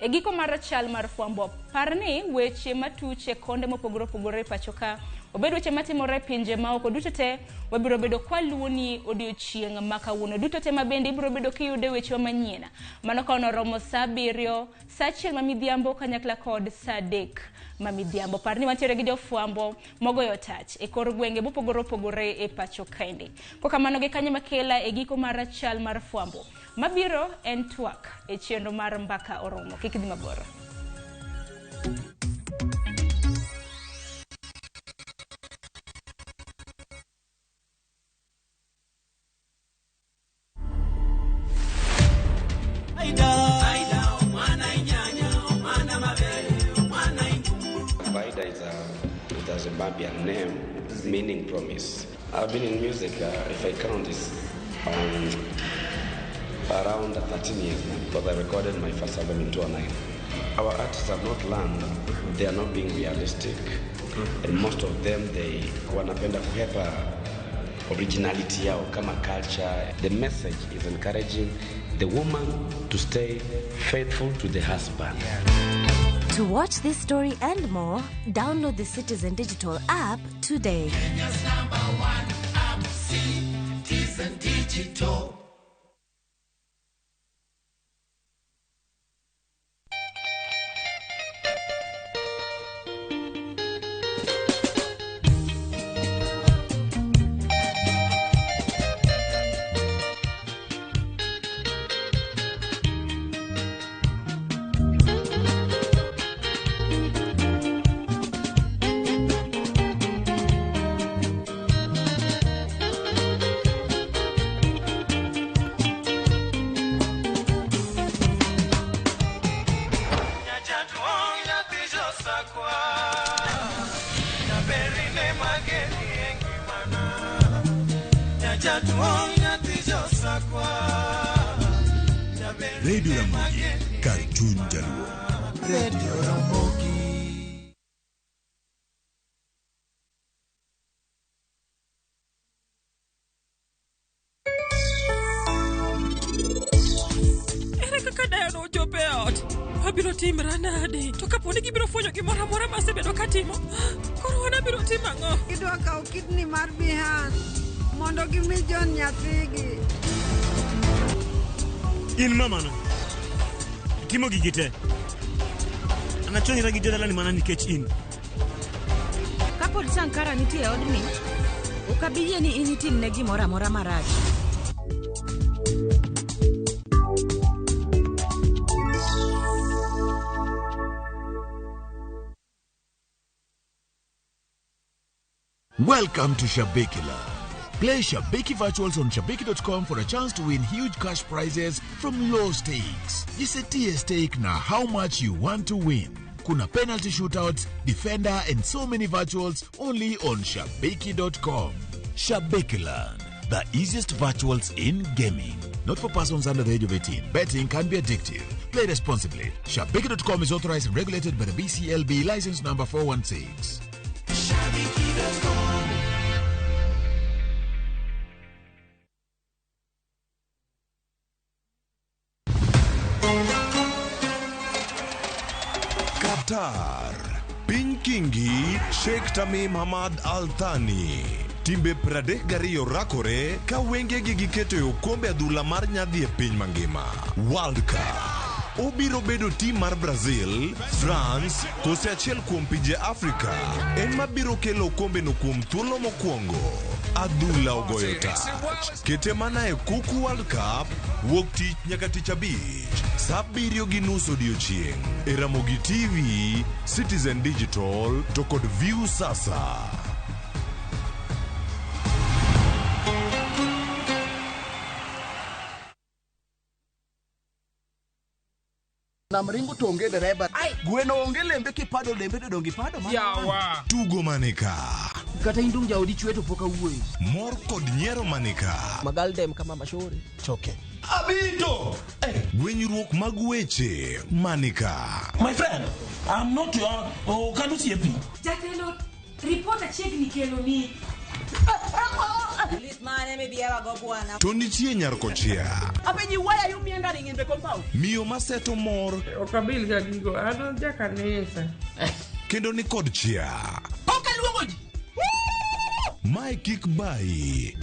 e giko mar chal mar fwambo. Par ni weche matuch e konde mopogore opogore e pacho ka, obed weche matimore e pinje maoko, duto te wabiro bedo kwaluoni odiochieng' ma kawuono. Duto te ma bende ibiro bedo kiyudo weche manyien mano ka onoromo saa 7, saa 1 ma midhiambo kanyakla kod saa 3 ma midhiambo. Par ni wantiere gi jofwambo mogoyo tach e kor gwenge mopogore opogore e pacho kaendi. Kokamano gi kanyo makela e giko mar chal mar fwambo. Mabiro en twak e chenro mar Mbaka Oromo. Kik idhi mabor. Vaida is a Zimbabwean name meaning promise. I've been in music, if I count this, around 13 years now, because I recorded my first album in 2009. Our artists have not learned, they are not being realistic, and most of them, they wanapenda kuhepa originality yao kama culture. The message is encouraging the woman to stay faithful to the husband. To watch this story and more, download the Citizen Digital app today. Kenya's #1 app, Citizen Digital. Radio Ramogi, kar chuny jaluo. Radio Ramogi. Ere kaka dayo nochopo e ot? Abiro timra nade? To kapo ni gibiro fwenyo gimoro amora masebedo katimo, koro wan abiro timo ang'o? Gidwa kawo kidney mar Bihan mondo gimi John nyathigi. In mamana, timo gigi te. Anachonyra gi jodalani mana nikech in. Kapod Sankara nitie e odni, ok abi yie ni in itimne gimoro amora marach. Welcome to Shabiki Land. Play Shabiki Virtuals on Shabiki.com for a chance to win huge cash prizes from low stakes. Jisetie stake na how much you want to win. Kuna penalty shootouts, defender, and so many virtuals only on Shabiki.com. Shabiki Land, the easiest virtuals in gaming. Not for persons under the age of 18. Betting can be addictive. Play responsibly. Shabiki.com is authorized and regulated by the BCLB license number 416. Qatar. Piny Kingi, Sheikh Tamim Hamad Al Thani. Timbe 32 rakore ka wengegi giketo e okombe adhula mar nyadhi e piny mangima. World Cup. Obiro bedo tim mar Brazil, France, kose achiel kuom pinje Afrika en mabiro kelo okombeno kuom thuolo mokwongo. Adhula ogoyo tach. Kete mana e Kuku World Cup wuok tich nyaka tich abich sa 7:30 odiochieng' e Ramogi TV, Citizen Digital to kod View Sasa. Nam ringo to onge dereba. Gweno onge lembe kipado lembe to donge ipado mana. Yawa. Tugo manika. Kata indung jaodi chwe to pok awuoyo. Mor kod nyiero manika. Magaldem kama mashuri. Choke. Abito! Gwenyruok mag weche manika. My friend, I'm not your oh, kan osiepi. Jatelo, ripot achiegni kelo ni. Lit mane mibierago bwana. To nitie nyar kochia. Apenji, why are you meandering in the compound? Miyo maseto mor Ok abil ga gigo, an jakanisa. kendo ni kod chia. Ok aluongo ji. Mae kik bayi.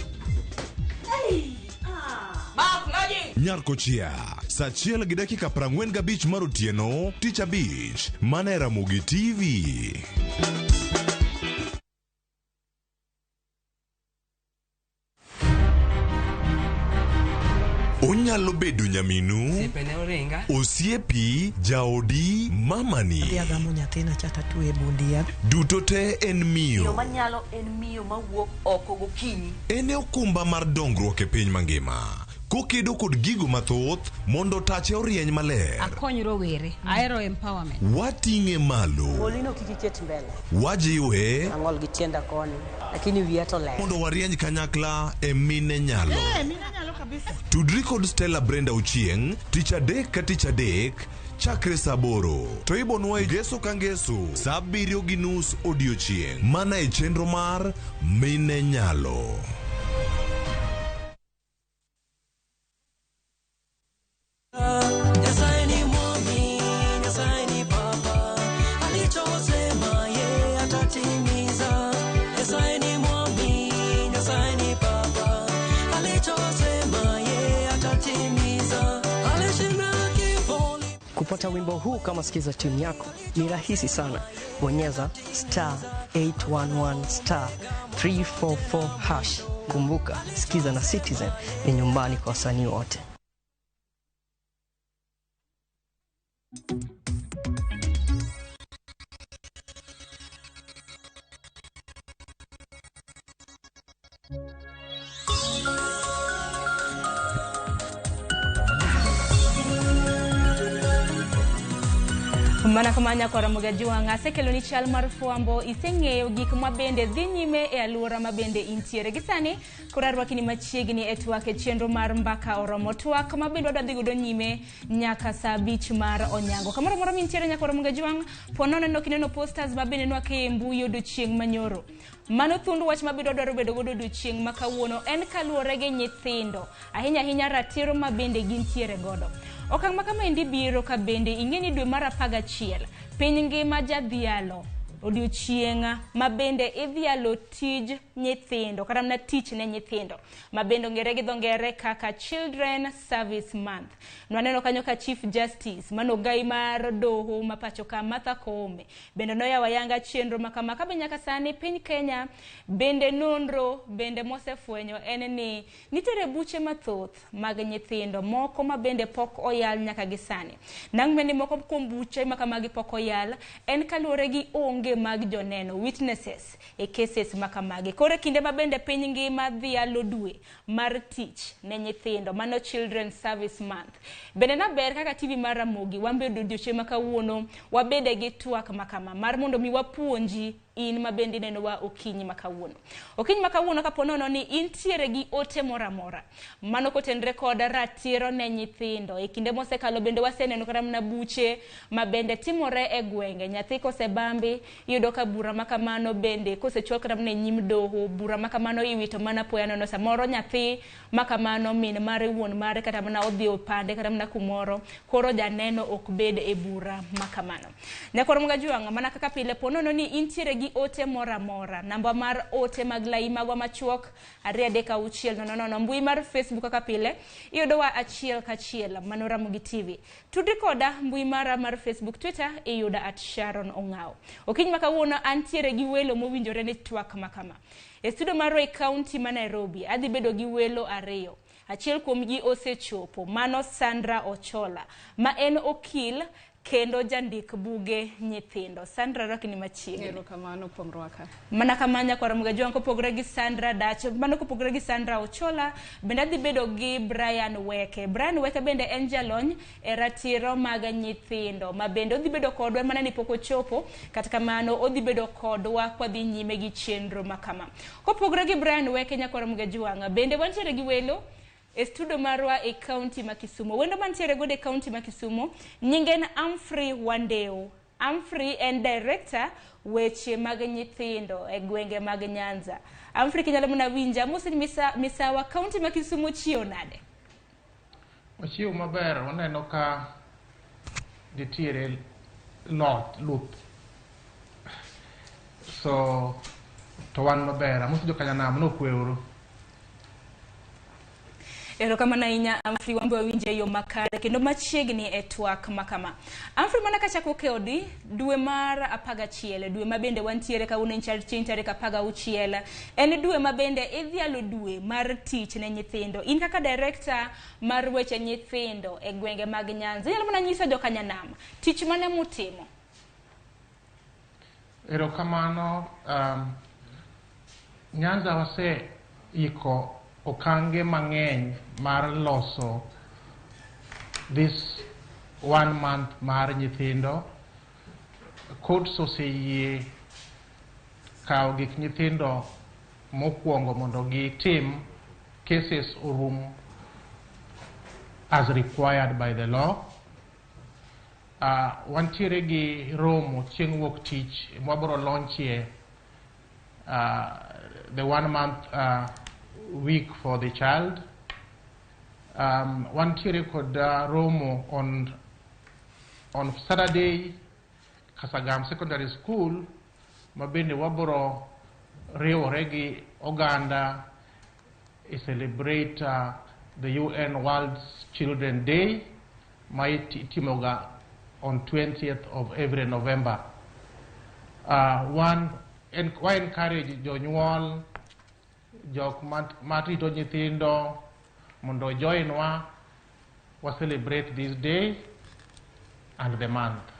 Mark Loji. Nyar kochia. Sa 1:45 mar otieno, tich abich, mana e Ramogi TV. Onyalo bedo nyaminu, Osiepene oringa. osiepi, jaodi, mamani. Adhi agamo nyathina cha tatwe e bundia. Duto te en Miyo miyo. manyalo en miyo mawuok oko gokinyi. En e okumba mar dongruok e piny mangima. Kokedo kod gigo mathoth mondo tache orieny maler. Akony rowere, ahero empowerment. Wating'e malo. Golino kik iket mbele. Wajiwe Ang'ol gi tienda koni, lakini wiya to ler. mondo warieny kanyakla e mine nyalo. mine nyalo kabisa. Tudri kod Stella Brenda Ochieng' tich adek ka tich adek chakre saa 8 to ibonwa e ngeso ka ngeso saa 7:30 odiochieng' mana e chenro mar Mine Nyalo. Nyasaye ni mwami, Nyasaye ni baba, alichosema ye atatimiza. Nyasaye ni mwami, Nyasaye ni baba, alichosema ye atatimiza. Alishinda kifo. Kupata wimbo huu kama sikiza tune yako ni rahisi sana. Bonyeza star 811 star 344 hash. Kumbuka, sikiza na Citizen ni nyumbani kwa wasanii wote. Mana kamano nyakora Mogajuang' asekeloni chal mar fwambo iseng'eyo gik ma bende dhi nyime e alwora ma bende intiere. Gi sani koro arwakini machiegni e twak e chenro mar mbaka oromo twak ma bende wadwa dhi godo nyime nyaka saa 5 mar onyango. Kamoro amora mintiere nyakora Mogajuang' po nono kineno posters ma bende nwakeyo e mbui odiochieng' manyoro. Mano thund wach ma bende wadwaro bedo godo odiochieng' ma kawuono en kaluwore gi nyithindo ahinya ahinya ratiro ma bende gintiere godo. Okang' ma kamaendi biro ka bende ing'e ni dwe mar 11 piny ngima jadhialo Odiochieng' ma bende idhialo tij nyithindo kata mana tich ne nyithindo ma bende ong'ere gi dho ngere kaka Children Service Month. Nwaneno kanyo ka Chief Justice mano ogai mar doho ma pacho ka Martha Koome bende noyawo ayanga chenro ma kama. Kabe nyaka sani piny Kenya bende nonro bende mosefwenyo en ni nitiere buche mathoth mag nyithindo moko ma bende pok oyal nyaka gi sani. Nang' ni moko kuom buche ma kamagi pok oyal en kaluwore gi onge mag joneno, witnesses, e cases ma kamagi. Koro e kinde ma bende piny ngima dhialo dwe mar tich ne nyithindo, mano Children Service Month. Bende naber kaka TV mar Ramogi wan be odiochieng' ma kawuono wabede gi twak ma kama mar mondo mi wapuonji in ma bende inenowa okinyi ma kawuono. Okinyi ma kawuono kapo nono ni intiere gi ote moro amora mano kotenre kod ratiro ne nyithindo. E kinde mosekalo bende waseneno kata mana buche ma bende timore e gwenge. Nyathi kosebambi iyudo ka bura ma kamano bende kosechwal kata mana e nyim doho, bura ma kamano iwito mana apoya nono. Samoro nyathi ma kamano min mare, wuon mare kata mana odhi opande kata mana kumoro, koro janeno ok bed e bura ma kamano. Nyakwar Mugajwang', mana kaka pile po nono ni intiere gi ote moro amora, namba mar ote mag lai magwa machuok 236 00, mbui mar Facebook kaka pile iyudowa achiel kachiel mano Ramogi TV. Tudri koda mbui mara mar Facebook, Twitter iyuda at Sharon Ong'awo. Okinyi ma kawuono antiere gi welo mowinjore ne twak ma kama. E studio marwa e kaunti ma Nairobi adhi bedo gi welo ariyo. Achiel kuomgi osechopo, mano Sandra Ochola ma en okil kendo jandik buge nyithindo. Sandra, rwakni machiegni. Erokamano kuom rwaka. Mana kamano nyakwar Mugajwang' kopogore gi Sandra Dach, mano kopogore gi Sandra Ochola, bende adhi bedo gi Brian Weke. Brian Weke bende en jalony e ratiro mag nyithindo ma bende odhi bedo kodwa mana ni pok ochopo, kata kamano odhi bedo kodwa kwadhi nyime gi chenro ma kama. Kopogore gi Brian Weke nyakwar Mugajwang', bende wantiere gi welo e studio marwa e kaunti ma Kisumu. Wendo mantiere godo e kaunti ma Kisumu nyinge en Humphrey Wandeo. Humphrey en director weche mag nyithindo e gwenge mag Nyanza. Humphrey, kinyalo mana winja, amosi ni misawa kaunti ma Kisumu chiew nade? Ochiew maber, waneno ka nitiere lot luth. So to wan maber, amosi jokanyanam nokweuru. Erokamano ahinya Humphrey, wan be wawinje e yo makare kendo machiegni e twak ma kama. Humphrey, mana kachako kodi, dwe mar 11, dwe ma bende wantiere kawuono en chieng' tarik 16, en dwe ma bende idhialo dwe mar tich ne nyithindo. In kaka director mar weche nyithindo e gwenge mag Nyanza, inyalo mana nyiso jokanyanam tich mane mutimo? Erokamano. Nyanza wase iko okange mang'eny mar loso this one month mar nyithindo. Courts oseyie kawo gik nyithindo mokwongo mondo gitim cases orum as required by the law. Wantiere gi romo chieng' wuok tich mwabiro launchie the 1 month week for the child. Wantiere kod romo on Saturday Kasagam Secondary School ma bende wabiro riwore gi oganda e celebrate the UN World Children Day ma itimoga on 20th of every November. Wa encourage jonyuol, jok ma rito nyithindo mondo join wa celebrate this day and the month.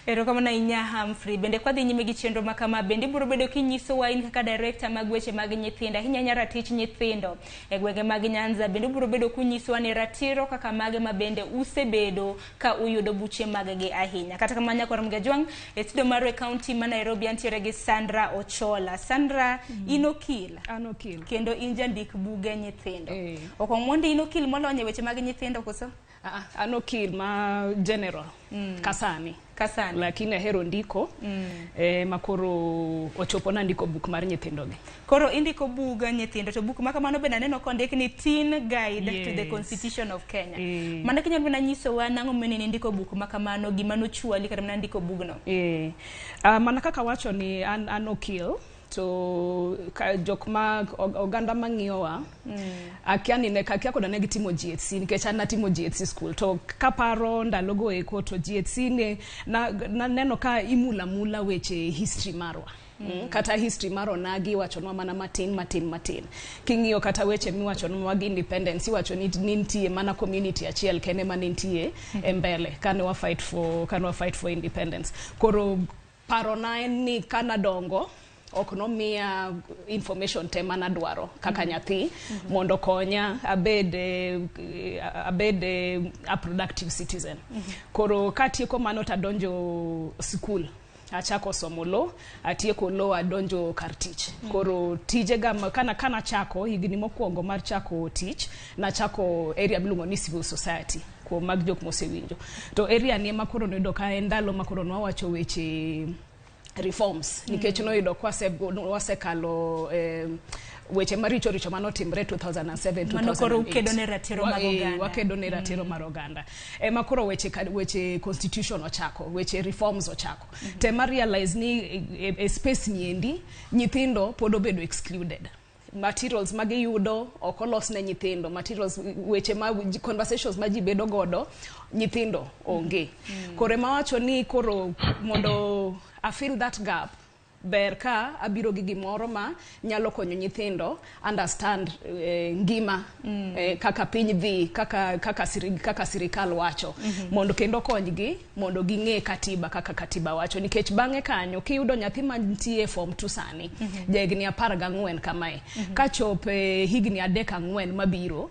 Erokamano ahinya Humphrey. Bende kwadhi nyime gi chenro ma kama, bende ibiro bedo kinyisowa in kaka director mag weche mag nyithindo, ahinya ahinya ratich nyithindo e gwenge mag Nyanza, bende ubiro bedo kunyisowa ni ratiro kaka mage ma bende usebedo ka uyudo buche mag gi ahinya. Kata kamano nyakwar Mgajwang', e studio marwa e kaunti ma Nairobi antiere gi Sandra Ochola. Sandra, in okil. An okil. Kendo in jandik buge nyithindo. Ok ong'wondi in okil molony e weche mag nyithindo koso? Ah, an okil ma general kasani. Kasani. Lakini ahero ndiko makoro ochopo na ndiko buk mar nyithindogi. Koro indiko bug nyithindo to buk ma kamano bende aneno kondik ni Teen Guide to the Constitution of Kenya. Mano kinyalo mana nyisowa nang'o momiyo indiko buk ma kamano, gima nochwali kata mana ndiko bugno. Mana kaka wacho ni an okil to ka, jok ma oganda mang'iyowa akia ni ne akia koda ne gitimo GHC nikech an natimo GHC school to kaparo ndalogo eko to GHC ne na neno ka imula mula weche history marwa. Kata history mar onagi iwachonwa mana matin matin matin. King'iyo kata weche miwachonwa mag independence iwacho ni nitie mana community achiel kende mane nitie e mbele kane wa fight for independence. Koro parona en ni kanadongo ok nomiya information te manadwaro kaka nyathi mondo konya abed a productive citizen. Koro katieko mano tadonjo school achako somo law, atieko law adonjo kar tich. Koro tijega kana chako higni mokwongo mar chako tich nachako area miluongo ni civil society kuom mag jok mosewinjo. To area ni ema koro noyudo ka en ndalo ma koro nwawacho weche reforms nikech noyudo wasekalo weche maricho richo manotimre 2007. Mano koro 2008. ukedo ne ratiro mag oganda. Wakedo ne ratiro mar oganda ema koro weche constitution ochako, weche reforms ochako. Tema realize ni e space niendi nyithindo pod obedo excluded. Materials magiyudo ok olos ne nyithindo, materials weche ma conversations ma ji bedo godo nyithindo onge. Koro ema wacho ni koro mondo a fill that gap ber ka abiro gi gimoro ma nyalo konyo nyithindo understand ngima kaka piny dhi, kaka sirikal wacho mondo kendo konygi mondo ging'e katiba kaka katiba wacho nikech bang'e kanyo kiyudo nyathi mantie form 2 sani jahigni 14 kamae kachop higni 3 4 mabiro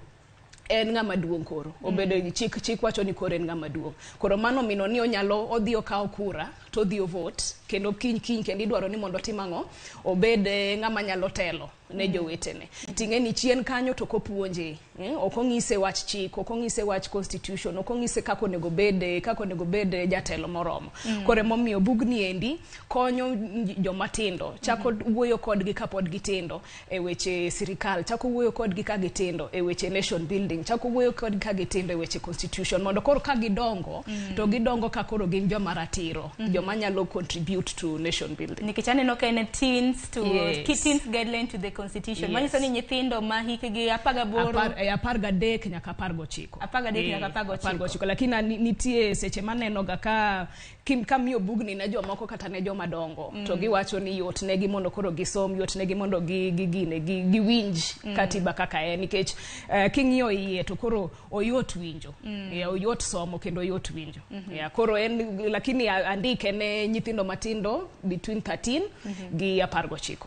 en ng'ama duong' koro obedo chik wacho ni koro en ng'ama duong'. Koro mano mino ni onyalo odhi okawo kura to odhi o-vote kendo kiny kiny kendo idwaro ni mondo otim ang'o obed ng'ama nyalo telo ne jowetene. Ting'e ni chien kanyo to kopuonje ok ong'ise wach chik, ok ong'ise wach constitution, ok ong'ise kaka onego bed jatelo moromo. Koro emomiyo bugni endi konyo joma tindo chako wuoyo kodgi kapod gitindo e weche sirikal, chako wuoyo kodgi ka gitindo e weche nation building, chako wuoyo kodgi ka gitindo e weche constitution mondo koro ka gidongo to gidongo ka koro gin joma ratiro, joma nyalo contribute to nation building. Nikech aneno ka en teens to teens guideline to the constitution. Manyiso ni nyithindo ma hikgi 18 13 nyaka 19. 13 nyaka 19. 19 lakini nitie seche maneno ga ka kamiyo bugni ne jomoko kata ne joma dongo to giwacho ni yot negi mondo koro gisom, yot negi mondo gi gine giwinj katiba kaka en nikech king'iyo iye to koro oyot winjo. Oyot somo kendo oyot winjo. Koro en lakini andike ne nyithindo matindo between 13 gi 19.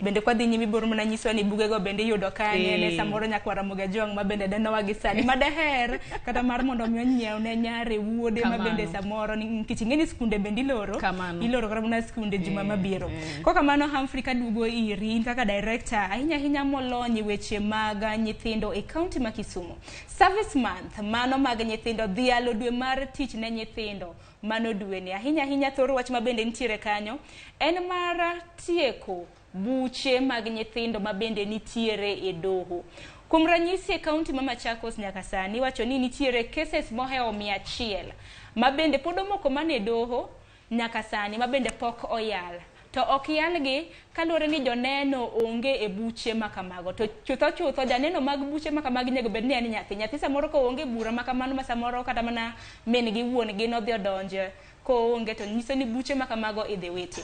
Bende kwa dhi nyime ibiro mana nyiswa ni bugego bende iyudo kanye ne samoro nyakwara Moga Jwang' ma bende nenowa gi sani madaher kata mar mondo mi onyiew ne nyare wuode ma bende samoro nikech ing'e ni skunde bende iloro. Iloro kata mana skunde juma mabiro. Kokamano Humphrey kaduogo iri in kaka director ahinya ahinya molony e weche mag nyithindo e kaunti ma Kisumu. Service month mano mag nyithindo dhialo dwe mar tich ne nyithindo mano dwe ni ahinya ahinya thoro wach ma bende nitiere kanyo en mar tieko buche mag nyithindo ma bende nitiere e doho. Kuom ranyisi e kaunti ma Machakos nyaka sani iwacho ni nitiere cases mohewo 100 ma bende pod omoko mana e doho nyaka sani ma bende pok oyal. To ok yalgi kaluwore ni joneno onge e buche makamago. To chutho chutho janeno mag buche makamagi onego bed ni en nyathi. Nyathi samoro koonge bura makamano ma samoro kata mana min gi wuon gi nodhi odonje koonge to nyiso ni buche makamago idhi witi.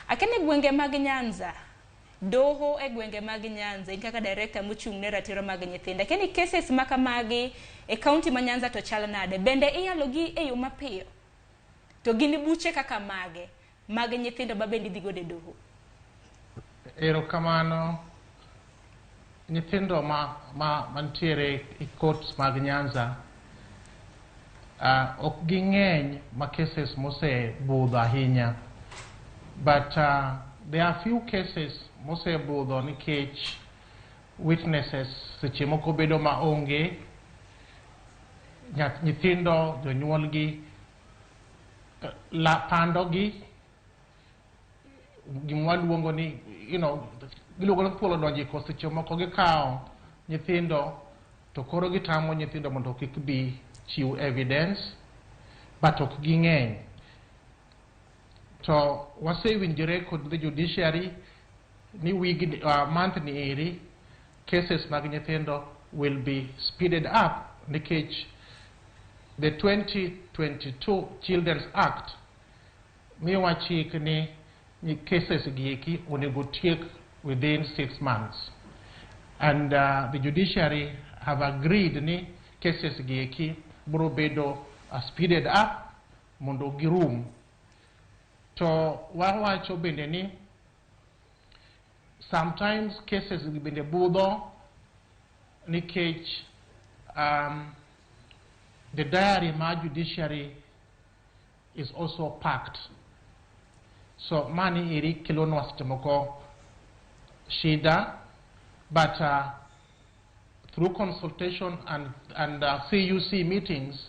Akia ni gwenge mag Nyanza, doho e gwenge mag Nyanza in kaka director mochung' ne ratiro mag nyithindo. Akia ni cases makamagi e kaunti ma Nyanza to chal nade? Bende iyalo gi e yo mapiyo? To gin buche kaka mage mag nyithindo ma bende idhi godo e doho? Erokamano. Nyithindo ma mantiere e courts mag Nyanza ok ging'eny ma cases mosebudho ahinya, but there are few cases mosebudho nikech witnesses seche moko bedo maonge. Nyithindo jonyuolgi la pandogi gima waluongo ni giluongo ni thuol odonjo e ko. Seche moko gikawo nyithindo to koro gitamo nyithindo mondo kik bi chiw evidence, but ok ging'eny. To wasewinjore kod the judiciary ni wigni, month ni eri cases mag nyithindo will be speeded up nikech the 2022 Children's Act miyowa chik ni cases gi eki onego tiek within 6 months, and the judiciary have agreed ni cases gi eki biro bedo speeded up mondo girum. To wawacho bende ni sometimes cases gi bende budho nikech the diary mar judiciary is also packed. So mani eri kelonwa seche moko shida, but through consultation and CUC meetings,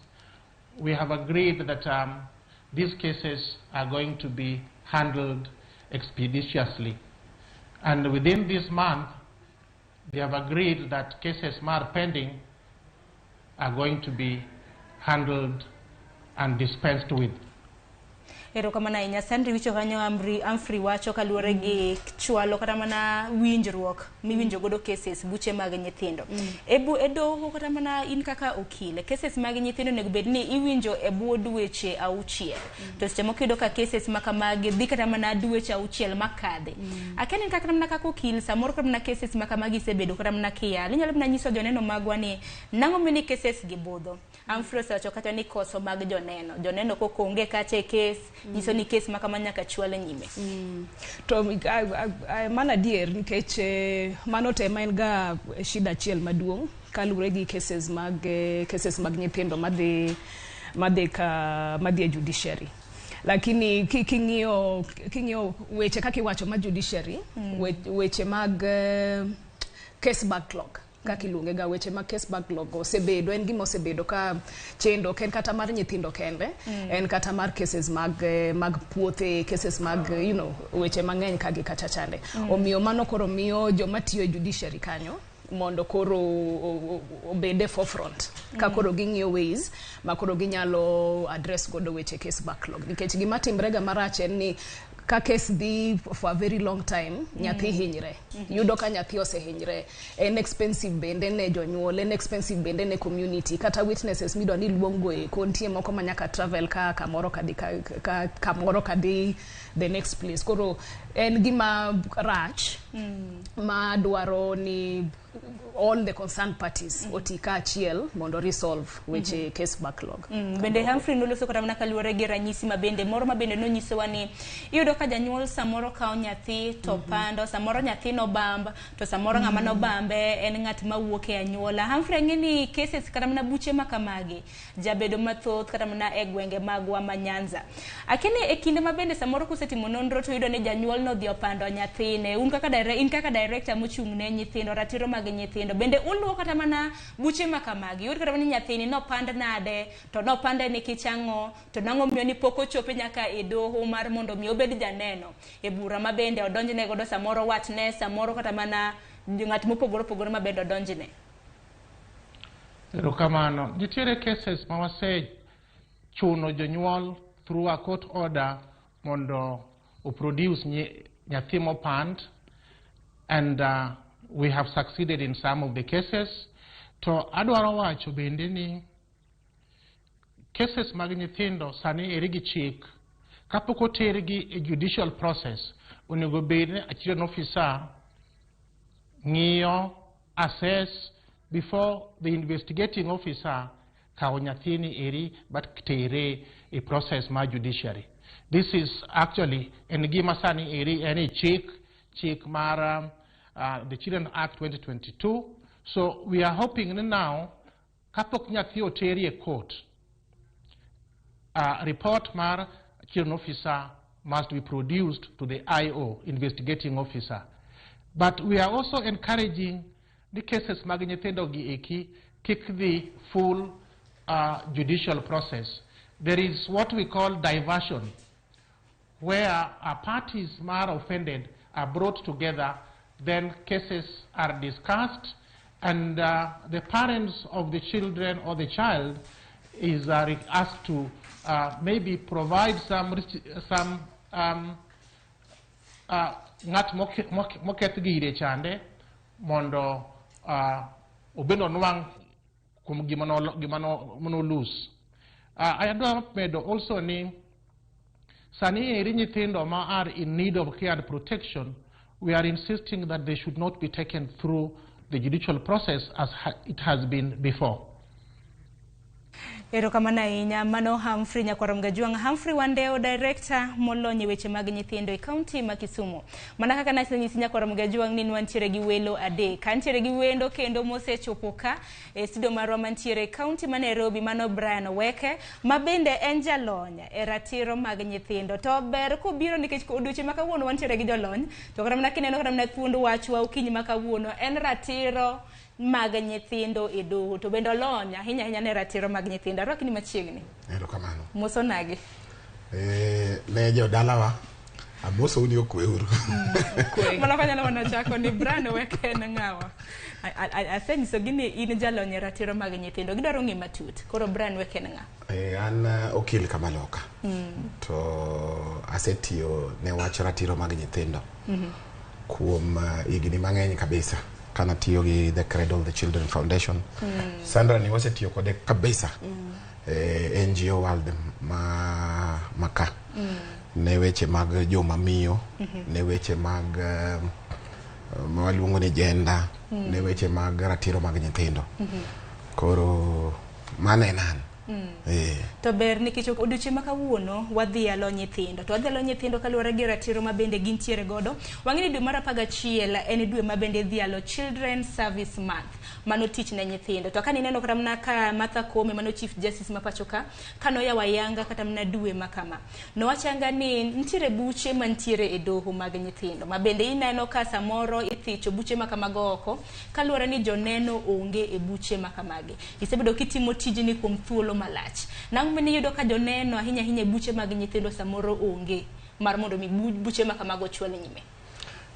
we have agreed that these cases are going to be handled expeditiously. And within this month, they have agreed that cases mar pending are going to be handled and dispensed with. Erokamano ahinya. Sandri wicho kanyo Amri, Humphrey wacho kaluwore gi chwalo kata mana winjruok miwinjo godo cases buche mag nyithindo. E bu e doho kata mana in kaka okil, cases mag nyithindo onego bed ni iwinjo e bwo dweche 6. To seche moko iyudo ka cases ma kamagi dhi kata mana dweche 6 makadhe. Akia ni kata mana kaka okil samoro kata mana cases ma kamagi isebedo kata mana kiyalo inyalo mana nyiso joneno magwa ni nang'o mini cases gi budho. Humphrey osewacho kata ni koso mag joneno. Joneno kok onge kacha e case nyiso ni case ma kama nyaka chwal nyime. To mano adier nikech mano te ma en ga shida achiel maduong' kaluwore gi cases mag nyithindo madhi ka madhi e judiciary. Lakini king'iyo weche kaka iwacho ma judiciary, weche mag case backlog kaka iluonge ga, weche mag case backlog osebedo, en gima osebedo ka chendo. Ok en kata mar nyithindo kende, en kata mar cases mag puothe, cases mag weche mang'eny ka gi kacha chande. Omiyo mano koro miyo joma tiyo e judiciary kanyo mondo koro obed e forefront ka koro ging'iyo ways ma koro ginyalo address godo weche case backlog, nikech gima timre ga marach en ni ka case dhi for a very long time, nyathi hinyre. Yudo ka nyathi osehinyre, en expensive bende ne jonyuol, en expensive bende ne community, kata witnesses midwa ni luongo eko nitie moko ma nyaka travel ka kamoro kadhi ka kamoro kadhi the next place. Koro en gima rach ma dwaro ni all the concerned parties oti kaachiel mondo resolve weche case backlog. Bende Humphrey noloso kata mana kaluwore gi ranyisi ma bende moro ma bende nonyisowa ni iyudo ka janyuol samoro kawo nyathi to pando, samoro nyathi nobamb to samoro ng'ama nobambe en ng'at mawuok e anyuola. Humphrey, ang'e ni cases kata mana buche ma kamagi jabedo mathoth kata mana e gwenge magwa ma Nyanza. Akia ni e kinde ma bende samoro kusetimo nonro to iyudo ni janyuol nodhi opando nyathine, un kaka in kaka director mochung' ne nyithindo, ratiro mag nyithindo, bende uluwo kata mana buche ma kamagi, yud kata mana ni nyathini nopand nade, to nopande nikech ang'o, to nang'o miyo ni pok ochope nyaka e doho mar mondo mi obed janeno e bura ma bende odonjne godo, samoro watne, samoro kata mana ng'at mopogore opogore ma bende odonjne? Erokamano. Nitiere cases ma wasechuno jonyuol through a court order mondo oproduce nyathi mopand, and we have succeeded in some of the cases. To adwaro wacho bende ni cases mag nyithindo sani eri gi chik kapok otergi e judicial process, onego bed ni a children officer ng'iyo, assess before the investigating officer kawo nyathini eri but tere e process mar judiciary. This is actually en gima sani eri en e chik mar the Children Act 2022. So we are hoping ni now kapok nyathi oteri e court, report mar children officer must be produced to the IO, investigating officer. But we are also encouraging the cases mag nyithindo gi eki kik dhi full judicial process. There is what we call diversion, where parties who are offended are brought together, then cases are discussed, and the parents of the children or the child is asked to maybe provide some ng'at moketh gire chande mondo obed onwang' kuom gima no lose. Adwa medo also ni sani eri nyithindo ma are in need of care and protection, we are insisting that they should not be taken through the judicial process as it has been before. Erokamano ahinya mano Humphrey Nyakwarom Gajuang. Humphrey Wandeo, director molony e weche mag nyithindo e kaunti ma Kisumu. Mana kaka nasenyisi Nyakwarom Gajuang ni wantiere gi welo adek. Antiere gi wendo kendo mosechopo ka e studio marwa mantiere e kaunti ma Nairobi, mano Brian Oweke, ma bende en jalony e ratiro mag nyithindo. To ber kobiro nikech odiochieng' ma kawuono wantiere gi jolony, to kata mana kineno kata mana thuond wachwa okinyi ma kawuono en ratiro mag nyithindo e doho, to bende olony ahinya ahinya ne ratiro mag nyithindo. Arwaki ni machiegni. Erokamano. Moso nage? Ne jodalawa, amosou ni okweuru. Mano kanyalo mana chako ni Brian Oweke en ng'awa. Asenyisogi ni in jalony e ratiro mag nyithindo, gidwaro ng'e matut. Koro Brian Oweke en ng'a? An okil kamaloka. To asetiyo ne wach ratiro mag nyithindo kuom higni mang'eny kabisa. Kana tiyo gi The Cradle the Children Foundation. Sandra ni wasetiyo kode kabisa. NGO World ma maka. Ne weche mag joma miyo, ne weche mag ma waluongo ni gender, ne weche mag ratiro mag nyithindo. Koro mano en an. To ber nikech odiochieng' ma kawuono wadhialo nyithindo, to wadhialo nyithindo kaluwore gi ratiro ma bende gintiere godo. Wang'e ni dwe mar 11 en dwe ma bende idhialo Children Service Month, mano tich ne nyithindo. To kanineno kata mana ka Martha Koome, mano Chief Justice ma pacho ka, kanoyawo ayanga kata mana dwe ma kama, nowachanga ni nitiere buche mantiere e doho mag nyithindo ma bende ineno ka samoro ithicho buche ma kamago oko kaluwore ni joneno onge e buche ma kamagi. Isebedo kitimo tijni kuom thuolo malach. Nang'o mane iyudo ka joneno ahinya ahinya e buche mag nyithindo samoro onge mar mondo mi buche ma kamago ochwal nyime?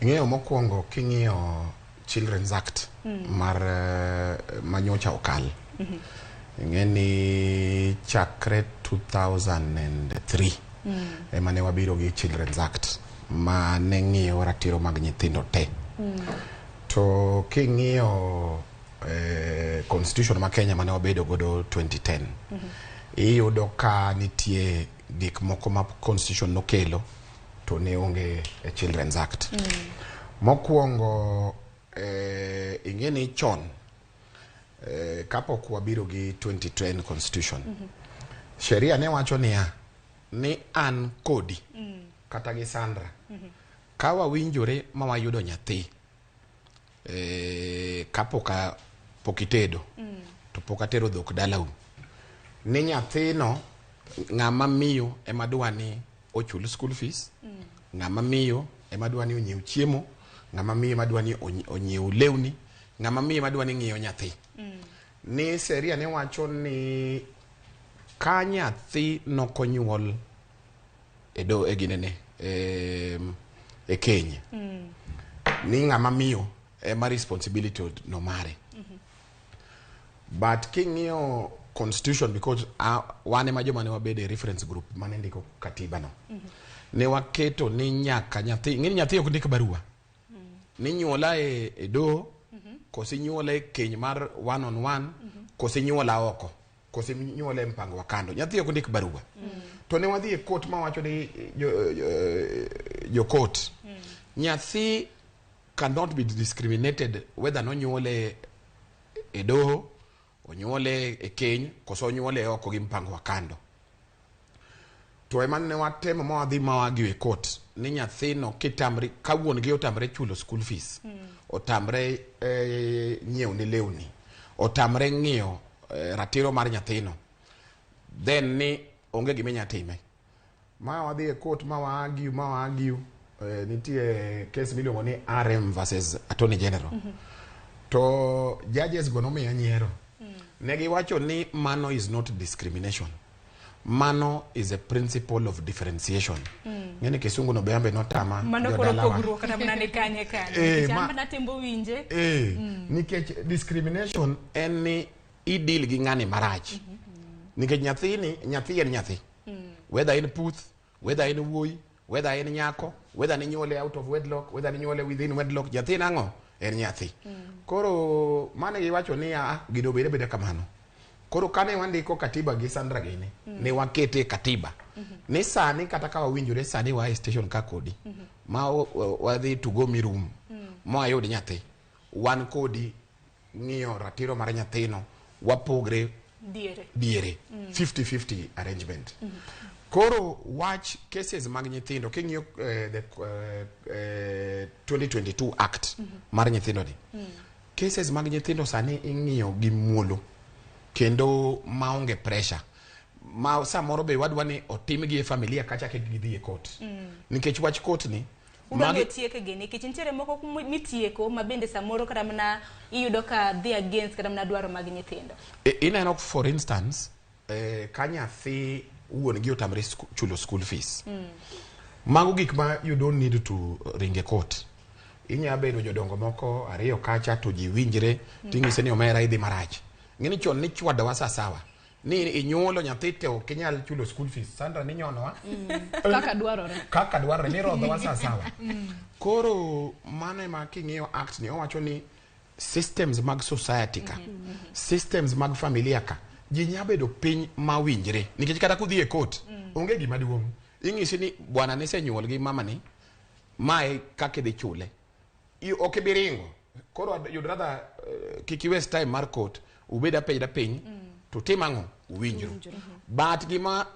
Ing'eyo mokwongo king'iyo Children's Act mar manyocha okal. Ing'e ni chakre 2003 ema ne wabiro gi Children's Act ma ne ng'iyo ratiro mag nyithindo te. To king'iyo constitution ma Kenya mane wabedo godo 2010, iyudo ka nitie gik moko ma constitution nokelo to ne onge e Children's Act. Mokwongo ing'e ni chon kapok wabiro gi 2010 constitution, sheria ne wacho niya ni an kodi kata gi Sandra ka wawinjore ma wayudo nyathi kapok pok itedo to pok atero dhok dalau, ni nyathino ng'ama miyo ema dwa ni ochul school fees, ng'ama miyo ema dwa ni onyiew chiemo, ng'ama miyo ema dwa ni onyiew lewni, ng'ama miyo ema dwa ni ng'iyo nyathi. Ni sheria ne wacho ni ka nyathi nokonyuol e do e ginene e keny, ni ng'ama miyo ema responsibility no mare. But king'iyo constitution, because wan ema joma ne wabedo e reference group mane ndiko katiba no, ne waketo ni nyaka nyathi, ing'e ni nyathi ok ndik barua, ni nyuola e doho, koso inyuola e keny mar one on one, koso inyuola oko, koso inyuola e mpango wa kando, nyathi ok ndik barua. To ne wadhi e court ma wacho ni jo court, nyathi cannot be discriminated whether nonyuole e doho, onyuole e keny, koso onyuole oko gi mpango wa kando. To ema ne watemo ma wadhi ma wagi e court ni nyathino kitamri, ka wuon gi otamre chulo school fees, otamre nyiewo ne lewni, otamre ng'iyo ratiro mar nyathino, then ni onge gima inya time. Ma wadhi e court ma wa argue, nitie case miluongo ni RM versus Attorney General. To judges go nomiya nyiero. Ne giwacho ni mano is not discrimination. Mano is a principle of differentiation. Ng'eni kisungu no be notama Mano koro jodalawa. pogruok kata mana ne kanye kanye. Eh, Nikech an mana tembo winje. Nikech discrimination en ni i-deal gi ng'ani marach. Nikech nyathini, nyathi en nyathi. Whether en puth, whether en wuoyi, whether en nyako, whether ninyuole out of wedlock, whether ninyuole within wedlock, nyathi nang'o? En nyathi. Koro mane giwacho ni a gino obed abeda kamano. Koro kane wandiko katiba gi Sandra gini, ne wakete e katiba. Ni sani kata ka wawinjore sani wa e station ka kodi, ma wadhi to go mi room, ma wayud nyathi. Wan kodi ng'iyo ratiro mar nyathino, wapogre Diere. diere, 50-50 arrangement. Koro wach cases mag nyithindo king'iyo the 2022 Act mar nyithindo ni, cases mag nyithindo sani ing'iyo gi muolo kendo maonge pressure ma samoro be wadwa ni otimgi e familia kacha kik gidhi e court, nikech wach court ni Udwa ni otiekgi nikech nitiere moko mitieko ma bende samoro kata mana iyudo ka dhi against kata mana dwaro mag nyithindo. Ineno for instance, ka nyathi wuon gi otamre chulo school fees, mago gik ma you don't need to ring e court. Inya bedo jodongo moko ariyo kacha to ji winjre, ting'ise ni omera idhi marach. Ng'eni chon ni chwadowa sa sawa ni inyuolo nyathi to ok inyal chulo school fees. Sandra ninyonowa kaka dwarore. Kaka dwarore ni rodhowa sa sawa. Koro mano ema king'iyo act ni owacho ni systems mag society ka, systems mag familia ka, ji nya bedo piny mawinjre nikech kata kudhi e court, onge gima duong'. Ing'isi ni bwana nisenyuol gi mama ni mae kaka idhi chule. Ok ibi ringo. Koro you'd rather kik i waste time mar court, ubed apeda piny, to tim ang'o? Uwinjru. But gima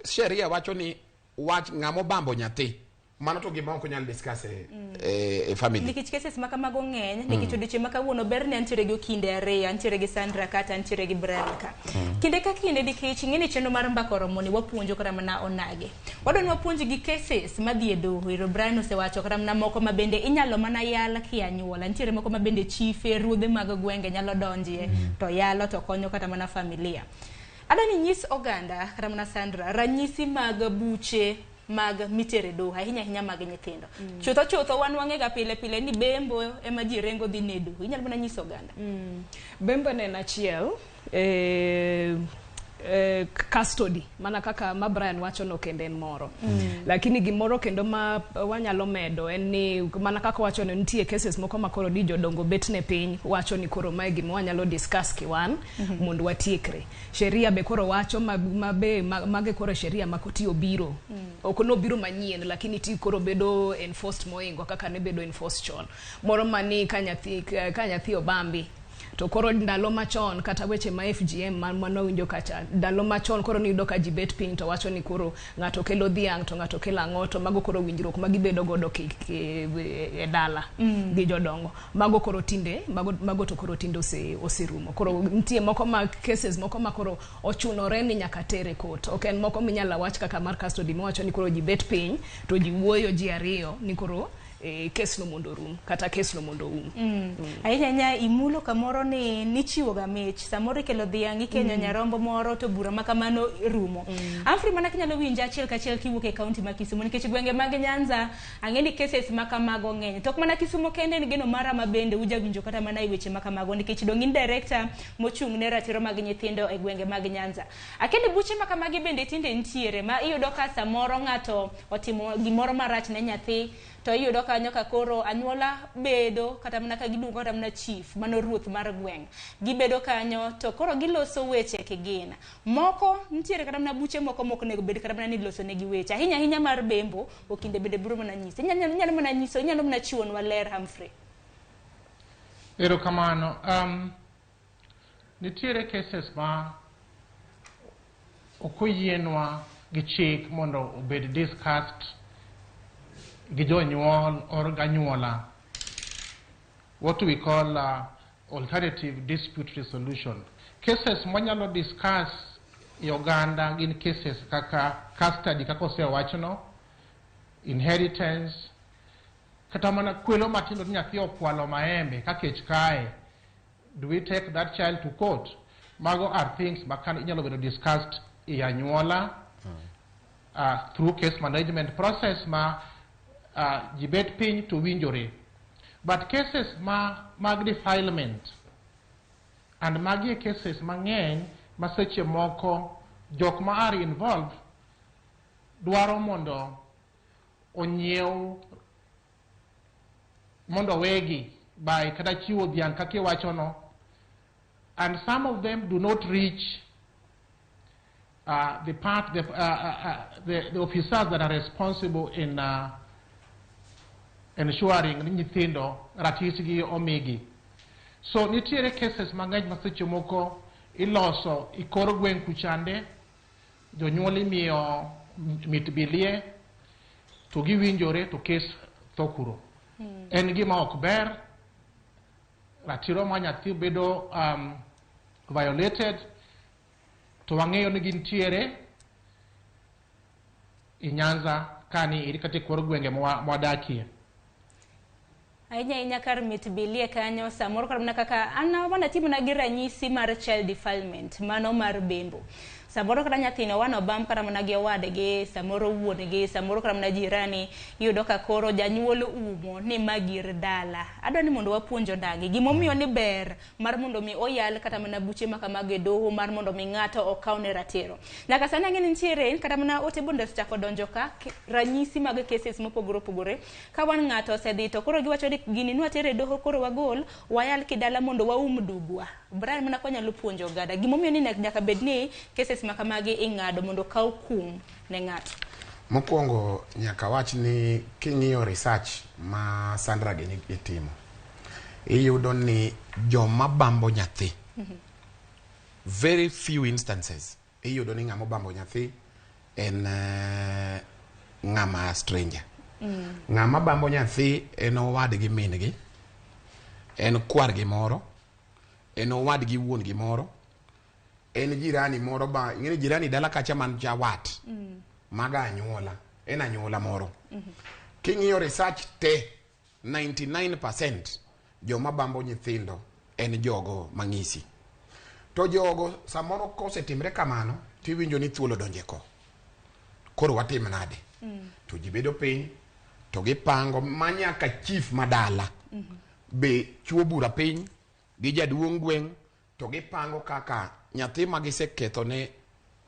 sheria wacho ni wach ng'ama obambo nyathi, mano to gima ok nyal discuss e family. Nikech cases ma kamago ng'eny, nikech odiochieng' ma kawuono ber ni antiere gi okinde ariyo, antiere gi Sandra kata antiere gi Brian ka. Kinde ka kinde nikech ing'e ni chenro mar mbaka oromo ni wapuonjo kata mana onage. Wadwa ni wapuonj gi cases madhi e doho. Ero Brian osewacho kata mana moko ma bende inyalo mana yal ki anyuola. Nitiere moko ma bende chife, ruodhe mag gwenge nyalo donjie, to yalo to konyo kata mana familia. Adwa ni nyis oganda kata mana Sandra ranyisi mag buche mag mitere doho, ahinya ahinya mag nyithindo. Chutho chutho wan wang'ega pile pile ni bembo ema ji ringo dhi ne doho. Inyalo mana nyiso oganda. Bembo ne en achiel, custody mana kaka ma Brian wacho no kendo en moro. Lakini gimoro kendo ma wanyalo medo en ni mana kaka wacho ni nitie cases moko ma koro ni jodongo bet ne piny wacho ni koro mae gima wanyalo discuss kiwan mondo watiekre. Sheria be koro wacho ma be mage koro sheria ma koti obiro. Ok nobiro manyien lakini ti koro bedo enforced moingo kaka ne bedo enforced chon. Moro mani ka nyathi obambi to koro ndalo machon kata weche ma FGM mano winjo kacha ndalo machon koro niyudo ka ji bet piny to wacho ni koro ng'ato kelo dhiang' to ng'ato kelo ang'o to mago koro winjruok ma gibedo godo e dala gi jodongo. Mago koro tinde mago to koro tinde oserumo. Koro nitie moko ma cases moko ma koro ochunore ni nyaka tere court. Ok en moko minyalo wach kaka mar custody miwacho ni koro ji bet piny to ji wuoyo ji ariyo ni koro kes no mondo orum kata kes no mondo oum. Ahinya ahinya imulo kamoro ni nichiwo ga mich samoro ikelo dhiang' ikenyo nyarombo moro to bura ma kamano rumo. Humphrey mana kinyalo winja achiel kachiel kiwuok e kaunti ma Kisumu nikech gwenge mag Nyanza ang'e ni cases ma kamago ng'eny. To ok mana Kisumu kende en geno mara ma bende uja winjo kata mana e weche ma kamago nikech dong' in director mochung' ne ratiro mag nyithindo e gwenge mag Nyanza. Akeni buche ma kamagi bende tinde nitiere ma iyudo ka samoro ng'ato otimo gimoro marach ne nyathi to iyudo kanyo ka koro anyuola bedo kata mana ka giluongo kata mana chief mano ruoth mar gweng' gibedo kanyo to koro giloso weche kigin moko nitiere kata mana buche moko mok onego bed kata mana ni iloso negi weche ahinya ahinya mar bembo okinde bende biro mana nyise inyalo mana nyiso inyalo mana chiwonwa ler Humphrey. Erokamano. Nitiere cases ma ok oyienwa gi chik mondo obed discussed gi jonyuol or ganyuola, what we call alternative dispute resolution. Cases mwanyalo discuss e oganda gin cases kaka custody kaka osewachno, inheritance, kata mana kwelo matindo ni nyathi okwalo maembe ka kech kae. Do we take that child to court? Mago are things ma kan inyalo bedo discussed e anyuola through case management process ma ji bet piny to winjore. But cases ma mag defilement and magi e cases mang'eny ma seche moko jok ma are involved dwaro mondo onyiew mondo wegi by kata chiwo dhiang' kaka iwachono, and some of them do not reach the part the officers that are responsible in ensuring ni nyithindo ratichgi omigi. So nitiere cases mang'eny ma seche moko iloso i kor gweng' kuchande, jonyuol imiyo mit bilie to giwinjore to kes tho kuro. En gima ok ber, ratiro ma nyathi bedo violated, to wang'eyo ni gintiere i Nyanza kani iri kata e kor gwenge mwadakie. Ahinya ahinya kar mit bilie kanyo samoro kata mana kaka an wanatimo gi ranyisi mar child defilement mano mar bembo. Samoro kata nyathino wan obam kata mana gi owadgi, samoro wuon-gi, samoro kata mana jirani, iyudo ka koro janyuol umo ni ma gir dala. Adwa ni mondo wapuonj onagi gimomiyo ni ber mar mondo mi oyal kata mana buche ma kamago e doho mar mondo mi ng'ato okawne ratiro. Nyaka sani ang'e ni nitiere kata mana ote bende osechako donjo ka ranyisi mag cases mopogore opogore. Ka wan ng'ato osedhi to koro giwacho ni gini nwatere e doho koro wagol wayal kidala mondo waum dugwa. Brian mana kwanyalo puonjo oganda gimomiyo ni nyaka bed ni cases ma kamagi ing'ado mondo okaw kum ne ng'ato. Mokwongo nyaka wach ni king'iyo research ma Sandra gini itimo, iyudo ni joma bambo nyathi, very few instances iyudo ni ng'ama obambo nyathi en ng'ama stranger. Ng'ama bambo nyathi en owadgi min-gi, en kwargi moro, en owadgi wuon-gi moro, en jirani moro ba ing'eni jirani dala kacha man jawat. Maga anyuola, en anyuola moro. King'iyo research te 99% joma bambo nyithindo en jogo mang'isi. To jogo samoro kosetimre kamano tiwinjo ni thuolo donje ko. Koro watim nade? To ji bedo piny to gipango manyaka chief madala be chuo bura piny gi jaduong' gweng' to gipango kaka nyathi ma giseketho ne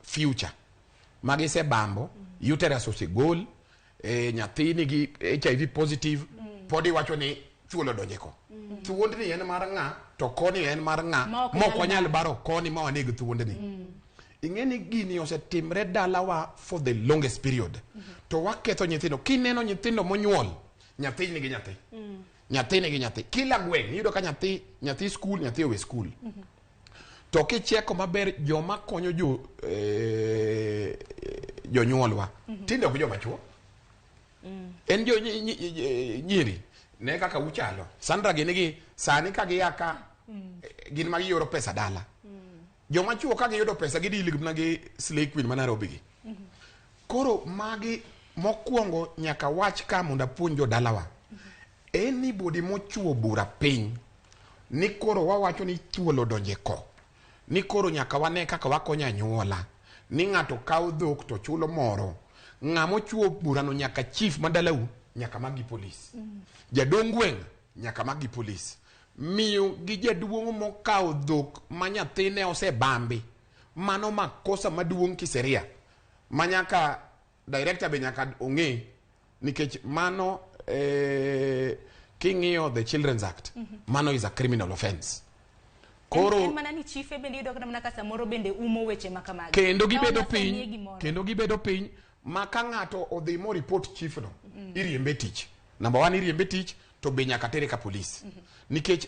future ma gisebambo, uterus osegol, nyathi nigi HIV positive, pod iwacho ni thuolo donje ko. Thuondni en mar ng'a to koni en mar ng'a Ma ok mok nyal wanyal baro. baro koni ma waneg thuondni. Ing'e ni gini osetimre dalawa for the longest period. To waketho nyithindo. Kineno nyithindo monyuol, nyathi nigi nyathi. Nyathi nigi nyathi. Kila gweng' iyudo ka nyathi, nyathi skul, nyathi owe skul. To kicheko maber joma konyo jonyuolwa, tinde ok joma chuo. En jo nyiri, ne kaka uchalo. Sandra gini gi sani ka gia ka gin ma gioro pesa dala. Joma chuo ka giyudo pesa gidil mana gi Slay Queen ma Nairobi gi. Koro magi mokwongo nyaka wach ka mondo apuonj jodalawa. Anybody mochuo bura piny ni koro wawacho ni thuolo donje ko. Ni koro nyaka wane kaka wakonyo anyuola. Ni ng'ato kawo dhok to chulo moro. Ng'ama ochuo burano nyaka chief madalau nyaka mak gi polis. Jaduong' gweng' nyaka mak gi polis. Miyo gi jaduong' mokawo dhok ma nyathine osebambi. Mano makosa maduong' kiseria. Ma nyaka director be nyaka ong'e nikech mano king'iyo the Children's Act, mano is a criminal offense. Koro en mana ni chife bende iyudo kata mana ka samoro bende umo weche ma kamagi. Kendo gibedo Ka piny, onafwenyie gimoro. kendo gibedo piny ma ka ng'ato odhi mo report chief no, iriembe tich. Number 1 iriembe tich to be nyaka tere ka police. Nikech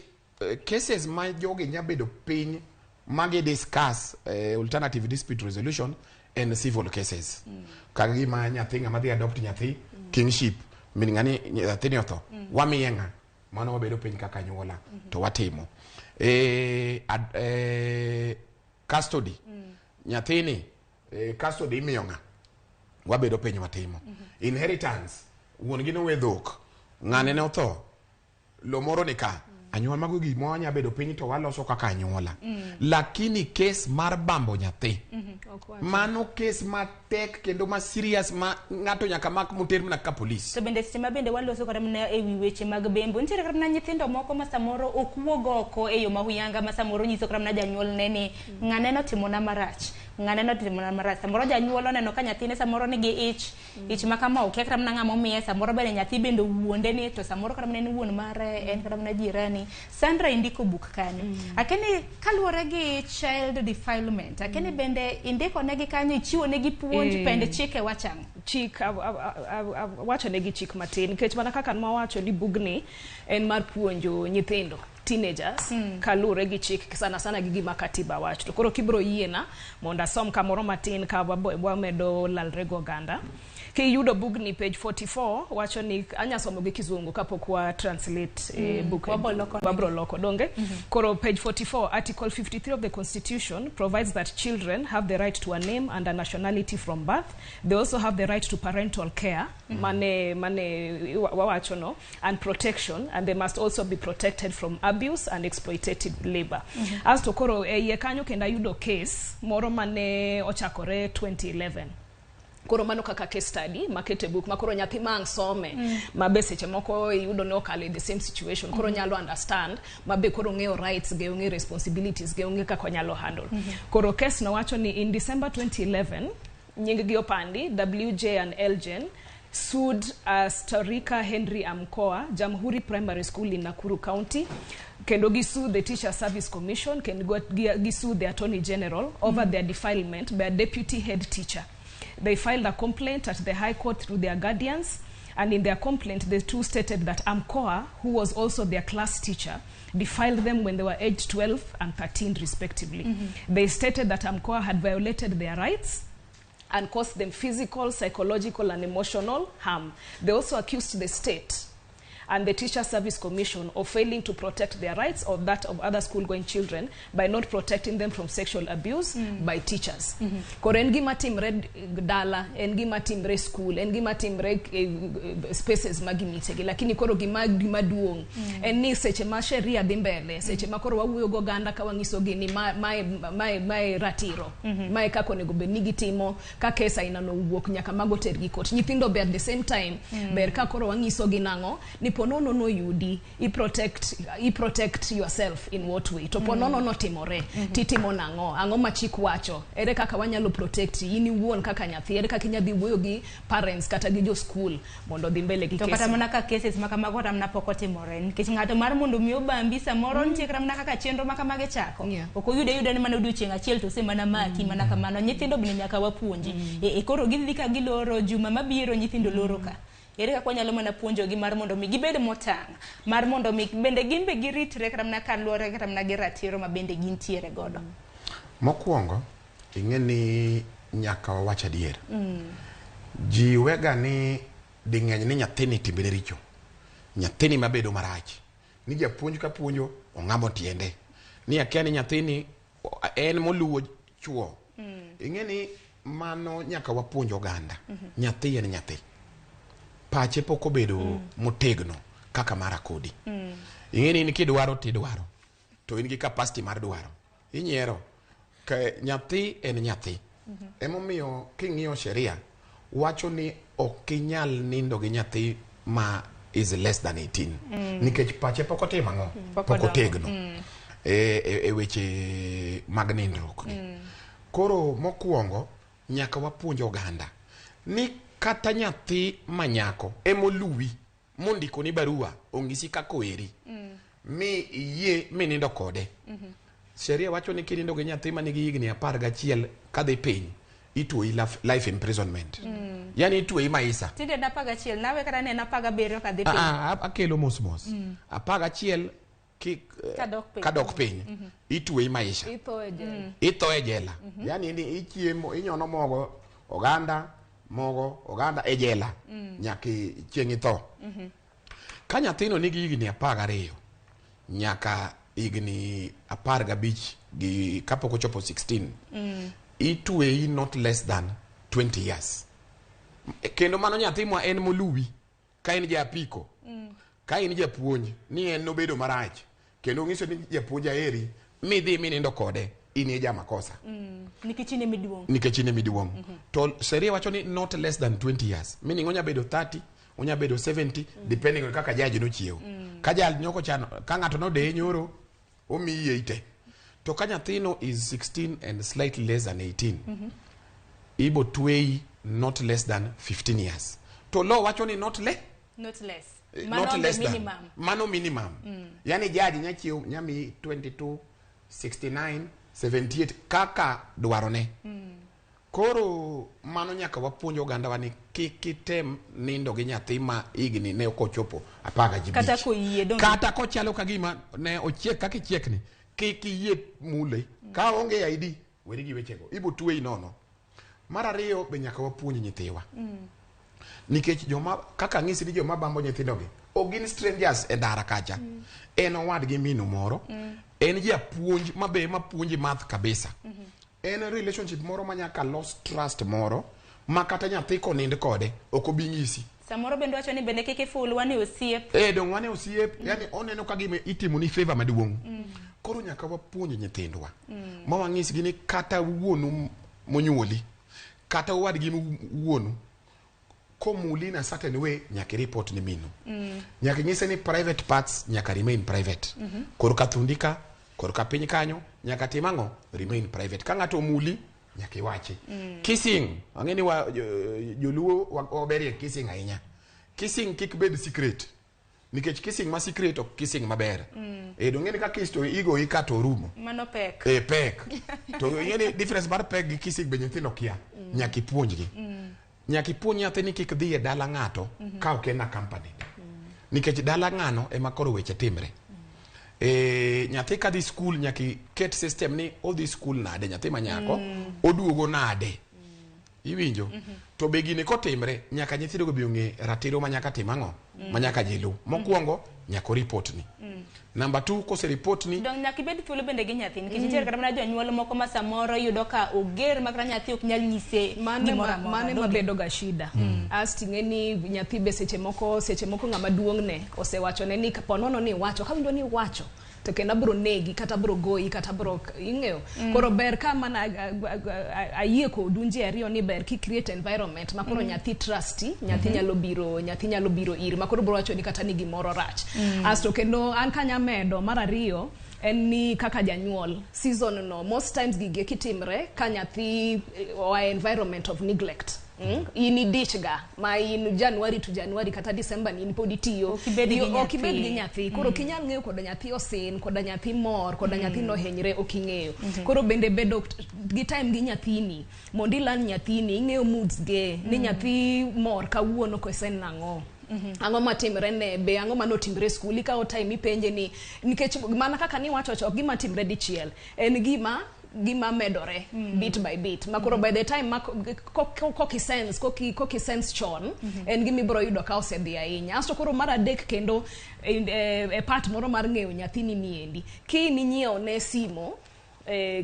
cases ma jogi nya bedo piny ma gi discuss alternative dispute resolution and civil cases. Kaka gima nyathi ng'ama dhi adopt nyathi, kingship, min ng'ani nyathini otho, wamiye ng'a? Mano wabedo piny kaka anyuola to watimo. Custody. Nyathini custody imiyo ng'a? Wabedo piny watimo. Inheritance, wuon gi nowe dhok, ng'ane ne otho, lo moro ni ka. Anyuola mago gik ma wanya bedo piny to waloso kaka anyuola. Lakini kes mar bambo nyathi, mano kes matek kendo ma serious ma ng'ato nyaka mak moter mana ka polis. To bende seche ma bende waloso kata mana e wi weche mag bembo, nitiere kata mana nyithindo moko ma samoro ok wuog oko e yo ma huyanga, ma samoro nyiso kata mana janyuolne ni ng'ane notimona marach, ng'ane notimona marach. Samoro janyuol oneno ka nyathine samoro nigi ich, ich ma kama okia kata mana ng'ama omiye, samoro bende nyathi bende owuonde ni to samoro kata mana en wuon mare, en kata mana jirani. Sandra, indiko buk kanyo. Akia ni kaluwore gi child defilement, akia ni bende indiko negi kanyo, ichiwo negi puonj, pend chike wachang'o? Chik wacho negi chik matin, nikech mana kaka nwawacho ni bugni en mar puonjo nyithindo, teenagers, kaluwore gi chik, sana sana gi gima katiba wacho. To koro kibiro yiena mondo asom kamoro matin ka wamedo lalre go oganda. Kiyudo bugni, page 44 wacho ni, anya somo gi Kizungu kapok wa translate book. Wabro loko negi. Wabro loko donge. Koro page 44, article 53 of the Constitution provides that children have the right to a name and a nationality from birth. They also have the right to parental care, mane wawacho no, and protection, and they must also be protected from abuse and exploitative labor. Asto koro e iye kanyo kendo ayudo case moro mane ochakore 2011. Koro mano kaka case study makete book, ma koro nyathi ma ang' some, ma be seche moko iyudo ni okalo e the same situation, koro nyalo understand, ma be koro ng'eyo rights ge, ong'eyo responsibilities ge, ong'eyo kaka onyalo handle. Koro case no wacho ni in December 2011, nying gi opandi, WJ and Elgen sued Starika Henry Amkoa, Jamhuri Primary School in Nakuru County, kendo gi sue the Teacher Service Commission, kendo gi sue the Attorney General over their defilement by a deputy head teacher. They filed a complaint at the High Court through their guardians, and in their complaint, the two stated that Amkoa, who was also their class teacher, defiled them when they were aged 12 and 13 respectively. They stated that Amkoa had violated their rights and caused them physical, psychological, and emotional harm. They also accused the state and the Teacher Service Commission of failing to protect their rights or that of other school-going children by not protecting them from sexual abuse by teachers. Koro en gima timre dala, en gima timre school, en gima timre spaces ma gimitegi, lakini koro gima duong' en ni seche ma sheria dhi mbele, seche ma koro wawuoyo go oganda ka wang'isogi ni mae ratiro, mae kaka onego bed ni gitimo, ka kes aina no owuok nyaka mago tergi court. Nyithindo be at the same time ber ka koro wang'isogi nang'o ni ponono noyudi, i protect yourself in what way, to ponono notimore titimo nang'o, ang'o ma chik wacho, ere kaka wanyalo protect in iwuon kaka nyathi, ere kaka inyadhi wuoyo gi parents kata gi jo school mondo odhi mbele gi To kata kesi. Mana ka cases ma kamago kata mana pok otimore, nikech ng'ato mar mondo mi obambi samoro nitie kata mana kaka chenro ma kamage chako ok oyude yuda ni mana odiochieng' achiel to osemana maki mana kamano. Nyithindo bende nyaka wapuonji. E koro gidhi ka giloro juma mabiro, nyithindo loro ka, ere kaka wanyalo mana puonjogi mar mondo mi gibed motang', mar mondo mi bende gin be giritre kata mana kaluwore kata mana gi ratiro ma bende gintiere godo? Mokwongo, ing'e ni nyaka wawach adier. Ji wega ni ding'eny ni nyathini timbene richo, nyathini mabedo marach, ni japuonj ka puonjo ong'amo tiende, ni akia ni nyathini en moluwo chuo. Ing'e ni mano nyaka wapuonj oganda. Nyathi en nyathi, pache pok obedo motegno kaka mara kodi. Ing'e ni in kidwaro tidwaro to in gi capacity mar dwaro, inyiero ka nyathi en nyathi. Emomiyo king'iyo sheria wacho ni ok inyal nindo gi nyathi ma is less than 18 nikech pache pok otimo ang'o? Pok Pok odongo. otegno e weche mag nindruok gi. Koro mokwongo nyaka wapuonj oganda ni kata nyathi manyako emoluwi mondikoni barua ong'isi kaka oheri mi iyie minindo kode, sheria wacho ni kinindo gi nyathi manigi higni 11 kadhi piny, itweyi life imprisonment. Yani itweyi maisa. Tinde en 11, nawe kata ne en 17 kadhi piny. Ah, ah, akelo mos mos. 11 Kadok piny. Kadok piny itweyi maisha. Itho e jela. Itho e jela. Yani ni ichiemo inyono mogo oganda, mogo oganda e jela nyaka chieng' itho. Ka nyathino nigi higni 12 nyaka higni 15 gi kapok ochopo 16, itweyi not less than 20 years. Kendo mano nyathi ma en moluwi ka en ja apiko, ka in japuonj ni en nobedo marach. Kendo ng'iso ni japuonj aheri, midhi minindo kode, in e jamakosa. Nikech in ema iduong'. Nikech in ema iduong'. To sheria wacho ni not less than 20 years. Meaning onya bedo 30, onya bedo 70, depending on kaka judge nochiewo. Ka judge nyoko chano, ka ng'ato nodeye nyoro, omiyi 80. To ka nyathino is 16 and slightly less than 18, ibo tweyi not less than 15 years. To law wacho ni not le Not less. Mano not the less than. minimum. Mano minimum. Yani judge nya chiewo nya miyi 22, 69, 78 kaka dwarone. Koro mano nyaka wapuonj ogandawa ni kik item nindo gi nyathi ma higni ne ok ochopo 15. Kata koyie donge. Kata kochalo ka gima ne ochiek kaka ichiekni, kik iyie mule. Ka onge ID, weri gi wechego. Ibo tweyi nono. Mar ariyo be nyaka wapuonj nyithiwa. Nikech joma kaka ang'isi ni joma bambo nyithindogi ok gin strangers e ndara kacha. En owadgi minu moro. En japuonj mabe mapuonji math kabisa. En relationship moro ma nyaka los trust moro ma kata nyathi konind kode ok obi nyisi. Samoro bende wacho ni bende kik iful wan e osiep. Dong wan e osiep, yani oneno ka gima itimoni favor maduong'. Koro nyaka wapuonj nyithindwa. Ma wang'isgi ni kata wuonu monyuoli, kata owadgi wuonu, komuli in a certain way, nyaka i-report ni minu. Nyaka inyise ni private parts nyaka remain private. Korka thundi ka, korka piny kanyo, nyaka tim ang'o? Remain private. Ka ng'ato omuli, nyaka iwachi. Kissing, ang'e ni wa, joluo waberie kissing ahinya. Kissing kik bed secret. Nikech kissing ma secret ok kissing maber. Dong' ng'e ni ka kiss to igoyi ka to orumo. Mano pek. Pek. To ing'e ni difference mar pek gi kissing be nyithindo kia. Nyaka ipuonjgi. Nyaka ipuonj nyathi ni kik dhi e dala ng'ato ka ok en accompanied. Nikech dala ng'ano ema koro weche timre. Nyathi kadhi skul nyaka iket system ni odhi skul nade nyathi manyako, oduogo nade. Iwinjo? To be gini kotimre, nyaka nyithindogo be ong'e ratiro ma nyaka tim ang'o? Ma nyaka ji luw. Mokwongo, nyaka oripot ni. Number 2, kose report ni. Dong' nyaka ibed thuolo bende gi nyathi, nikech nitiere kata mana jonyuol moko ma samoro yudo ka oger ma kata nyathi ok nyal nyise gimoro amora. Mano ema Donge? bedo ga shida. Asti ng'e ni nyathi be seche moko ng'ama duong' ne osewachone ni kapo nono ni iwacho, kawinjo ni iwacho, to kendo abiro negi, kata abiro goyi, kata abiro ing'eyo. Koro ber ka mana ayie kodu ji ariyo ni ber ki create environment ma koro nyathi trusti, nyathi nyalo biro, nyathi nyalo biro iri, ma koro biro wacho ni kata ni gimoro rach. Asto kendo an kanya medo mar ariyo en ni kaka janyuol season no most times gigi kitimre ka nyathi oa environment of neglect. In idich ga ma in January to January kata December ni in pod itiyo. Ok ibed gi Ok ibed gi nyathi. nyathi. Koro ok inyal ng'eyo koda nyathi osin, koda nyathi mor, koda nyathi nohinyre, ok ing'eyo. Koro bende bedo gi time gi nyathini mondo ilan nyathini, ing'eyo moods ge ni nyathi mor kawuono kose en nang'o. Ang'o matimre ne be ang'o manotimre e skul ikawo time ipenje ni nikech mana kaka niwacho cha ok gima timre dichiel en gima medore bit by bit ma koro by the time ma koki sense chon en gima ibiro yudo ka osedhi ahinya. Asto koro mar adek kendo e part moro mar ng'eyo nyathini niendi kin inyiewo ne simo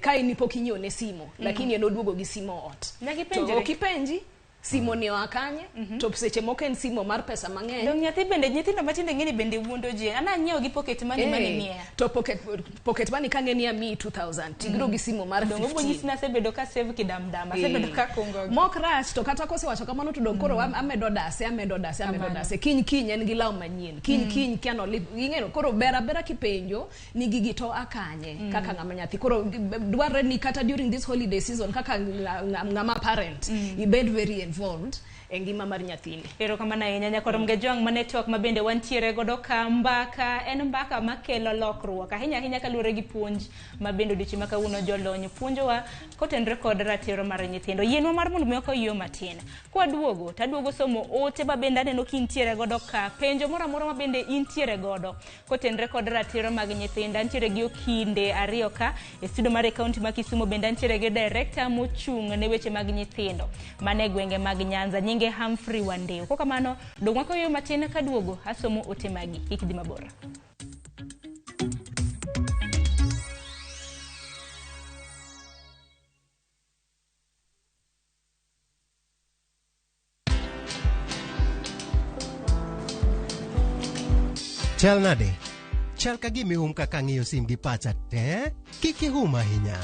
ka in pok inyiewo ne simo lakini en oduogo gi simo ot Nyaka to ipenjri. ok ipenji simo ni oa kanye to seche moko en simo mar pesa mang'eny. Dong' nyathi bende nyithindo matindo ng'eni bende wuondo ji. An anyiewo gi pocket money mane miya. To pocket money ka ng'e ni amiyi 2000 tigro gi simo mar Dong' obo 15. nyisi ni asebedo ka save kidamdam, asebedo ka kungo. Mok rach to kata kosewacho kamano to dong' koro amedo dase amedo dase amedo Kamano. dase kiny kiny en gi law manyien kiny kiny kiano lip ing'eyo koro ber abera kipenjo ni gigi to akanye kaka ng'ama nyathi koro dwarre ni kata during this holiday season kaka ng'ama parent ibed very involved e ngima mar nyathini. Erokamano ahinya nyakwar Mgejwang' ma network ma bende wantiere godo ka mbaka en mbaka makelo lokruok ahinya ahinya kaluwore gi puonj ma bende odiochieng' ma kawuono jolony puonjowa kotenore kod ratiro mar nyithindo. Yienwa mar mondo mi okaw matin. Kwaduogo taduogo somo ote ma bende aneno kintiere godo ka penjo moro amora ma bende intiere godo kotenore kod ratiro mag nyithindo. Antiere gi okinde ariyo ka e studio mar e kaunti ma Kisumu bende antiere gi director mochung' ne weche mag nyithindo mane e gwenge mag Nyanza nyinge Humphrey Wandeo. Kokamano dong' wakaw matin kaduogo asomo ote magi kik dhi mabor. Chal nade? Chal ka gima ihum kaka ang'iyo sim gi pacha te. Kik ihum ahinya.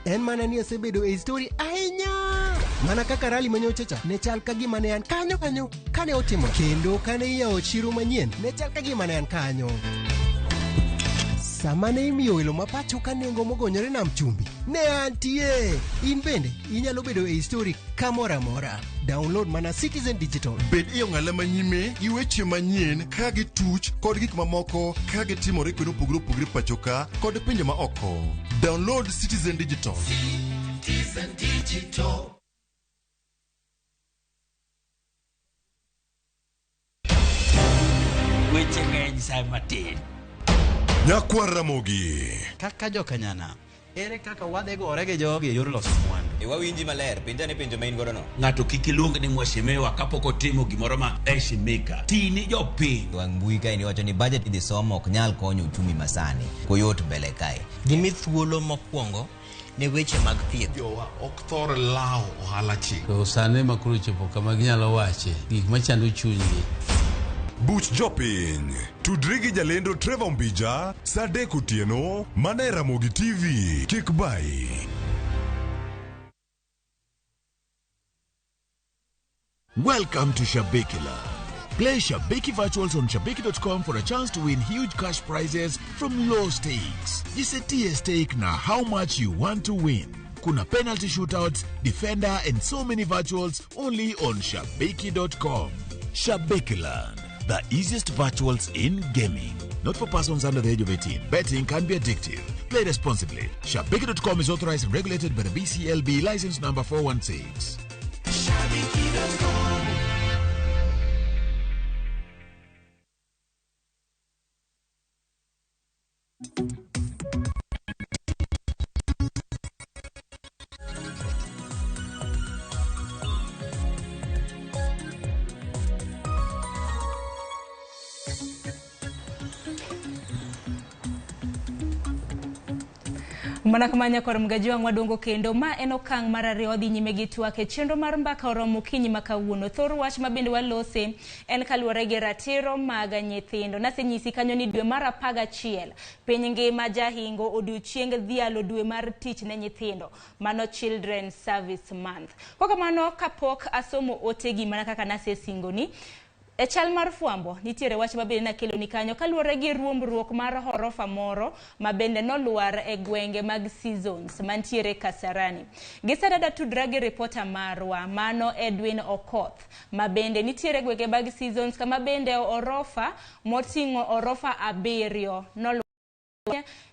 En mana ni asebedo e story ahinya. Mana kaka rally manyocha cha ne chal ka gima ne an kanyo kanyo kane otimo kendo kane iyawo chiro manyien ne chal ka gima ne an kanyo. Sama ne imiyo welo ma pacho ka nengo mogonyore nam chumbi, ne antie. In bende inyalo bedo e story kamoro amora. Download mana Citizen Digital. Bed e ong'ala manyime gi weche manyien ka gituch kod gik mamoko ka gitimore kuonde mopogore opogore pacho ka kod pinje ma oko. Download Citizen Digital. Citizen Digital. Weche ng'eny sa matin. Nyakwar Ramogi. Kaka jokanyana, ere kaka wadhi gore gi jogi e yor loso mwandu? E wawinji maler, penja ni penjo ma in godo no. Ng'ato kik iluong ni mheshimiwa kapok otimo gimoro ma heshimika. Ti ni jopiny. Wang' mbui kae niwacho ni budget idhi somo ok nyal konyo uchumi masani. Koyot mbele kae. Gimi thuolo mokwongo ne weche mag thieth. Jowa ok thor lawo ohala chik. To sani ma koro chopo kama ginyalo wache gik machando chunygi. Buch jopiny. Tudri gi jalendo Trevor Mbija saa 3 otieno mana e Ramogi TV. Kik bayi. Welcome to Shabikiland. Play Shabiki Virtuals on Shabiki.com for a chance to win huge cash prizes from low stakes. Jisetie stake na how much you want to win. Kuna penalty shootouts, defender, and so many virtuals only on Shabiki.com. Shabikiland, the easiest virtuals in gaming. Not for persons under the age of 18. Betting can be addictive. Play responsibly. Shabiki.com is authorized and regulated by the BCLB license number 416. Shabiki.com. Mana kama nyakwar Mgaji wang' wadongo kendo ma en okang' mar ariyo wadhi nyime gi twak e chenro mar mbaka oromo okinyi ma kawuono. Thor wach ma bende walose en kaluwore gi ratiro mag nyithindo. Nasenyisi kanyo ni dwe mar 11 piny ngima jahingo odiochieng dhialo dwe mar tich ne nyithindo, mano Children Service Month. Kok kamano kapok asomo otegi mana kaka nasesingoni, e chal mar fwambo nitiere wach mabende nakelo ni kanyo kaluwore gi ruombruok mar horofa moro ma bende nolwar e gwenge mag Seasons mantiere Kasarani. Gi sani tudra gi ripota marwa mano Edwin Okoth ma bende nitiere gwenge mag Seasons kama bende orofa moting'o orofa 7 nolwar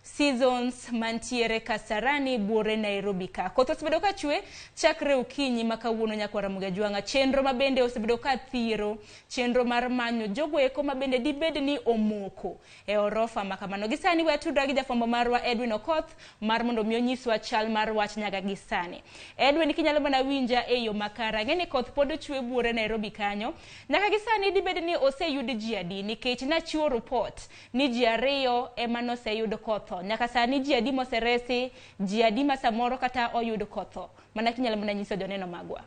Seasons mantiere Kasarani buore Nairobi ka. Koth osebedo ka chwe chakre okinyi ma kawuono nyakwar Ramogi Ajwang'a. Chenro ma bende osebedo ka thiro, chenro mar manyo jogo eko ma bende dibed ni omoko e orofa ma kamano. Gi sani we tudra gi jafwambo marwa Edwin Okoth mar mondo mi onyiswa chal mar wach nyaka gi sani. Edwin, kinyalo mana winja e yo makare. Ang'e ni koth pod chwe buore Nairobi kanyo. Nyaka gi sani dibed ni oseyud ji adi nikech nachiwo report ni ji 2 ema noseyud kotho. Nyaka sani ji adi moseresi, ji adi ma samoro kata oyud kotho. Mana kinyalo mana nyiso joneno magwa.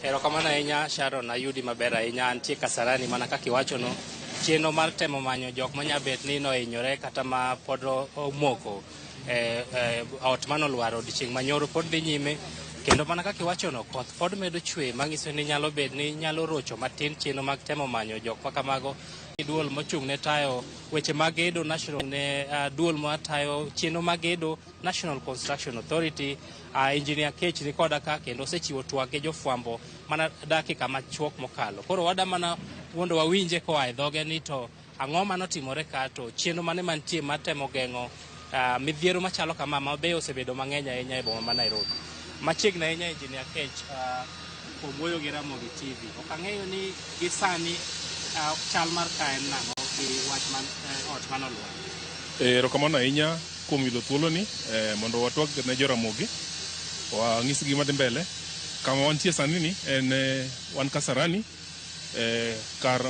Erokamano ahinya Sharon, ayudi maber ahinya. Antie Kasarani mana kaka iwachono. Chenro mar temo manyo jok manya bet ni nohinyore kata ma pod omoko ot manolwar odiochieng' manyoro pod dhi nyime. Kendo mana kaka iwachono, koth pod medo chwe manyiso ni nyalo bet ni nyalo rocho matin chenro mag temo manyo jok makamago. Duol mochung' ne tayo weche mag gedo National ne duol matayo chenro mag gedo National Construction Authority, Engineer Kech ni koda ka kendo osechiwo twak gi jofwambo mana dakika machuok mokalo. Koro wada mana mondo wawinje koa e dhoge ni to ang'o manotimore ka, to chenro mane mantie mar temo geng'o midhiero machalo kama ma be osebedo mang'eny ahinya e boma ma Nairobi. Machiegni ahinya Engineer Kech kuom wuoyo gi Ramogi TV. Ok ang'eyo ni gi sani chal mar ka en nang'o gi wach man ot manolwar. Erokamano ahinya kuom yudo thuoloni mondo watwag ne joramogi, wang'is gima dhi mbele. Kama wantie sani ni en wan Kasarani, kar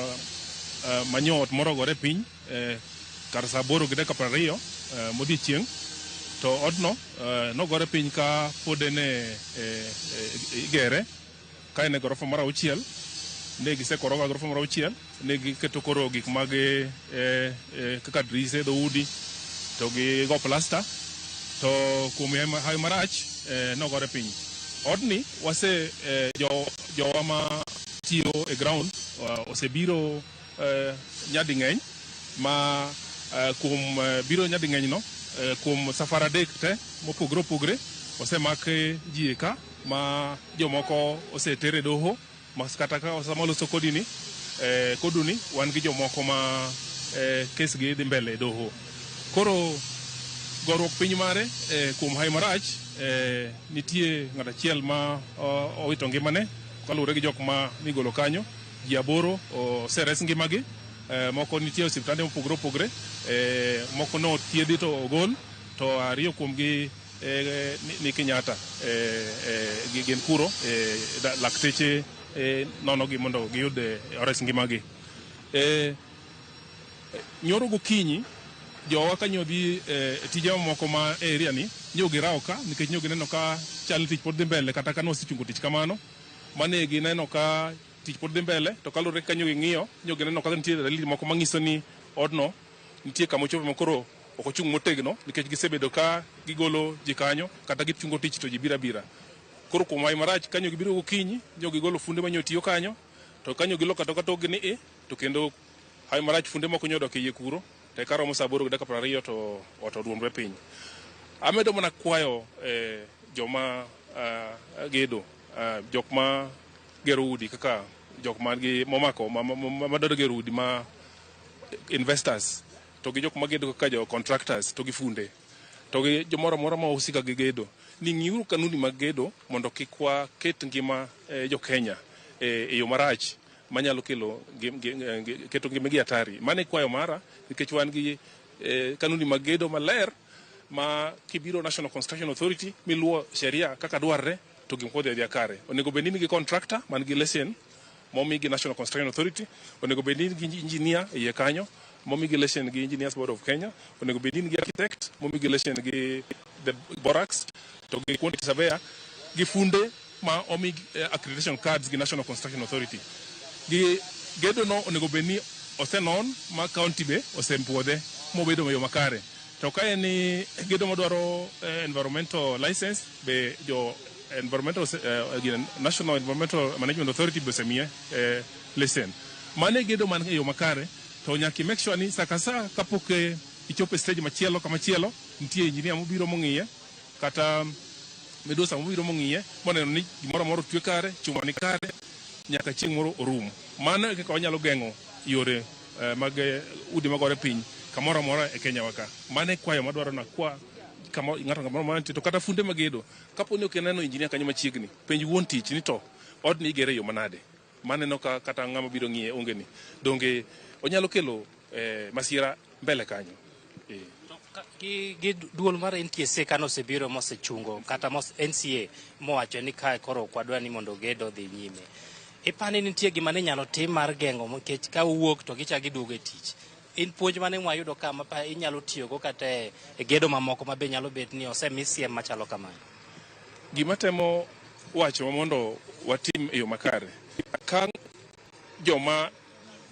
manyo ot moro ogore piny kar saa 8:20 modiechieng'. To odno nogore piny ka pod en igere ka en e gorofa mar 6. Ne gisekoroga gorofa mar 6, ne giketo koro gik mag kaka drise, dhoudi to gigo plasta, to kuom hawi marach nogore piny. Odni wase jowa ma tiyo e ground osebiro nyading'eny ma kuom biro nyading'eny no kuom safar 3 te mopogore opogore osemak ji ka ma jomoko oseter e doho ma kata ka sama loso kodini koduni wan gi jomoko ma kes gi dhi mbele e doho. Koro goruok piny mare kuom hawi marach nitie ng'at achiel ma owito ngimane kaluwore gi jok ma nigolo kanyo. Ji 8 oseres ngimagi, moko nitie e osiptande mopogore opogore, moko no thiedhi to ogol, to 2 kuomgi ni Kenyatta gin kuro lakteche nonogi mondo giyud ores ngimagi. Nyoro gokinyi jowa kanyo dhi tije mamoko ma area ni nyo girawo ka nikech nyo gineno ka chal ni tich pod dhi mbele kata ka nosechungo tich kamano mane gineno ka tich pod dhi mbele to kaluwore kanyo ging'iyo nyo gineno ka nitie dalili moko manyiso ni odno nitie kama ochopo ma koro ok ochung' motegno nikech gisebedo ka gigolo ji kanyo kata gichungo tich to ji biro abira. Koro kuom hawi marach kanyo gibiro gokinyi nyo gigolo funde manyo tiyo kanyo to kanyo giloko atoka tokgi ni i to kendo hawi marach funde moko nyo odok e iye kuro to eka romo saa 8:20 to ot oduomre piny. Amedo mana kwayo joma gedo, jok ma gero udi kaka jok man gi momako madwaro gero udi ma investors to gi jok magedo kaka jo contractors to gi funde to gi jomoro amora ma ohusika gi gedo ni ng'iuru kanuni mag gedo mondo kik waket ngima jo Kenya e yo marach manyalo kelo keto ngimagi hatari. Mano e kwayo mara nikech wan gi kanuni mag gedo maler ma kibiro National Construction Authority miluwo sheria kaka dwarre to gik moko dhi adhiya kare. Onego bed ni in gi contractor man gi lesen momi gi National Construction Authority, onego bed ni in gi engineer e iye kanyo momi gi lesen gi Engineers Board of Kenya, onego bed ni in gi architect momi gi lesen gi the Borax to gi quantity surveyor gi funde ma omi accreditation cards gi National Construction Authority. Gi gedo no onego bed ni osenon ma county be osepuodhe mobedo e yo makare. To ka en ni gedo madwaro environmental license be jo environmental National Environmental Management Authority be osemiye lesen. Mano e gedo man e yo makare to nyaka i make sure ni sa ka sa kapok ichopo e stage machielo kamachielo nitie engineer mobiro mong'iye kata midusa mobiro mong'iye moneno ni gimoro amora otwe kare, chuma ni kare nyaka chieng' moro orum. Mano e kaka wanyalo geng'o yore mag udi magore piny kamoro amora e Kenya wa ka. Mano e kwayo madwaro nakwa kama ng'ato kamoro amora nitie to kata funde magedo kapo ni ok ineno engineer kanyo machiegni penj wuon tich ni to odni igere e yo manade. Maneno ka kata ng'ama biro ng'iye onge ni donge onyalo kelo masira mbele kanyo. Gi duol mar NTSA kane osebiro mosechungo kata NCA mowacho ni kae koro ok wadwa ni mondo gedo odhi nyime. Ipani nitie gima ne nyalo tim mar geng'o nikech ka owuok to gichako giduogo e tich. In puonj mane mwayudo ka ma inyalo tiyogo kata e gedo mamoko ma be nyalo bet ni osemi siem machalo kamano? Gima temo wacho mondo watim e yo makare ka joma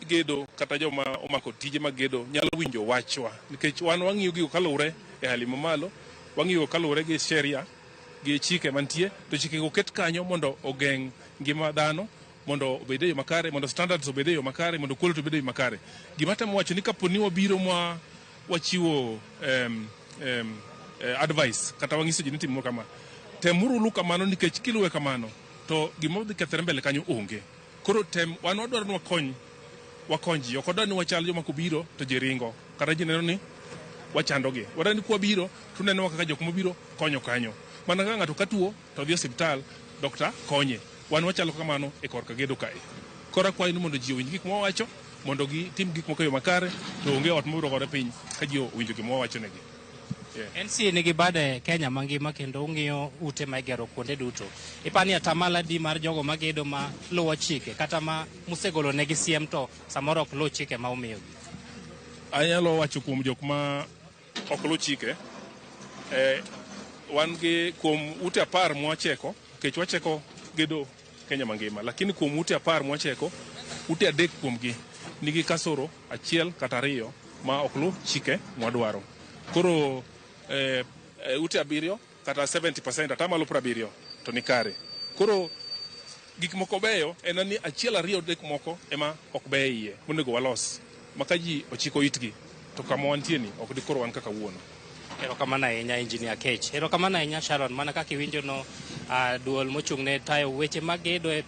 gedo kata joma omako tije mag gedo nyalo winjo wachwa nikech wan wang'iyo gigo kaluwore e hali mamalo, wang'iyo kaluwore gi sheria gi chike mantie to chikego oket kanyo mondo ogeng' ngima dhano mondo obed e yo makare, mondo standards obed e yo makare, mondo quality obed e yo makare. Gima temo wacho ni kapo ni wabiro ma wachiwo advice kata wang'iso ji ni timuru kama, temuru lu kamano nikech kiluwe kamano to gima dhi kethore mbele kanyo onge. Koro tem wan wadwaro ni wakony ji, ok wadwar ni wachal joma kobiro to ji ringo kata ji neno ni wachandogi. Wadwaro ni kwabiro to unenowa kaka jok mobiro konyo kanyo. Mana kaka ng'ato ka tuo to dhi e osiptal, dokta konye. Wan wachalo kamano e korka gedo kae. Koro akwayo ni mondo ji owinj gik mwawacho mondo gitim gik moko e yo makare to onge ot mabiro gore piny ka ji owinjo gima wawachonegi. NCA nigi bade Kenya mangima kendo ung'iyo ute ma igero kuonde duto. Ipani atamalo adi mar jogo magedo ma luwo chike kata ma musegolo negi siem to samoro ok luw chike ma umiyogi? Anyalo wacho kuom jok ma ok luw chike. Wan gi kuom ute 10 mwacheko, nikech wacheko gedo Kenya mangima. Lakini kuom ute 10 mwacheko, ute 3 kuomgi nigi kasoro 1 kata 2 ma ok luw chike mwadwaro. Koro ute 7 kata 70% 70% to ni kare. Koro gik moko beyo en ni 1, 2, 3 moko ema ok beyo iye monego walos ma ka ji ochiko itgi to kama wantie ni ok dikoro wan kaka wuono. Erokamano ahinya Engineer Kech. Erokamano ahinya Sharon, mana kaka iwinjo no duol mochung' ne tayo weche mag gedo e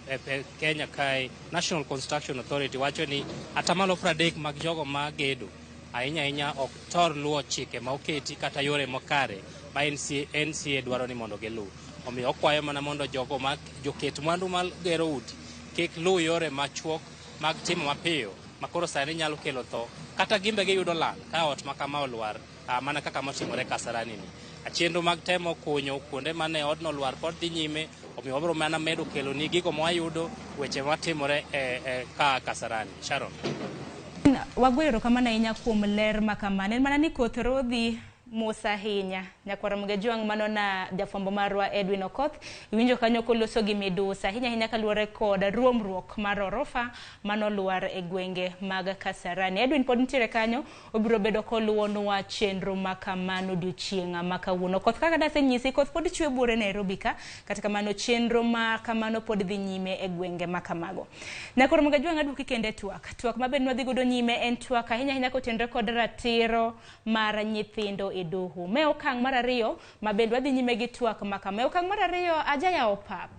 Kenya kae, National Construction Authority wacho ni 30% mag jogo ma gedo ahinya ahinya ok thor luwo chike ma oketi kata yore makare ma NCA dwaro ni mondo giluw. Omiyo okwayo mana mondo jogo ma joket mwandu mar gero udi kik luw yore machuok mag timo mapiyo ma koro sani nyalo kelo tho kata gimbe giyudo lal ka ot ma kama olwar, mana kaka motimore Kasarani ni. Chenro mag temo kunyo kuonde mane odno olwar pod dhi nyime, omiyo wabiro mana medo kelo ni gigo mwayudo weche matimore ka Kasarani. Sharon. Wagoyo erokamano ahinya kuom ler ma kamano. En mana ni koth rodhi mos ahinya. Nyakwar Ramogi Ajwang' mano na jafwambo marwa Edwin Okoth. Iwinjo kanyo koloso gi midusa ahinya ahinya kaluwore kod ruomruok mar orofa manolwar e gwenge mag Kasarani. Edwin pod nitiere kanyo, obiro bedo koluwonwa chenro ma kamano odiochieng' ma kawuono. Koth kaka nasenyisi, koth pod chwe buore Nairobi ka, kata kamano chenro ma kamano pod dhi nyime e gwenge ma kamago. Nyakwar Ramogi Ajwang' aduoki kendo e twak. Twak ma bende wadhi godo nyime en twak ahinya ahinya kotenore kod ratiro mar nyithindo e doho. Me okang' mar 2 ma bende wadhi nyime gi twak ma kama. E okang' mar 2 ajayawo pap.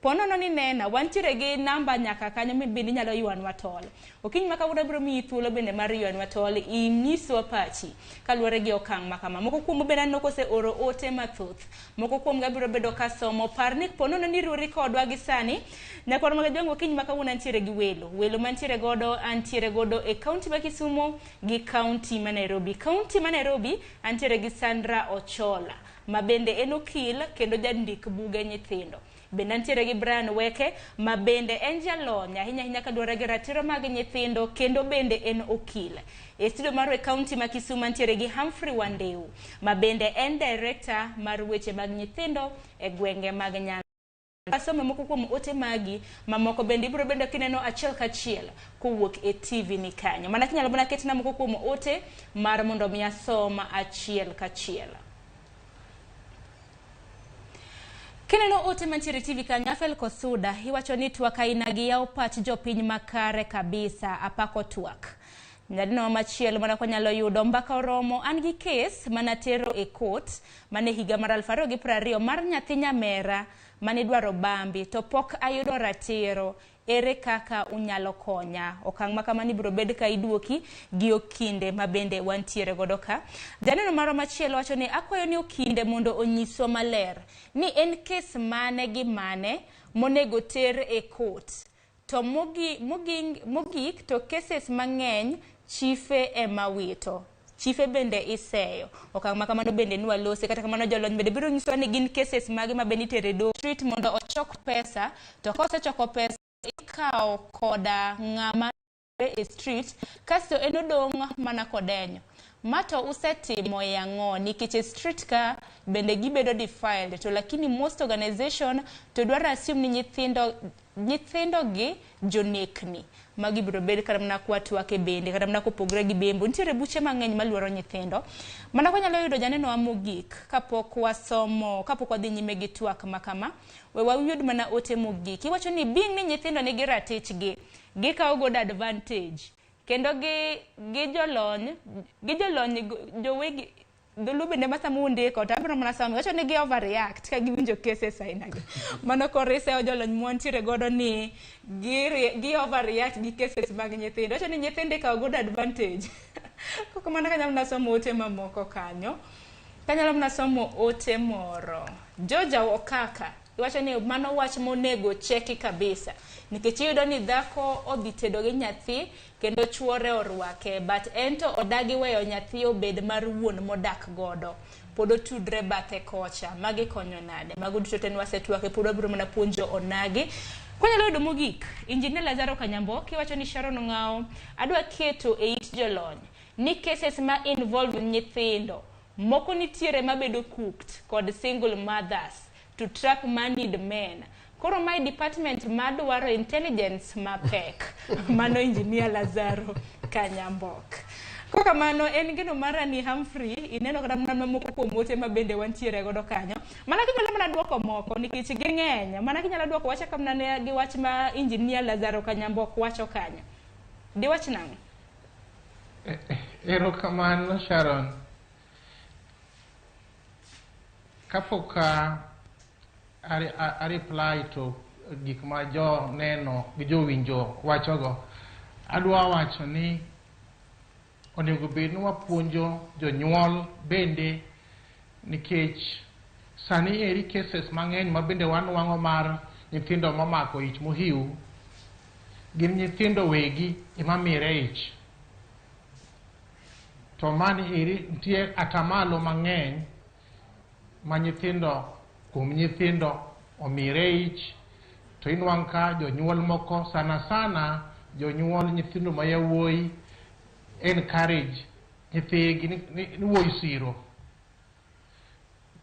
Ponono ni nena, wantiere gi namba nyaka kanyo bende inyalo ywanwa tol. Okinyi ma kawuono abiro miyi thuolo bende mar ywanwa tol, inyiswa pachi kaluwore gi okang' ma kama. Moko kuomu bende aneno koseoro ote mathoth. Moko kuomgi abiro bedo kasomo. Par ni ponono ni riwri kodwa gi sani. Nyakwar Ramogi Ajwang' okinyi ma kawuono antiere gi welo. Welo mantiere godo, antiere godo e kaunti ma Kisumu gi kaunti ma Nairobi. Kaunti ma Nairobi antiere gi Sandra Ochola ma bende en okil kendo jandik buge nyithindo. Bende antiere gi Brian Weke ma bende en jalony ahinya ahinya kaluwore gi ratiro mag nyithindo kendo bende en okil. E studio marwa e kaunti ma Kisumu antiere gi Humphrey Wandeu ma bende en director mar weche mag nyithindo e gwenge mag Nyanza. Asome moko kuom ote magi mamoko bende ibiro bedo kineno achiel kachiel kowuok e TV ni kanyo. Mana kinyalo mana ketna moko kuom ote mar mondo mi asom achiel kachiel. Kineno ote mantiere e TV kanyo, Afel Kosuda iwacho ni twak aina gi yawo pach jopiny makare kabisa, apako twak. Nyadenwa machielo mana kwanyalo yudo mbaka oromo, an gi kes manatero e court mane higa mar 2020 mar nyathi nyamera mane idwaro bambi to pok ayudo ratiro. Ere kaka unyalo konya? Okang' ma kamano ibiro bed ka iduoki gi okinde ma bende wantiere godo ka. Janeno marwa machielo wacho ni akwayo ni okinde mondo onyiswa maler ni en kes mane gi mane monego ter e court. To mogik to cases mang'eny chife ema wito. Chife bende iseyo. Okang' ma kamano bende nwalose. Kata kamano jolony bende biro nyisowa ni gin cases mage ma bende itere e doho street mondo ochok pesa. To kosechoko pesa ikawo koda ng'ama e street kasto en odong' mana kodenyo. Ma to usetimo e ang'o? Nikech e street ka bende gibedo defiled. To lakini most organization to dwaro assume ni nyithindo gi jonekni. Magi biro bed kata mana kwa twake bende, kata mana kopogre gi bembo. Nitiere buche mang'eny maluoro nyithindo. Mana kwanyalo yudo janeno wa mogik kapok wasomo, kapok wadhi nyime gi twak ma kama, we wayud mana ote mogik. Iwacho ni being ni nyithindo nigi ratichgi, gikawo godo advantage. Kendo gi jolony, jowegi dholuo bende ma sama undiko to abiro mana somo, wacho ni gi overreact ka giwinjo cases aina gi. Mano koro iseyo jolony mwantiere godo ni gi overreact gi cases mag nyithindo. Wacho ni nyithindo ikawo godo advantage. Koko mana kanyalo mana somo ote mamoko kanyo. Kanyalo mana somo ote moro. Georgia Okaka iwacho ni mano wach monego cheki kabisa. Nikech iyudo ni dhako odhi tedo gi nyathi kendo chuore orwake, but en to odagi weyo nyathi obed mar wuon modak godo. Pod otudre bathe kocha. Magi konyo nade? Mago duto te nwasetwake, pod wabiro mana puonjo onagi. Kwanyalo yudo mogik, Engineer Lazaro Kanyambo kiwacho ni Sharon Ong'ao, adwa keto e it jolony ni cases ma involve nyithindo moko nitiere mabedo cooked kod single mothers to trap moneyed men. Koro mae department madwaro intelligence mapek. Mano Engineer Lazaro Kanyambok. Kokamano en geno mara ni Humphrey ineno kata mana moko kuom ote ma bende wantiere godo kanyo. Mana kinyalo mana duoko moko nikech ging'eny. Mana kinyalo duoko wacha kamna ne gi wach ma Engineer Lazaro Kanyambok wacho kanyo. Diwach nang'o? Erokamano Sharon. Kapok a reply to gik ma jo neno gi jowinjo wachogo, adwa wacho ni onego bed ni wapuonjo jonyuol bende, nikech sani eri cases mang'eny ma bende wanwang'o mar nyithindo mamako ich mohiu gin nyithindo wegi ema mire ich. To mani eri nitie atamalo mang'eny ma nyithindo kuom nyithindo omire ich, to inwang' ka jonyuol moko sana sana jonyuol nyithindo ma yawuoyi encourage nyithigi ni wuoyi siro.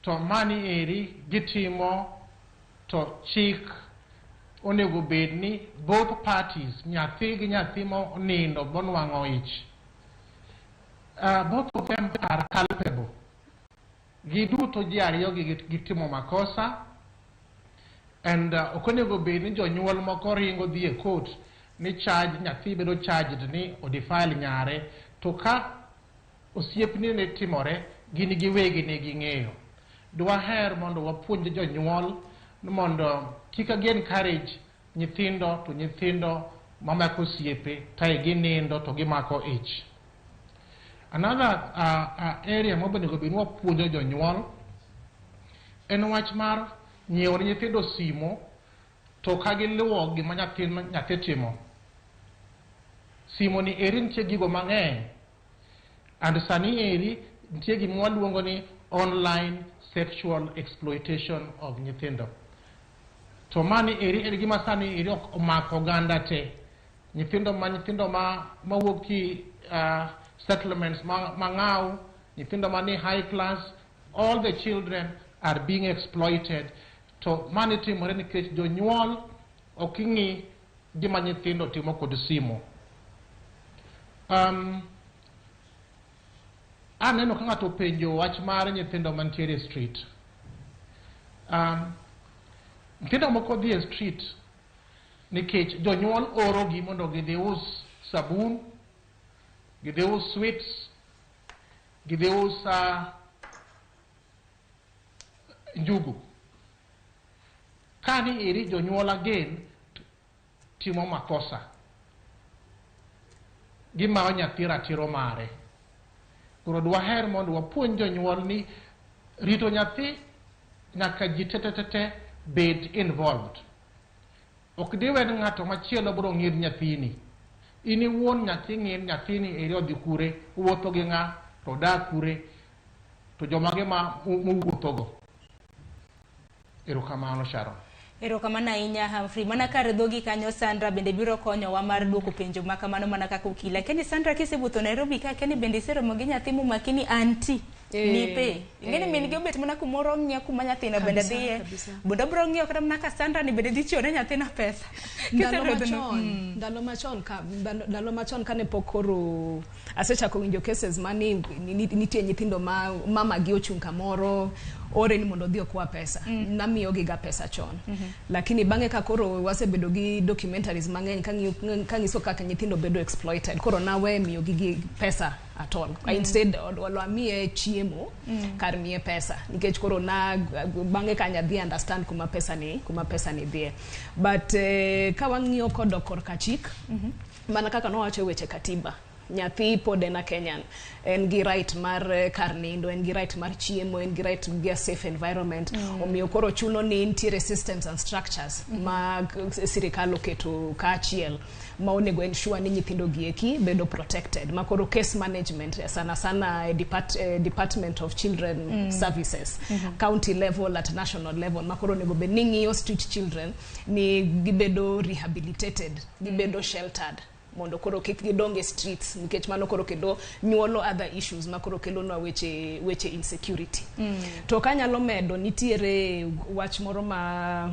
To mani eri gitimo to chik onego bed ni both parties, nyathi gi nyathi monindo monwang'o ich, both of them are culpable. Giduto ji ariyo gi gitimo makosa, and ok onego bed ni jonyuol moko ringo dhi e court ni charge nyathi bedo charged ni odefile nyare, to ka osiepni ne timore gin giwegi ne ging'eyo. Dwaher mondo wapuonj jonyuol ni mondo kik gi encourage nyithindo to nyithindo mamako osiepe tae ginindo to gimako ich. Another area monego bed ni wapuonjo jonyuol en wach mar nyiewo ne nyithindo simo to ka giluwo gima nyathi timo. Simo ni eri nitie gigo mang'eny, and sani eri nitie gima waluongo ni online sexual exploitation of nyithindo. To mani eri en gima sani eri ok omako oganda te. Nyithindo ma mawuok ki settlements mang'aw, nyithindo mani high class, all the children are being exploited. To mani timore nikech jonyuol ok ing'i gima nyithindo timo kod simo. Aneno ka ng'ato openjo wach mar nyithindo mantiere e street. Nyithindo moko dhi e street nikech jonyuol orogi mondo gidhi us sabun, gidhi us sweets, gidhi us njugu. Kani eri jonyuol again timo makosa. Gimayo nyathi ratiro mare. Koro dwaher mondo wapuonj jonyuol ni rito nyathi nyaka ji te bed involved. Ok diwe ni ng'ato machielo biro ng'iyo nyathini. In iwuon nyathi ng'iyo nyathini eri odhi kure, owuotho gi ng'a, to odak kure, to jomage ma mowuothogo. Erokamano Sharon. Erokamano ahinya Humphrey. Mana kar dhogi kanyo Sandra bende biro konyowa mar duoko penjo ma kamano mana kaka okil. Lakini Sandra kisewuotho Nairobi ka keni bende iseromo gi nyathi momakini anti nipe. Ing'eni min gi obet mana kumoro ng'iyo kuma nyathino bende dhiye. Bende obiro ng'iyo kata mana ka Sandra ni bende dhi chiwo ne nyathina pesa. Ndalo machon kane pok koro asechako winjo cases mani nitie nyithindo ma mama gi ochung' kamoro ore ni mondo odhi okwa pesa. Namiyo gi ga pesa chon. Lakini bang'e ka koro wasebedo gi documentaries mang'eny kanyiso kaka nyithindo bedo exploited, koro nawe miyo gi pesa at all. Instead olo amiye chiemo kar miye pesa, nikech koro na bang'e ka nyadhi understand kuma pesa ni dhiye. But ka wang'iyo kodok korka chik, mana kaka nowacho weche katiba, nyathi pod en a Kenyan, en gi right mar kar nindo, en gi right mar chiemo, en gi right gi a safe environment. Omiyo koro chuno ni nitiere systems and structures ma sirikal oketo kaachiel ma onego ensure ni nyithindo gi eki bedo protected. Ma koro case management sana sana Department of Children Services, county level at national level, ma koro onego bed ni ng'iyo street children ni gibedo rehabilitated, gibedo sheltered, mondo koro kik gidong e streets, nikech mano koro kendo nyuolo other issues ma koro kelonwa weche insecurity. To kanyalo medo, nitiere wach moro ma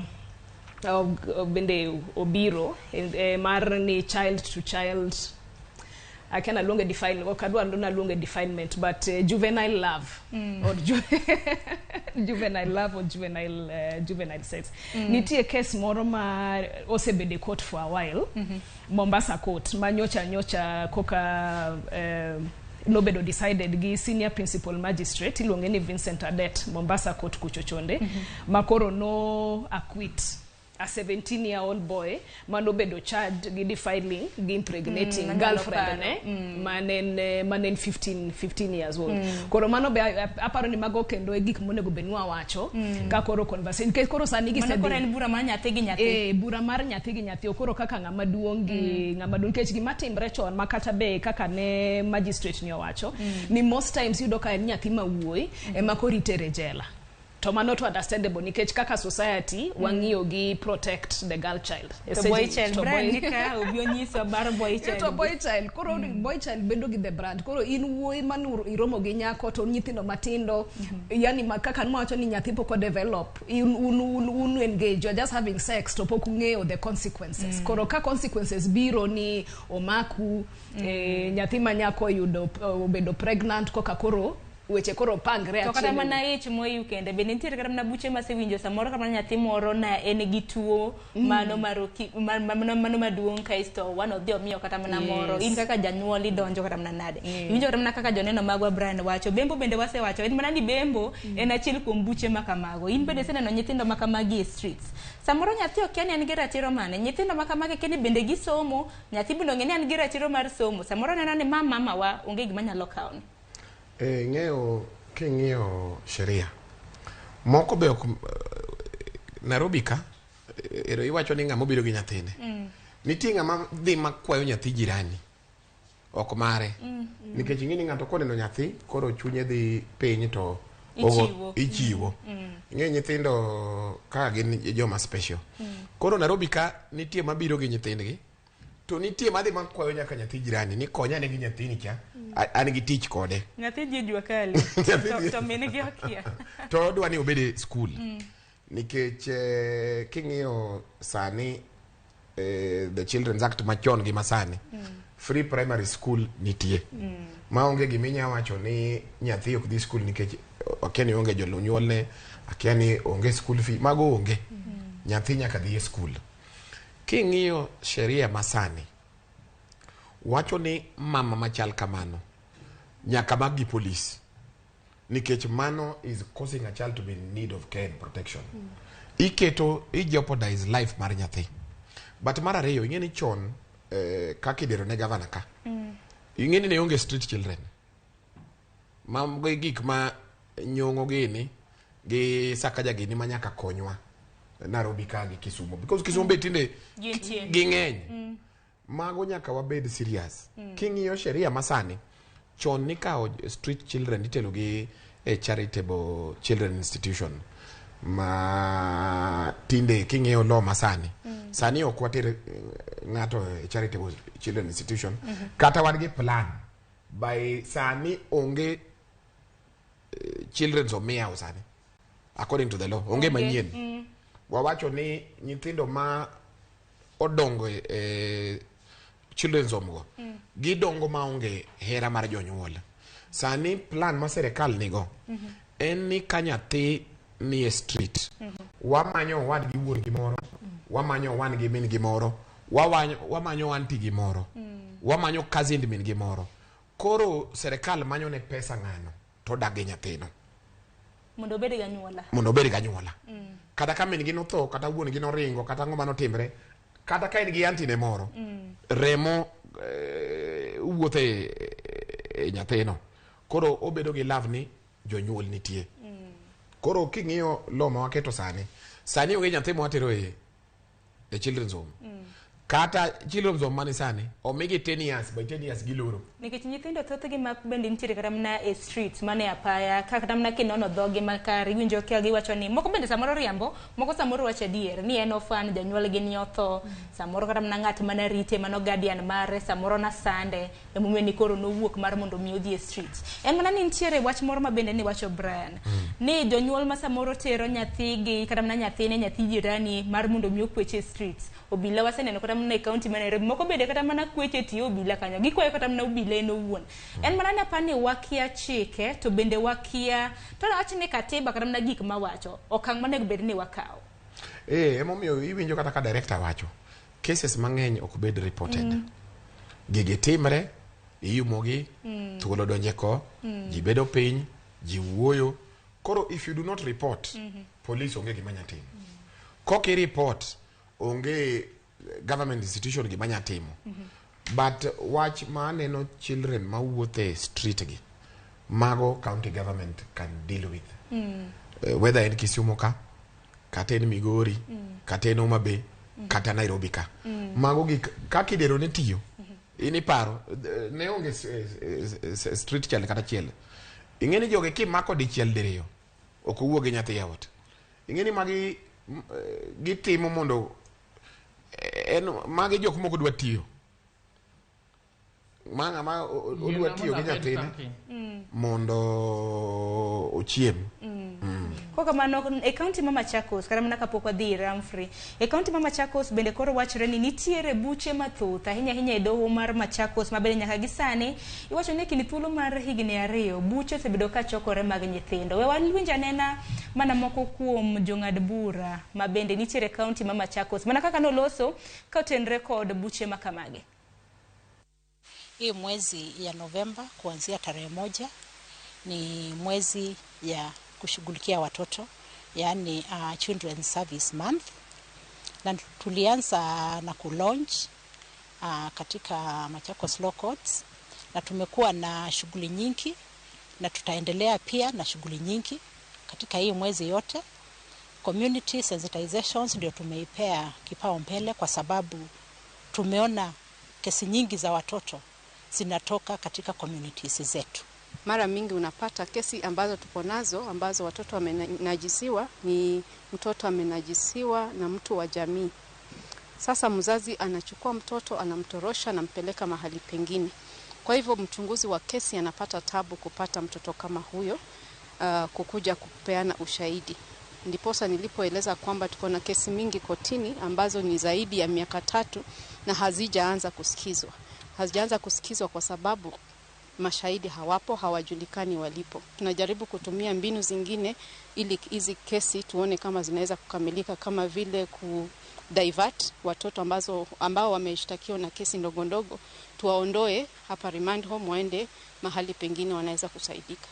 bende obiro mar ni child to child, akia naluonge define, ok adwa naluonge definement, but juvenile love or juvenile love or juvenile sex. Nitie case moro ma osebedo e court for a while, Mombasa court, ma nyocha koka nobedo decided gi senior principal magistrate iluonge ni Vincent Adet, Mombasa court kuchochonde, ma koro no acquit a 17-year-old boy manobedo charged gi defiling gi impregnating girlfriend ne manen 15 years old. Koro mano be aparo ni mago kendo e gik monego bed ni wawacho ka koro conversation, nikech koro sani Mano gisedhi koro en bura mar nyathi gi nyathi. Bura mar nyathi gi nyathi, koro kaka ng'ama duong' gi ng'ama duong', nikech gima timre chon ma kata be kaka ne magistrate ni owacho ni most times iyudo ka en nyathi ma wuoyi ema koro itere jela, to mano to understandable nikech kaka society wang'iyo gi protect the girl child. To boy child, Brian nika obi onyiso mar boy child. To boy child koro boy child bedo gi the brand. Koro in wuoyi manu iromo gi nyako to nyithindo matindo, yani ma kaka nwawacho ni nyathi pok odevelop, un engage, you are just having sex to pok ung'eyo the consequences. Koro ka consequences biro ni omaku, nyathi ma nyako oyudo obedo pregnant, koka koro weche koro pangre To kata achiel. Mana ich moyiw kende bende nitiere kata mana buche masewinjo samoro kata mana nyathi moro na en gi tuo mano mar mano maduong' kaeto wan odhi omiyo kata mana moro. In kaka janyuol idonjo kata mana nade? Iwinjo kata mana kaka joneno magwa Brian wacho, bembo bende wasewacho en mana ni bembo en achiel kuom buche ma kamago. In bende iseneno nyithindo ma kamagi e streets, samoro nyathi okia ni en gi ratiro mane. Nyithindo ma kamagi kia ni bende gisomo, nyathi bende ong'e ni en gi ratiro mar somo, samoro neno ni ma mama wa onge gima nyalo kawne. Ing'eyo king'iyo sheria moko be ok Nairobi ka ero iwacho ni ng'ama obiro gi nyathine, nitie ng'ama dhi makwayo nyathi jirani ok mare, nikech ing'e ni ng'ato koneno nyathi koro chunye dhi piny to Ichiwo. Ichiwo. Ing'e nyithindo ka gin joma special. Koro Nairobi ka nitie mabiro gi nyithindgi to nitie madhi makwayo nyaka nyathi jirani ni konya ane gi nyathini cha, an gi tich kode. Nyathi ji jua kali to min gi okia. To odwa ni obed e skul nikech king'iyo sani the Children's Act machon gi masani, free primary school nitie maonge giminya wacho ni nyathi ok dhi skul nikech akia ni onge jonyuolne, akia ni onge school fee, mago onge. Nyathi nyaka dhi e skul. King'iyo sheria masani wacho ni mama machal kamano nyaka mak gi polis nikech mano is causing a child to be in need of care and protection. Iketo i jeopardize life mar nyathi. But mar ariyo, ing'e ni chon kaka idero ne gavana ka, ing'e ni ne onge street children, mago e gik ma nyong'o gini gi Sakaja gini ma nyaka konywa Nairobi ka gi Kisumu, because Kisumu be tinde gintie ging'eny. Mago nyaka wabed serious. King'iyo sheria masani, chon nikawo street children itelo gi e charitable children institution, ma tinde king'iyo law masani, sani ok water ng'ato e charitable children institution. Kata wan gi plan by sani onge children's home miyawo sani according to the law onge manyien. Wawacho ni nyithindo ma odongo e children's home go gidongo maonge hera mar jonyuol. Sani plan ma sirikal nigo en ni ka nyathi ni e street, wamanyo owadgi wuon gi moro, wamanyo owan gi min gi moro, wamanyo aunty gi moro, wamanyo cousin min gi moro. Koro sirikal manyo ne pesa ng'ano to odak gi nyathino mondo obed gi anyuola. Mondo obed gi anyuola. Kata ka min gi notho, kata wuon gi noringo, kata ang'o manotimre, kata ka en gi aunty ne moro, remo wuotho e nyathino, koro obedo gi love ni jonyuol nitie. Koro king'iyo law ma waketo sani, sani onge nyathi mwatero e children's home. Kata children's home mani sani omigi 10 years, by 10 years giloro. Nikech nyithindo thothgi ma bende nitiere kata mana e streets mane apaya ka kata mana kinono dhogi makare iwinjo ka giwacho ni moko bende samoro riambo, moko samoro wacho adier ni en orphan, janyuolgi ni otho, samoro kata mana ng'at mane rite mano guardian mare samoro nasande emomiyo ni koro nowuok mar mondo mi odhi e streets. En mana ni nitiere wach moro ma bende niwacho Brian, ni jonyuol ma samoro tero nyathigi kata mana nyathine, nyathi jirani mar mondo mi okweche e streets. Obila waseneno kata mana e kaunti ma Nairobi moko bende kata mana kweche tiyo obila kanyo, gikwayo kata mana obila en owuon. En mana ni apani wakia chike to bende wakia to awach ni katiba kata mana gik mawacho okang' monego bed ni wakawo. Emomiyo iwinjo kata ka director wacho cases mang'eny ok bed reported. Gigi timre, iumogi, thuolo donje ko, ji bedo piny, ji wuoyo. Koro if you do not report, police onge gima nyalo timo. Kok i report, onge government institution gima nyalo timo. But wach ma aneno children mawuotho e street gi, mago county government can deal with. Whether en Kisumu ka, kata en Migori, kata en Homa Bay, kata Nairobi ka. Mago gik kaka Kidero ne tiyo, in iparo, ne onge street child kata achiel. Ing'e ni jogi kimako dichiel diriyo, ok owuog gi nyathi e ot. Ing'e ni magi gitimo mondo en magi jok moko dwa tiyo. Ma ng'ama odwa tiyo gi nyathine mondo ochiem. Kok kamano e kaunti ma Machakos kata mana kapok wadhi ir Humphrey, e kaunti ma Machakos bende koro wachore ni nitiere buche mathoth ahinya ahinya e doho mar Machakos ma bende nyaka gi sani iwacho ni e kind thuolo mar higni 2 buche osebedo ka chokore mag nyithindo. We wawinj anena mana moko kuom jong'ad bura ma bende nitiere e kaunti ma Machakos mana kaka noloso ka otenre kod buche ma kamagi. Hii mwezi ya Novemba kuanzia tarehe 1 ni mwezi ya kushughulikia watoto, yani Children's Service Month, na tulianza na kulaunch katika Machakos Law Courts, na tumekuwa na shughuli nyingi na tutaendelea pia na shughuli nyingi katika hii mwezi yote. Community sensitizations ndio tumeipea kipaumbele kwa sababu tumeona kesi nyingi za watoto zinatoka katika communities zetu. Mara mingi unapata kesi ambazo tuko nazo ambazo watoto wamenajisiwa, ni mtoto amenajisiwa na mtu wa jamii. Sasa mzazi anachukua mtoto, anamtorosha, anampeleka mahali pengine. Kwa hivyo mchunguzi wa kesi anapata tabu kupata mtoto kama huyo, kukuja kupeana ushahidi. Ndiposa nilipoeleza kwamba tuko na kesi mingi kotini ambazo ni zaidi ya miaka 3 na hazijaanza kusikizwa. Hazijaanza kusikizwa kwa sababu mashahidi hawapo, hawajulikani walipo. Tunajaribu kutumia mbinu zingine ili hizi kesi tuone kama zinaweza kukamilika, kama vile ku divert watoto ambao wameshtakiwa na kesi ndogo ndogo, tuwaondoe hapa remand home waende mahali pengine wanaweza kusaidika.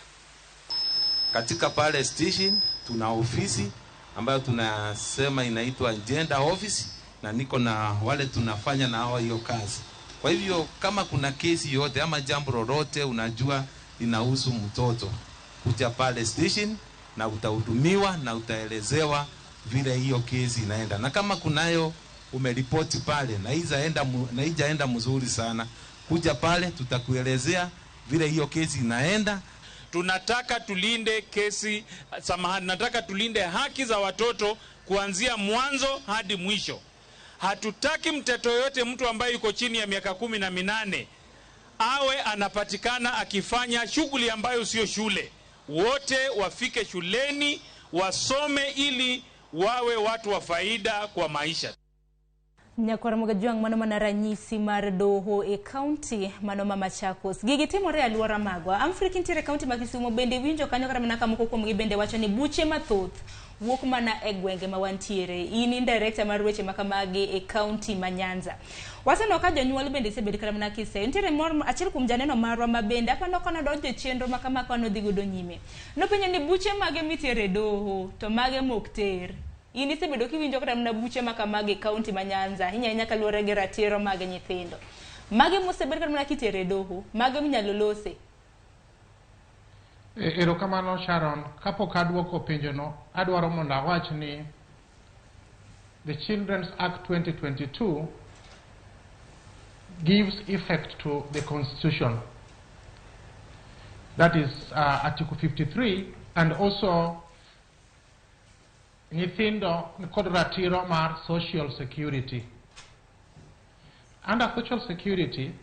Katika pale station tuna ofisi ambayo tunasema inaitwa gender office, na niko na wale tunafanya na hao hiyo kazi. Kwa hivyo kama kuna kesi yote ama jambo lolote unajua inahusu mtoto, kuja pale station na utahudumiwa na utaelezewa vile hiyo kesi inaenda. Na kama kunayo umeripoti pale na haijaenda mzuri sana, kuja pale tutakuelezea vile hiyo kesi inaenda. Tunataka tulinde kesi, samahani, nataka tulinde haki za watoto kuanzia mwanzo hadi mwisho. Hatutaki mtoto yote, mtu ambaye yuko chini ya miaka 18 awe anapatikana akifanya shughuli ambayo sio shule. Wote wafike shuleni, wasome ili wawe watu wa faida kwa maisha. Nyakwar Mogajwang' mano mana ranyisi mar doho e kaunti mano ma Machakos. Gigi timore e alwora magwa. Humphrey kintiere e kaunti ma Kisumu bende winjo kanyo kata mana ka moko kuomgi bende wacho ni buche mathoth wuok mana e gwenge ma wantiere. In in director mar weche ma kamagi e kaunti ma Nyanza. Waseneno ka jonyuol bende osebet kata mana kiseyo. Nitiere mor achiel kuom janeno marwa ma bende apano ka nodonjo e chenro ma kama ka nodhi godo nyime. Nopenjo ni buche mage mitere e doho to mage mok ter. In isebedo kiwinjo kata mana buche ma kamagi e kaunti ma Nyanza, ahinya ahinya kaluwore gi ratiro mag nyithindo. Mage mosebed kata mana kitere e doho, mage minyalo lose. Erokamano Sharon, kapok aduoko penjono, adwaro mondo awach ni The Children's Act 2022 gives effect to the Constitution. That is Article 53, and also nyithindo nikod ratiro mar social security. Under social security,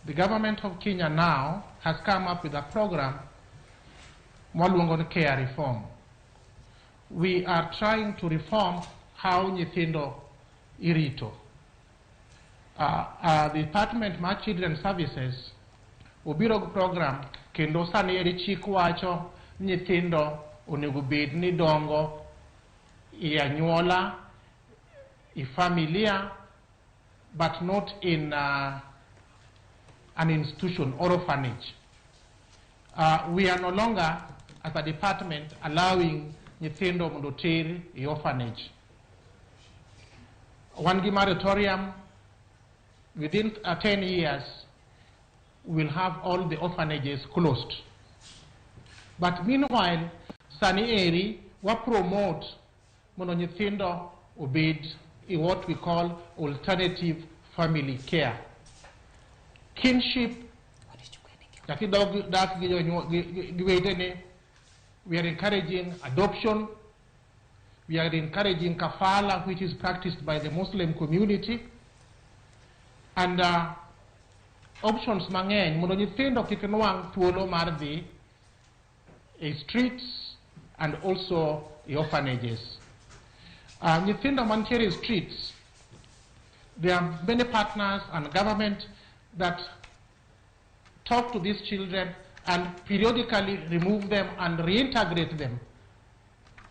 the government of Kenya now has come up with a program mwaluongo ni care reform. We are trying to reform how nyithindo irito. The Department mar Children Services obiro gi program, kendo sani eri chik wacho nyithindo onego bed ni dongo i anyuola, i familia, but not in an institution or orphanage. We are no longer, as a department, allowing nyithindo mondo oter e orphanage. Wan gi moratorium. Within 10 years, we'll have all the orphanages closed. But meanwhile, sani eri, wa promote mondo nyithindo obed in what we call alternative family care. Kinship, nyathi dog dak gi gi wedene. We are encouraging adoption. We are encouraging kafala, which is practiced by the Muslim community. And options mang'eny mondo nyithindo kik nwang' thuolo mar dhi e streets and also e orphanages. Nyithindo mantiere e streets, there are many partners and government that talk to these children and periodically remove them and reintegrate them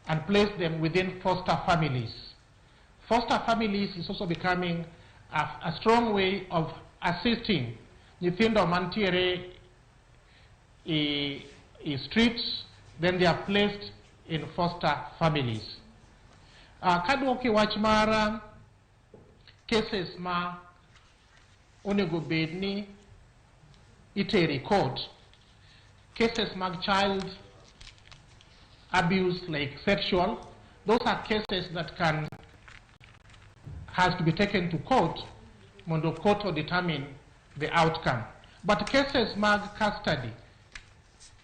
and place them within foster families. Foster families is also becoming a strong way of assisting nyithindo mantiere e streets, then they are placed in foster families. Kaduoki wach mar cases ma onego bed ni itero court, cases mag child abuse like sexual, those are cases that can has to be taken to court mondo court will determine the outcome. But cases mag custody,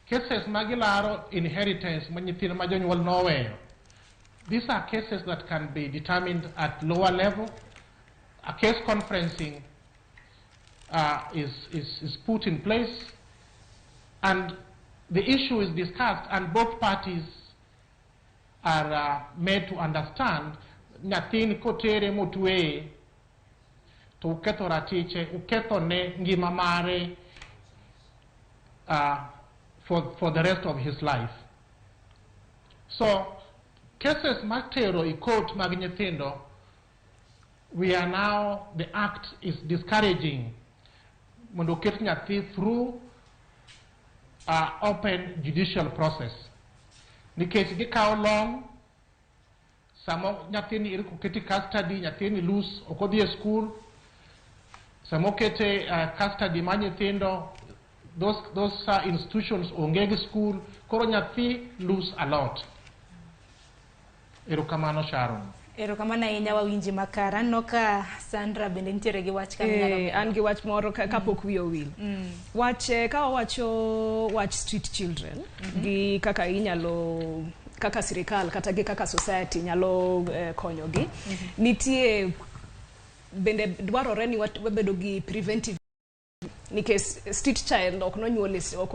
cases mag ilaro inheritance ma nyithindo ma jonyuol noweyo, these are cases that can be determined at lower level. A case conferencing is put in place and the issue is discussed, and both parties are made to understand nyathini kotere motweye to uketho ratiche, uketho ne ngima mare for the rest of his life. So cases matero e court mag nyithindo, we are now, the act is discouraging mondo oket nyathi through open judicial process. Nikech gikawo long, samo nyathini iri koketi custody, nyathini lose, ok odhi e school, samo okete custody mar nyithindo, those institutions onge gi school, koro nyathi lose a lot. Erokamano, Sharon. Erokamano ahinya, wawinji makara. Aneno ka Sandra bende nitiere gi wach ka minyalo An gi wach moro kapok wiya owil. Wach ka wawacho wach street children gi kaka inyalo, kaka sirikal kata gi kaka society nyalo konyogi. Nitie bende dwarore ni wabedo gi preventive, nikech street child ok nonyuol ok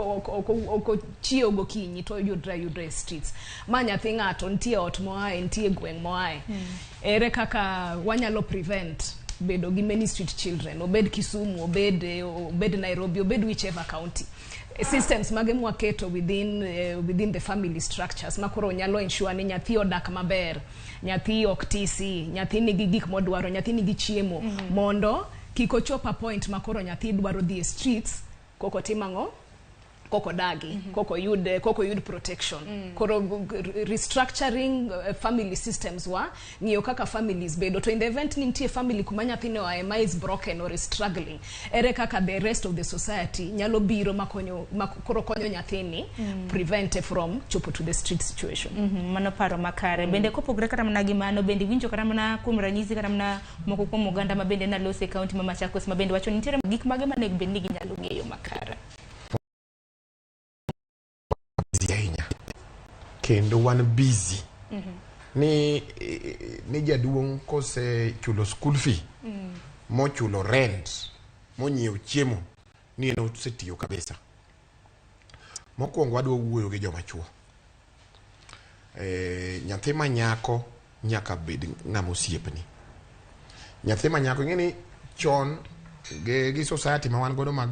ochiew gokinyi to yudre ayudra e streets. Ma nyathi ng'ato, nitie ot moaye, nitie gweng' moaye. Ere kaka wanyalo prevent bedo gi many street children, obed Kisumu, obed Nairobi, obed whichever county? Systems mage mwaketo within the family structures ma koro nyalo ensure ni nyathi odak maber, nyathi ok tisi, nyathi nigi gik modwaro, nyathi nigi chiemo, mondo kik ochop a point ma koro nyathi dwaro dhi e streets koko timo ang'o? Koko dagi, koko yud protection. Koro restructuring family systems wa ng'iyo kaka families bedo, to in the event ni nitie family kuma nyathino oae ma is broken or is struggling, ere kaka the rest of the society nyalo biro makonyo ma koro konyo nyathini, prevent from chopo to the street situation. Mano paro makare. Bende kopogore kata mana gi mano, bende iwinjo kata mana kuom ranyisi kata mana moko kuom oganda ma bende naloso e kaunti ma Machakos, ma bende wacho ni nitiere gik mage manego bed ni ginyalo ng'eyo makare? Busy ahinya kendo wan busy ni jaduong' kosechulo school fee, mochulo rent, monyiewo chiemo, ni en osetiyo kabisa. Mokwongo wadwa wuoyo gi joma chuo. Nyathi ma nyako nyaka bed ng'ama osiepni. Nyathi ma nyako, ing'e ni chon gi society ma wan godo mag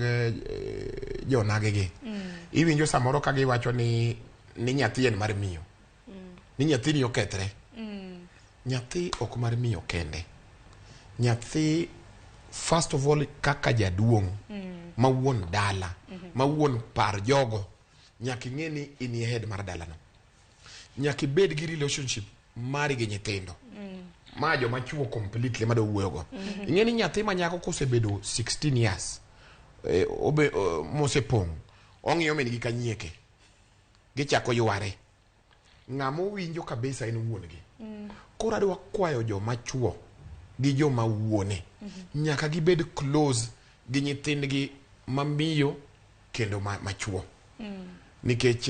jonage gi, iwinjo samoro ka giwacho ni nyathi en mar miyo, ni nyathini okethre. Nyathi ok mar miyo kende. Nyathi, first of all, kaka jaduong' ma wuon dala, ma wuon par jogo, nyaka ing'e ni in e head mar dalano. Nyaka ibed gi relationship mari gi nyithindo ma joma chuo completely madwa wuoyogo. Ing'e ni nyathi ma nyako kosebedo 16 years, mosepong', ong'iyo min gi kanyieke, gichako yware. Ng'ama owinjo kabisa en wuon gi. Koro adwa kwayo joma chuo gi joma wuone, nyaka gibed close gi nyithindgi mamiyo kendo machuo, nikech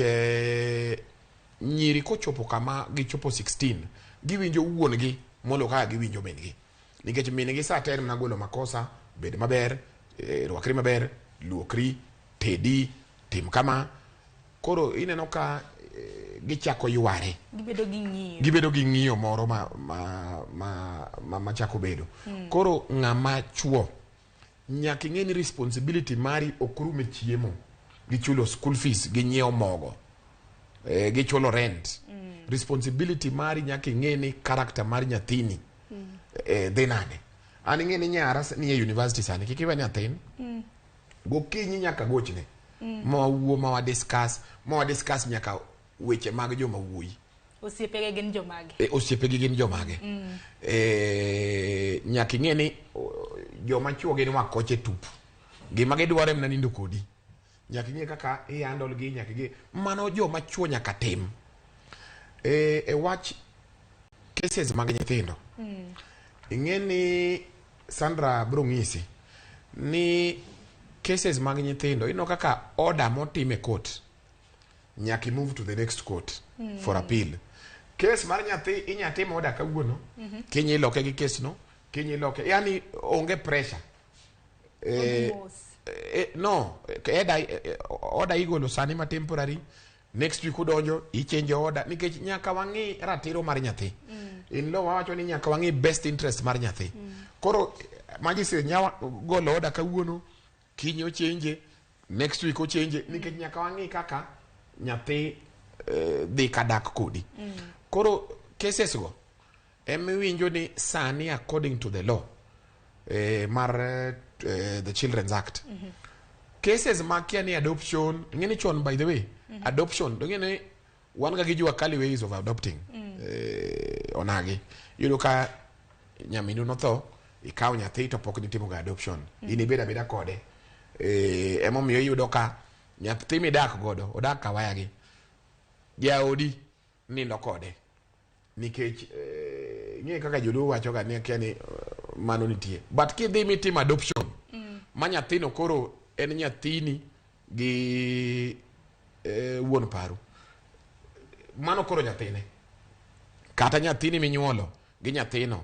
nyiri kochopo kama gichopo 16, giwinjo wuon gi molo kaka giwinjo min gi, nikech min gi sa te en mana golo makosa, bed maber, rwakri maber, luokri, tedi, tim kama. Koro ineno ka gichako yware. Gibedo gi ng'iyo. Gibedo gi ng'iyo moro ma chako bedo. Koro ng'ama chuo nyaka ing'e ni responsibility mari ok rum e chiemo gi chulo school fees gi nyiewo mogo, gi chulo rent. Responsibility mari, nyaka ing'e ni character mar nyathini dhi nade. An ing'e ni nyara ni e university sani, kik iwe nyathin. Gokinyi nyaka gochne, ma wawuo, ma wadiscuss nyaka weche mag joma wuoyi. Osiepege gin jomage? Osiepegi gin jomage? Nyaka ing'e ni joma chuo gin wakoche tup, gima gidwaro en mana nindo kodi. Nyaka ing'e kaka i-handle gi, nyaka ing'e mano joma chuo nyaka tim. E wach cases mag nyithindo, ing'e ni Sandra bro ng'isi ni cases mag nyithindo, ineno kaka order motim e court nyaka i move to the next court for appeal. Case mar nyathi inya tim order kawuono, kiny iloke gi case no, kiny iloke, yani onge pressure. Odhi mos. No, order igolo sani ma temporary, next week udonjo ichange order, nikech nyaka wang'i ratiro mar nyathi. In law wawacho ni nyaka wang'i best interest mar nyathi. Koro magistrate nya golo order kawuono, kiny ochange, next week ochange, nikech nyaka wang'i kaka nyathi dhi kadak kodi. Koro cases go emiwinjo ni sani, according to the law mar the Children's Act, cases makia ni adoption, ing'e ni chon, by the way, adoption, to ing'e ni wan ga gi jua kali ways of adopting. Onagi iyudo ka nyaminu notho, ikawo nyathi to pok nitimo ga adoption, in ibed abeda kode. Emomiyo iyudo ka nyathi midak godo odak kawaya gi jaodi nindo kode, nikech ing'e kaka joluo wacho ga ni akia ni mano nitie. But kidhi mitimo adoption, ma nyathino koro en nyathini gi wuon paru, mano koro nyathine, kata nyathini minyuolo gi nyathino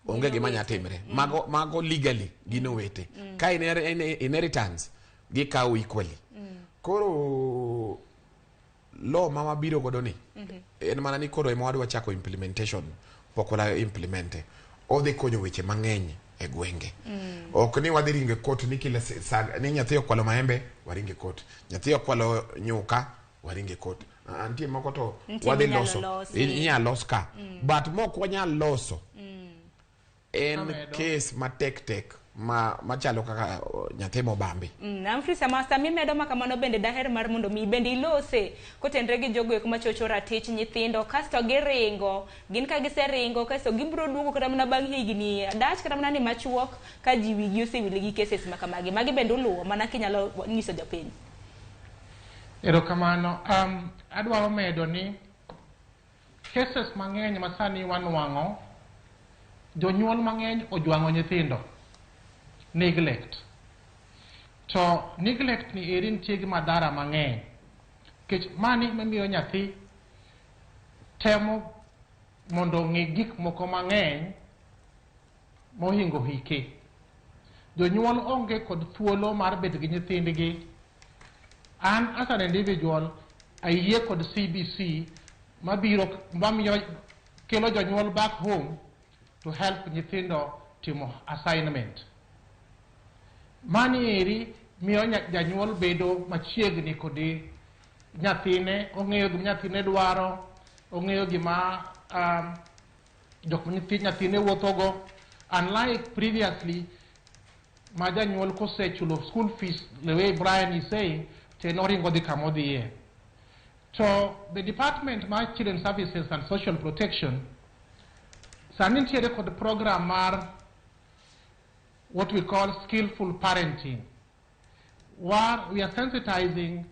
onge gima nya timre. Mago legally gin owete. Ka inheritance gikawo equally. Koro law ma wabiro godo ni en mana ni koro ema wadwa chako implementation, pok wana implemente. Odhi konyo weche mang'eny e gwenge. Ok ni wadhi ringo e court ni kila ni nyathi okwalo maembe, waringo e court, nyathi okwalo nyuka, waringo e court. Ah, nitie moko to Nitie wadhi minyalo loso. losi. Inyalo los ka, but mok wanyal loso en Amedo. case matek tek. ma machalo kaka nyathi mobambi. Humphrey, sama sami medo ma kamano bende daher mar mondo mi bende ilose kotenre gi jogo eko machocho ratich nyithindo kasto giringo gin ka giseringo kasto gibiro duogo kata mana bang' higni adach kata mana ni machuok ka ji wigi osewil gi cases ma kamagi. Magi bende uluwo mana kinyalo nyiso jopiny. Erokamano. Adwaro medo ni cases mang'eny ma sani wanwang'o, jonyuol mang'eny ojwang'o nyithindo. Neglect. To neglect ni eri nitie gi madhara mang'eny. Nikech mani mamiyo nyathi temo mondo ong'e gik moko mang'eny mohingo hike. Jonyuol onge kod thuolo mar bet gi nyithindgi. An as an individual, ayie kod CBC mabiro mamiyo kelo jonyuol back home to help nyithindo timo assignment. Mani eri miyo janyuol bedo machiegni kod nyathine, ong'eyo gima nyathine dwaro, ong'eyo gima jok ma nyathine wuothogo. Unlike previously, ma janyuol kosechulo school fees, the way Brian is saying, to en oringo dhi kamodhiye. To the Department mar Children Services and Social Protection sani nitiere kod program mar what we call skillful parenting, where we are sensitizing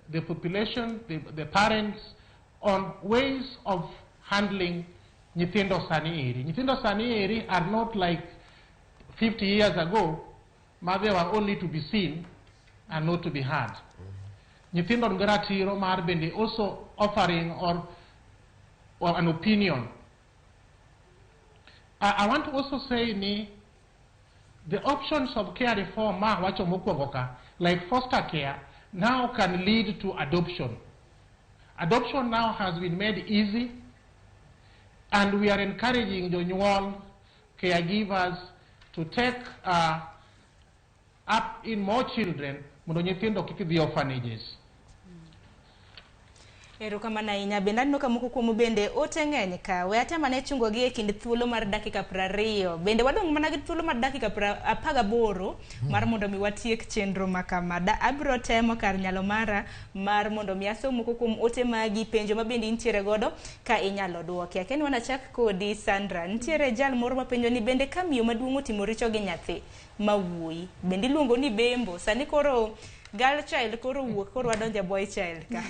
the population, the parents, on ways of handling nyithindo sani eri. Nyithindo sani eri are not like 50 years ago, ma they were only to be seen and not to be heard. Nyithindo nigi ratiro mar bende also offering or an opinion. I want to also say ni the options of care reform ma wacho mokwongo ka, like foster care, now can lead to adoption. Adoption now has been made easy, and we are encouraging jonyuol, caregivers, to take up in more children mondo nyithindo kik dhi orphanages. Erokamano ahinya. Bende aneno ka moko kuomu bende ote ng'eny ka. We atem ane chungo gi e kind thuolo mar dakika 20. Bende wadong' mana gi thuolo mar dakika 18 mar mondo mi watiek chenro ma kama. Abiro temo kar nyalo mara mar mondo mi asom moko kuom ote magi, penjo ma bende intiere godo ka inyalo duoki. Akia ni wanachak kodi Sandra. Nitiere jal moro mapenjo ni bende ka miyo maduong' otimo richo gi nyathi ma wuoyi, bende iluongo ni bembo. Sani koro girl child koro wuok, koro wadonjo e boy child ka.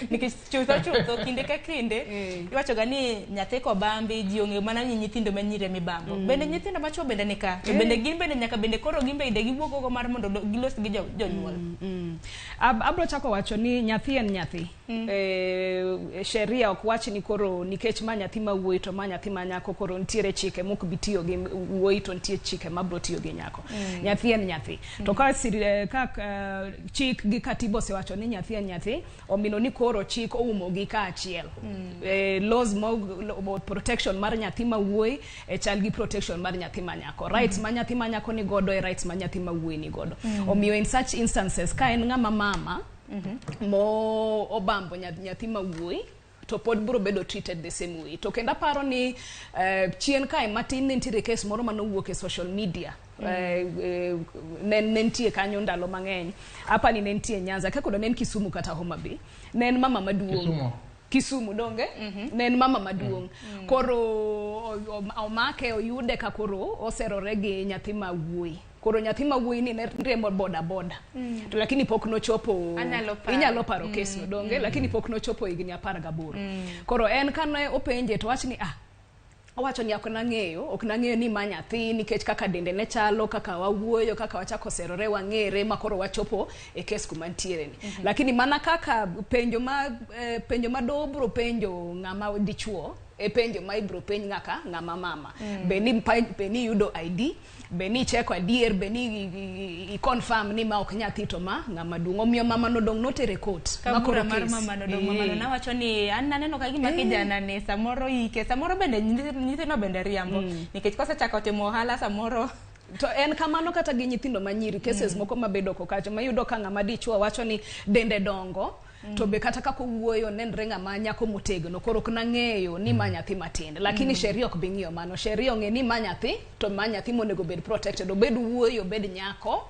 Nikech chutho chutho kinde ka kinde iwacho ga ni nyathi kobambi ji ong'eyo mana ni nyithindo manyiri emibambo. Bende nyithindo machuo bende ni ka. To bende gin bende nyaka bende koro gin bende giwuok oko mar mondo gilos gi jonyuol. Abro chako wacho ni nyathi en nyathi. Sheria ok wach ni koro nikech ma nyathi ma wuoyi to ma nyathi ma nyako koro nitiere chike mok bi tiyo gi wuoyi to nitie chike mabro tiyo gi nyako. Nyathi en nyathi. To ka chik gi katiba osewacho ni nyathi en nyathi, omino ni koro chik oumo gi kaachiel. Laws mo protection mar nyathi ma wuoyi e chal gi protection mar nyathi ma nyako. Rights ma nyathi ma nyako ni godo e rights ma nyathi ma wuoyi ni godo. Omiyo in such instances ka en ng'ama mama mo obambo nyathi ma wuoyi to pod biro bedo treated the same way. To kendo aparo ni chien kae matin ne nitiere case moro manowuok e social media. Ne nitie kanyo ndalo mang'eny. Apani ne nitie Nyanza, kaka ne en Kisumu kata Homa Bay. Ne en mama maduong'. Kisumu. Kisumu donge? Ne en mama maduong'. Koro omake oyude ka koro oserore gi nyathi ma wuoyi. Koro nyathi ma wuoyi ni ne riembo boda boda. To lakini pok nochopo. Anyalo paro. Inyalo paro case no donge? Lakini pok nochopo higni 18. Koro en kane openje to wach ni owacho ni ok nang'eyo ni ma nyathi nikech kaka dende ne chalo, kaka wawuoyo, kaka wachako serore wang'ere ma koro wachopo e kes kuma nitiere ni. Lakini mana kaka penjo ma doho biro penjo ng'ama dichuo e penjo ma ibiro penj ng'ama mama. Be ni yudo ID, be ni cheko adier, be ni i confirm ni ma ok nyathi to ma ng'ama duong'. Omiyo mama nodong' notere court. Ka bura mar mama nodong' mama no nawacho ni an naneno ka gima kijana ni samoro ike, samoro bende nyithindo bende riambo. Nikech kosechako timo ohala samoro. To en kamano kata gi nyithindo manyiri, cases moko mabedo oko kacha mayudo ka ng'ama dichuo wacho ni dende dongo. To be kata kaka owuoyo nenre ng'ama nyako motegno koro ok nang'eyo ni ma nyathi matin lakini sheria ok bi ng'iyo mano sheria ong'e ni ma nyathi to ma nyathi monego bed protected obed wuoyi obed nyako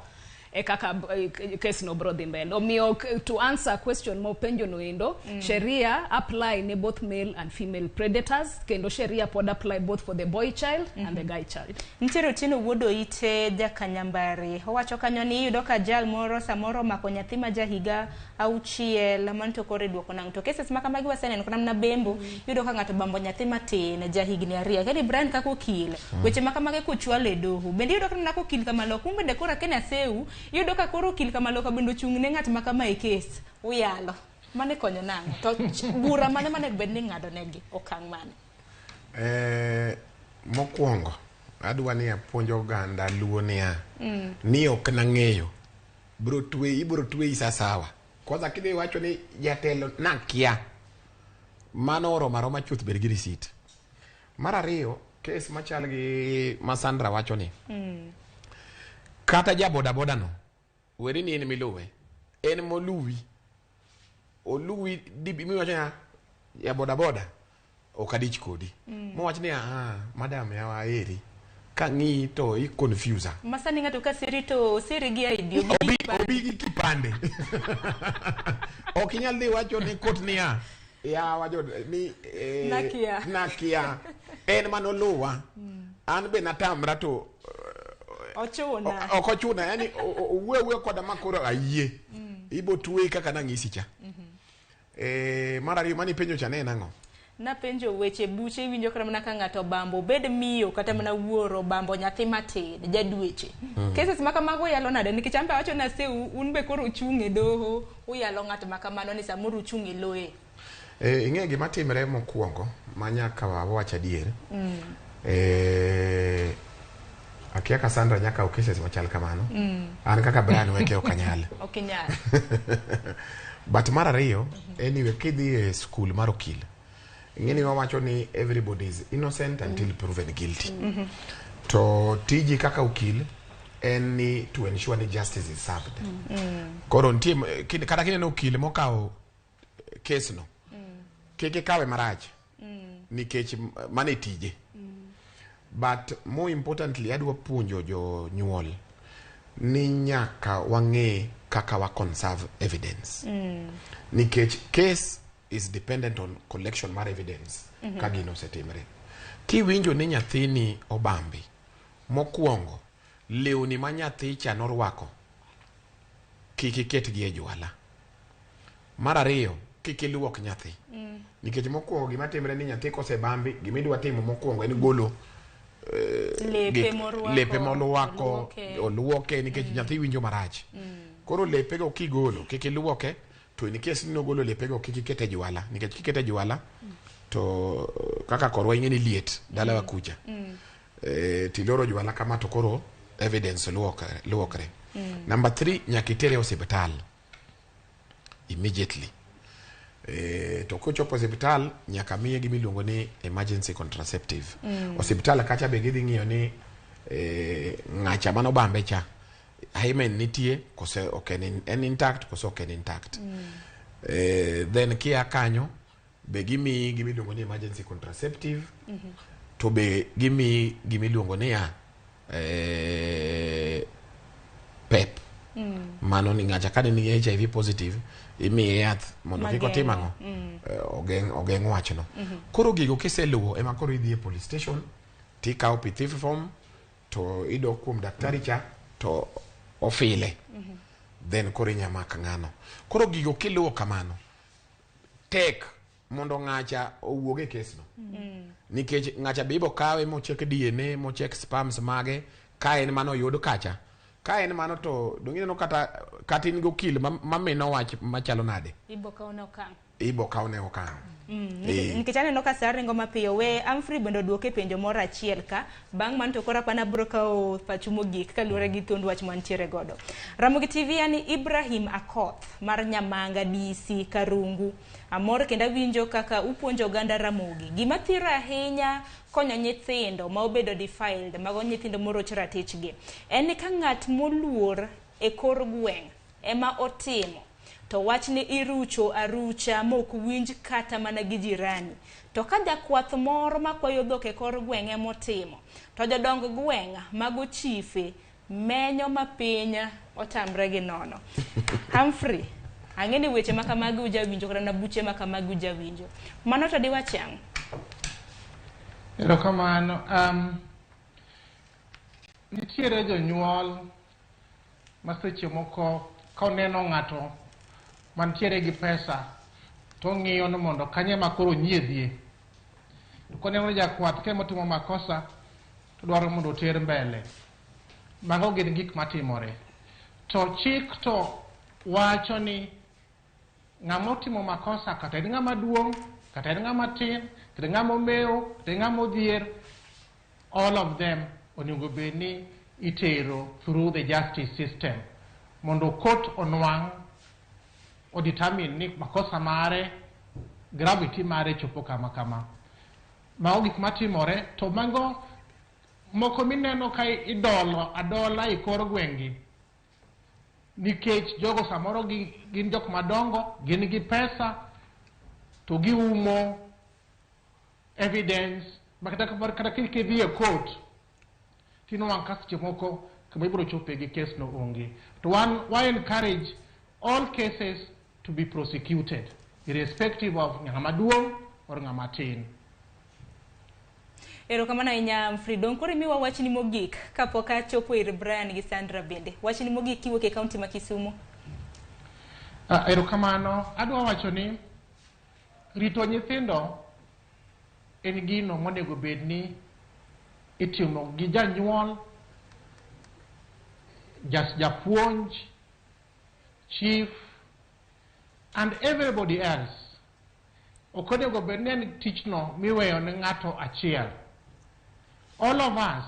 e kaka eh, case no bro dhi mbele omiyo k- to answer question mopenjo no endo sheria apply ne both male and female predators kendo sheria pod apply both for the boy child and the guy child. Nitiere Otieno wuod Oite jakanyambari owacho kanyo ni iyudo ka jal moro samoro omako nyathi ma jahiga auchiel mano to koro iduoko nang'o to cases ma kamagi waseneno kata mana bembo iyudo ka ng'ato bambo nyathi matin jahigni ariyo akeni Brian kaka okil weche ma kamagi kochwalo e doho bende iyudo kata mana kokil kamaloka un bende koro akeni aseu iyudo ka koro okil kamaloka bende ochung' ne ng'at ma kama e kes uyalo mano ikonyo nang'o to ch- bura mane manego bed ni ing'ado negi okang' mane Eh, mokwongo adwa ni apuonj oganda luo niya ni ok nang'eyo bro tweyi ibro tweyi sasawa kwanza kidhi wacho ni jatelo nakia mano oromo aroma chuth bed gi risit mar ariyo kes machal gi ma Sandra wacho ni kata ja bodaboda no weri ni en miluwe en moluwi oluwi dibi miwacho niya ya bodaboda ok adich kodi mowach ni ah madam yawa eri kang'iyi to i confuse masani ng'ato ka siri to siri gi ID obi obi obi gi kipande ok inyal dhi wacho ne kot niya yawa jo ni eh, Nakia. nakia en manoluwa an be natamra to ochuna ok ochuna yani owuoyo awuoya koda ma koro ayie ibo tweyi kaka nang'isi cha eh, mar ariyo mane ipenjo cha ne en ang'o napenjo weche buche iwinjo kata mana ka ng'ato obambo obed miyo kata mana wuoro obambo nyathi matin jadweche cases ma kamago uyalo nade nikech an be awacho ni aseu un be koro uchung' e doho uyalo ng'at ma kamano ni samoro uchung' e loye Eh, ing'e gima timre mokwongo ma nyaka wawach adier eh, akia ka Sandra nyaka kaw cases machal kamano an kaka Brian weke ok anyal ok inyal but mar ariyo anyway kidhi e skul mar okil ing'e ni wawacho ni everybody is innocent until proven guilty to tiji kaka okil en ni to ensure ni justice is served koro nitie kin- kata kineno okil mokawo case no kik ikawe marach nikech m- mano e tije but more importantly adwa puonjo jonyuol ni nyaka wang'e kaka wa conserve evidence nikech case is dependent on collection mar evidence ka gino osetimre kiwinjo ni nyathini obambi mokwongo lewni ma nyathi cha norwako kik iketgi e jwala mar ariyo kik iluok nyathi nikech mokwongo gima timre ni nyathi kosebambi gimidwa timo mokwongo en golo lepe gik- morwako lepe molwako oluoke. oluoke nikech nyathi winjo marach koro lepego kigolo kik iluoke to in case ni nogolo lepego kik iket e jwala nikech kikete e jwala to kaka korwa ing'e ni liet dalawa kucha eh, tiloro jwala kama to koro evidence luokre, luokre. Number 3 nyaka itere e osiptal immediately Eh, to kochopo osiptal nyaka miye gima iluongo ni emergency contraceptive osiptal kacha be gidhi ng'iyo ni eh, ng'acha manobambe cha hymen nitie kose ok en, in- en intact kose ok en intact eh, then kia kanyo be gimiyi gima iluongo ni emergency contraceptive to be gimiyi gima iluongo niya eh, pep mano ni ng'acha ka ne nigi hiv positive imiye yath mondo kik otim ang'o Eh, ogeng' ogeng' wachno koro gigo kiseluwo ema koro idhi e police station tikawo P3 form to idok kuom daktari cha to ofile then koro inya mak ng'ano koro gigo kiluwo kamano tek mondo ng'acha owuog e kesno nikech ng'acha be ibo kawe mochek DNA mochek sperms mage ka en mano oyud kacha ka en mano to dong ineno kata kata in gi okil ma- mamino wach machalo nade ibo kawo okang' ibo kawne okang' Eh. nikech aneno ka sa ringo mapiyo we Humphrey bende oduoke penjo moro achiel ka bang' mano to koro apana bro kawo pachu mogik kaluwore gi thuond wach mantiere godo Ramogi TV yani Ibrahim Akoth mar Nyamanga DC Karungu amor kendo awinjo kaka upuonjo oganda Ramogi gima thiro ahinya konyo nyithindo ma obedo defiled mago nyithindo moroch ratichgi en ni ka ng'at moluor e kor gweng' ema otimo To wachni irucho arucha mok winj kata mana gi jirani. To ka jakwath moro makwayo dhok e kor gweng' emotimo, to jodong gweng' mago chife menyo ma piny otamre gi nono. Humphrey, ang'e ni weche ma kamagi ujawinjo kata na buche ma kamagi ujawinjo. Mano to diwach ang'o? Erokamano. Nitiere jonyuol ma seche moko ka oneno ng'ato mantiere gi pesa to ong'iyo ni mondo kanye ma koro onyiedhie. To koneno jakwath ka emotimo makosa to dwaro mondo oter mbele. Mago gin gik matimore. To chik to wacho ni ng'ama otimo makosa kata en ng'ama duong', kata en ng'ama tin, kata en ng'ama omewo, kata en ng'ama odhier, all of them onego bed ni itero through the justice system mondo court onwang' o determine ni makosa mare gravity mare chopo kama kama. Mago gik matimore to mago moko mineno ka idolo adola e kor gweng'gi nikech jogo samoro gin jok madongo, gin gi pesa to giumo evidence ma kata kidhi e court tinwang' ka seche moko kama ibiro chope gi kes no onge. To wan wa encourage all cases to be prosecuted irrespective of ng'ama duong' or ng'ama tin. Erokamano ahinya Humphrey. Dong' koro imiwa wachni mogik kapok achopo ir Brian gi Sandra bende. Wachni mogik kiwuok e kaunti ma Kisumu. Erokamano. Adwa wacho ni rito nyithindo en gino monego bed ni itimo gi janyuol, japuonj, chief and everybody else. Ok onego bed ni en tichno miweyo ne ng'ato achiel. All of us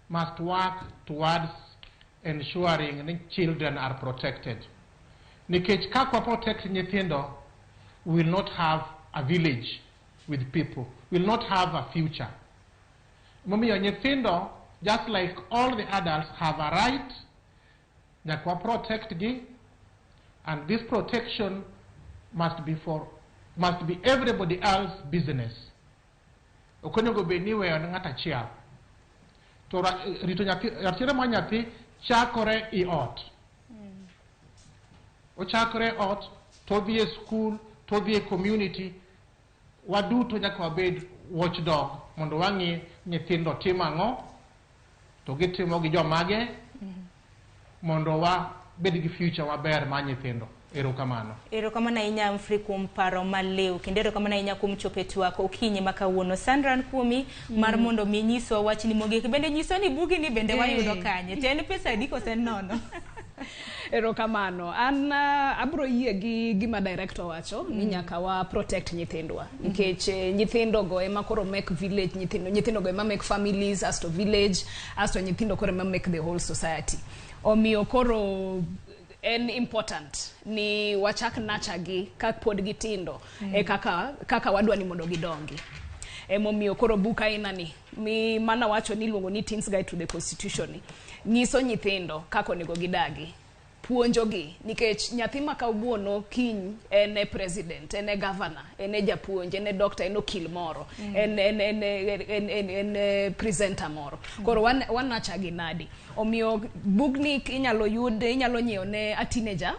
must work towards ensuring ni children are protected. Nikech kaka wa protect nyithindo, we will not have a village with people. We will not have a future. Momiyo nyithindo, just like all the adults, have a right, nyaka wa protect gi, and this protection must be everybody else business. Ok onego bed ni iweyo ne ng'ato achiel. To rito nyathi, ratiro mar nyathi chakore i ot. Ochakore e ot, to odhi e school, to odhi e community. Waduto nyaka wabed watchdog mondo wang'i nyithindo timo ang'o, to gitimo gi jomage, mondo wabed gi future maber mar nyithindo. Erokamano. Erokamano ahinya Humphrey kuom paro maliw kendo erokamano ahinya kuom chopo e twak okinyi ma kawuono. Sandra an kuomi mar mondo mi nyiswa wachni mogik. Bende nyiswa ni bugi ni bende wayudo kanye. To en pesa adi kose en nono? Erokamano. An abro yie gi gima director wacho ni nyaka wa protect nyithindwa nikech nyithindo go ema koro make village, nyithindo go ema make families asto village asto nyithindo koro ema make the whole society. Omiyo koro en important ni wachak nurture gi ka pod gitindo e kaka wadwa ni mondo gidongi. Emomiyo koro buk aina ni mi mana wacho ni iluongo ni Teens Guide to the Constitution ni nyiso nyithindo kaka onego gidagi, puonjogi nikech nyathi ma kawuono kiny en e president, en e governor, en e japuonj, en e doctor, en okil moro, en presenter moro. Koro wan nurture gi nadi. Omiyo bugni inyalo yud, inyalo nyiewo ne a teenager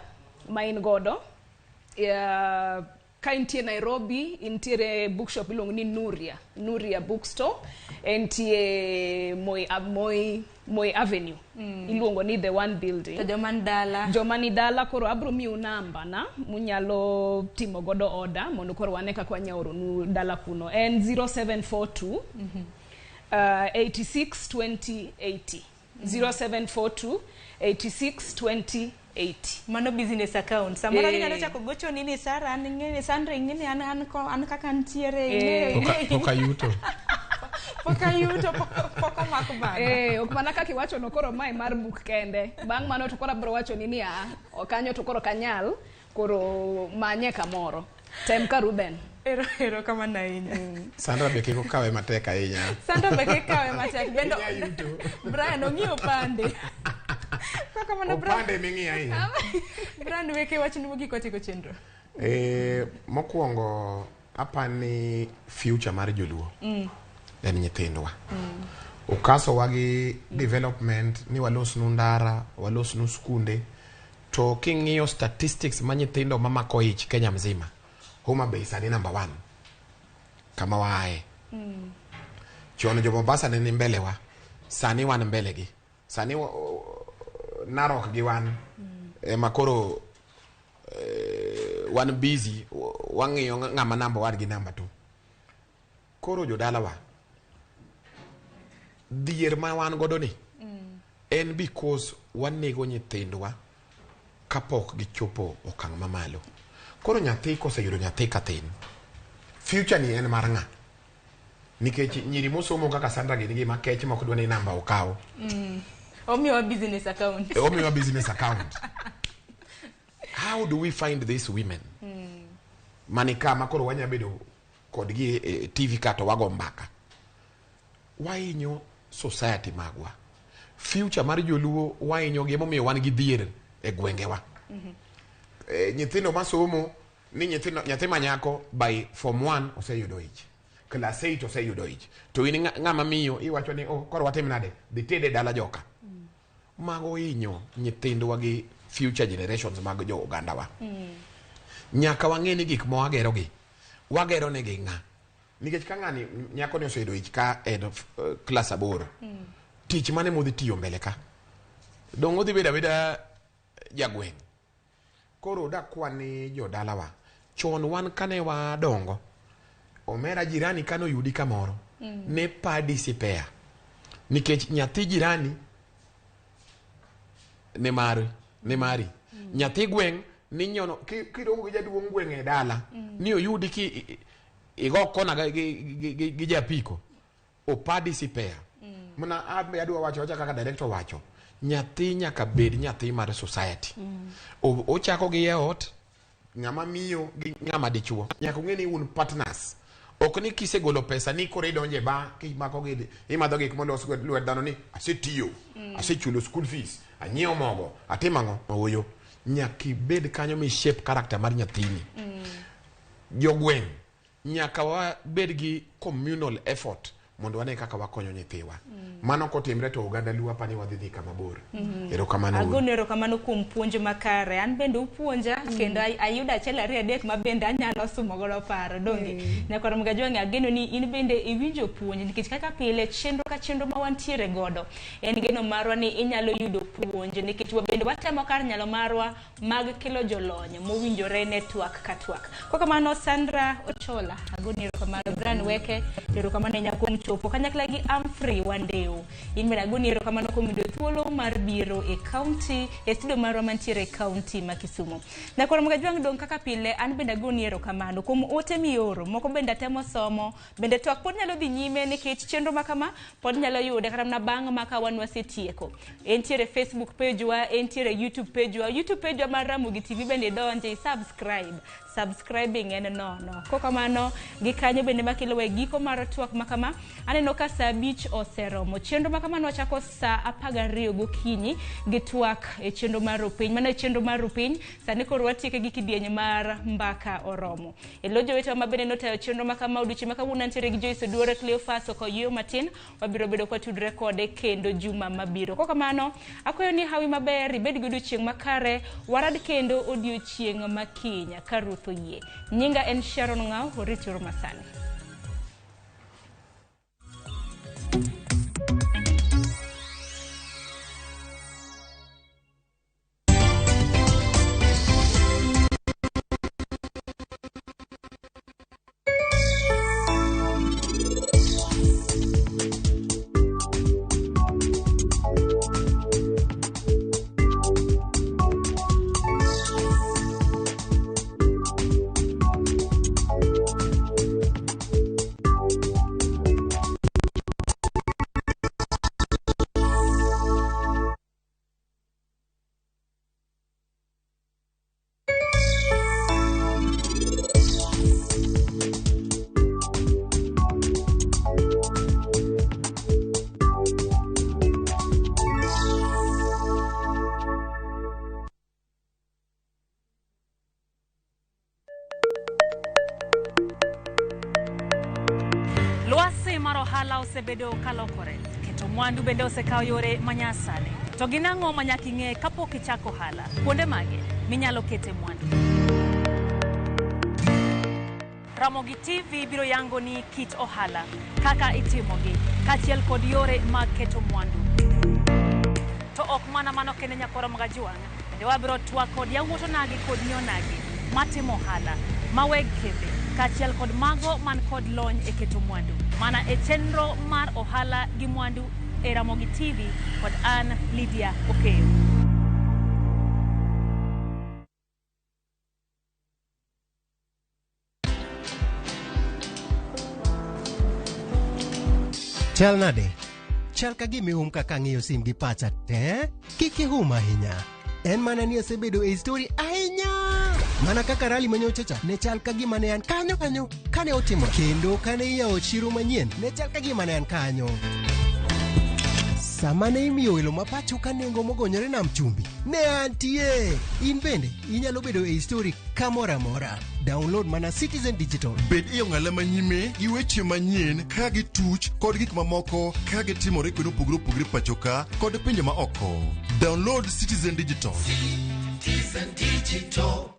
ma in godo. Ka intie Nairobi, intiere bookshop iluongo ni Nuria, Nuria Bookstore, entie Moi Avenue. Iluongo ni The One Building. To joma ni dala? Joma ni dala koro abro miu namba na munyalo timo godo order mondo koro wane kaka wanya oronu dala kuno. En 0742 86 20 80. 0742 86 20 80. Mano business account. Samoro ginyalo chako gocho ni Sara, an ing'e ni Sandra ing'e ni an kaka ntiere, ing'eyo. Pok ayuto. Pok ayuto, pok omako bada. Ok mana kaka iwacho no koro mae mar buk kende. Bang' mano to koro abro wacho ni niya, kanyo to koro kanyal, koro manye kamoro. Tem ka Ruben. Erokamano ahinya. Sandra be kik okawe matek ahinya. Sandra be kik kawe matek. Bende Brian ong'iyo pande. Erokamano Brian. Opande ming'iyo ahinya. Brian weke wachni mogik watieko chenro. Mokwongo apani future mar joluo en nyithindwa. Okasowa gi development ni walosnu ndara, walosnu skunde, to king'iyo statistics ma nyithindo mamako ich Kenya mzima, Homa Bay sani number 1 kama waaye. Chon jo Mombasa ne ni mbele wa, sani wan mbele gi. Sani Narok gi wan ema koro wan busy wang'iyo ng'ama number 1 gi number 2. Koro jodalawa, dhier ma wan godo ni en because wanego nyithindwa kapok gichopo okang' mamalo. Koro nyathi koseyudo nyathi katin, future ni en mar ng'a? Nikech nyiri mosomo kaka Sandra gin gi makech mok dwa ni namba okaw. Omiwa business account. Omiwa business account. How do we find these women? Mani kama koro wanya bedo kodgi e TV ka to wago mbaka. Wahinyo society magwa. Future mar joluo wahinyo gi emomiyo wan gi dhier e gwengewa. Nyithindo masomo ni nyithindo nyathi manyako by form 1 oseyudo ich. Class 8 oseyudo ich. To in ng'ama miyo iwacho ni oh koro watim nade? Dhi tede dala joka. Mago hinyo nyithindwa gi future generations mag jo ogandawa. Nyaka wang'e ni gik ma wagero gi, wagero negi ng'a? Nikech ka ng'ani nyako ni oseyudo ich ka en class 8. Tich mane modhi tiyo mbele ka? Dong' odhi bedo abeda jagweng'. Koro dakwa ni jodalawa, chon wan kane wadongo, omera jirani kane oyudi kamoro, ne padi sipea. Nikech nyathi jirani ne mari, ne mari. Nyathi gweng' ninyono kiromo gi jaduong' gweng' e dala, ni oyudi ki igo kona gi japiko, opadi sipea. Mana abe adwa wacho wacha kaka director wacho, nyathi nyaka bed nyathi mar society. Ochako gi e ot, ng'ama miyo gi ng'ama dichuo. Nyaka ung'e ni un partners. Ok ni kisegolo pesa ni koro idonje ba kimako gi imadho gik molos go lwet dhano ni asetiyo, asechulo school fees, anyiewo mogo, atimo ang'o? Ooyo. Nyaka ibed kanyo mi shape character mar nyathini. Jogweng' nyaka wabed gi communal effort mondo wane kaka wakonyo nyithiwa. Mano kotimre to oganda Luo apani wadhi dhi kama bor. Erokamano. Agoni erokamano kuom puonj makare. An bende upuonja kendo ayudo achiel ariyo adek ma bende anyalo sumo godo paro donge. Nyakwar Mgajwang'e ageno ni in bende iwinjo puonj nikech kaka pile chenro ka chenro ma wantiere godo en geno marwa ni inyalo yudo puonj nikech wabende watemo kar nyalo marwa mag kelo jolony mowinjore ne twak ka twak. Kokamano Sandra Ochola, agoni erokamano. Brian Weke, erokamano ahinya kuom chopo kanyakla gi Humphrey Wandeu. In bende agoni erokamano kuom yudo thuolo mar biro e county, e studio marwa mantiere e county ma Kisumu. Nyakwar Mgajwang' dong' kaka pile, an bende agoni erokamano kuom ote mioro, moko bende atemo somo, bende twak pod nyalo dhi nyime nikech chenro ma kama pod nyalo yude kata mana bang' ma ka wan wasetieko. Entiere Facebook page wa, entiere YouTube page wa, YouTube page wa mar Ramogi TV bende idonje, i-subscribe. Subscribing en nono. Kokamano, gi kanyo bende makelo e giko mar twak ma kama, aneno ka saa 5 oseromo. Chenro ma kamano wachako saa 12 gokinyi gi twak e chenro mar Rupiny. Mano e chenro mar Rupiny, sani koro watieke gi kidieny mar Mbaka Oromo. E lo jowetewa ma bende notayo chenro ma kama odiochieng' ma kawuono antiere gi Joyce Oduor, Cleophas Okoyuyo matin, wabiro bedo kwatudre kode kendo juma mabiro. Kokamano, akwayo ni hawi maber, ibed gi odiochieng' makare, warad kendo odiochieng' makiny ka Ruoth oyie. Nyinga en Sharon Ng'au, orit uru masani. Lwasi mar ohala osebedo kalokore. Keto mwandu bende osekawo yore manyasani. To gin ang'o ma nyaka ing'e kapok ichako ohala? Kuonde mage minyalo kete mwandu? Ramogi TV biro yango ni kit ohala, kaka itimogi, kaachiel kod yore mag keto mwandu. To ok mana mano kende nyakoro Magajuang', bende wabiro twak kod yawuot onagi kod nyi onagi matimo ohala, ma weg kembe, kaachiel kod mago man kod lony e keto mwandu. Mana e chenro mar ohala gi mwandu e Ramogi TV kod an Lydia Okeyo. Chal nade? Chal ka gima ihum kaka ang'iyo sim gi pacha te. Kik ihum ahinya. En mana ni asebedo e story ahinya. Mana kaka rally manyocha cha ne chal ka gima ne an kanyo kanyo kane otimo kendo kane iyawo chiro manyien ne chal ka gima ne an kanyo. Sama ne imiyo welo ma pacho ka nengo mogonyore nam chumbi, ne antie. In bende inyalo bedo e story kamoro amora. Download mana Citizen Digital. Bed e ong'ala manyime gi weche manyien ka gituch kod gik mamoko ka gitimore kuonde mopogore opogore pacho ka kod pinje ma oko. Download Citizen Digital. Citizen Digital.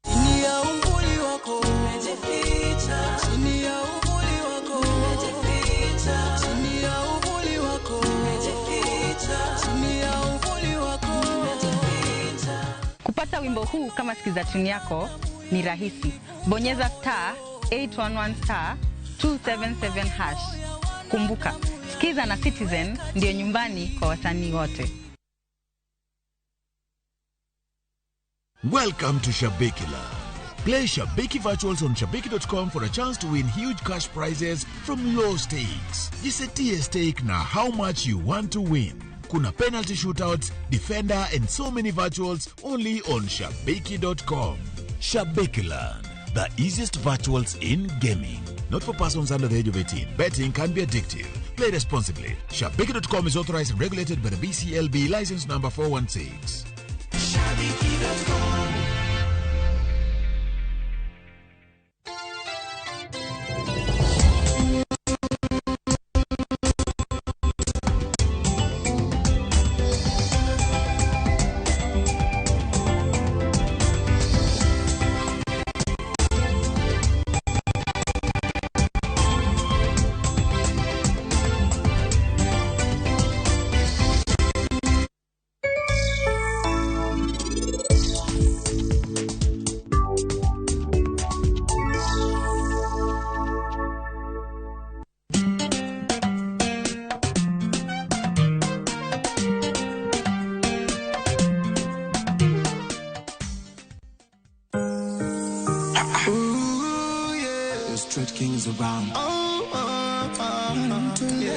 Chini ya uvuli wako nimejificha, chini ya uvuli wako nimejificha, chini ya uvuli wako nimejificha, chini ya uvuli wako nimejificha. Kupata wimbo huu kama sikiza tune yako ni rahisi. Bonyeza star 811 star 277 hash. Kumbuka, Sikiza na Citizen ndio nyumbani kwa wasanii wote. Welcome to Shabiki Land. Play Shabiki Virtuals on Shabiki.com for a chance to win huge cash prizes from low stakes. Jisetie stake na how much you want to win. Kuna penalty shootouts, defender, and so many virtuals only on Shabiki.com. Shabiki Land, the easiest virtuals in gaming. Not for persons under the age of 18. Betting can be addictive. Play responsibly. Shabiki.com is authorized and regulated by the BCLB license number 416. Shabiki.com. The Street Kings around. Oh, oh, oh, yeah.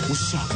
What's up?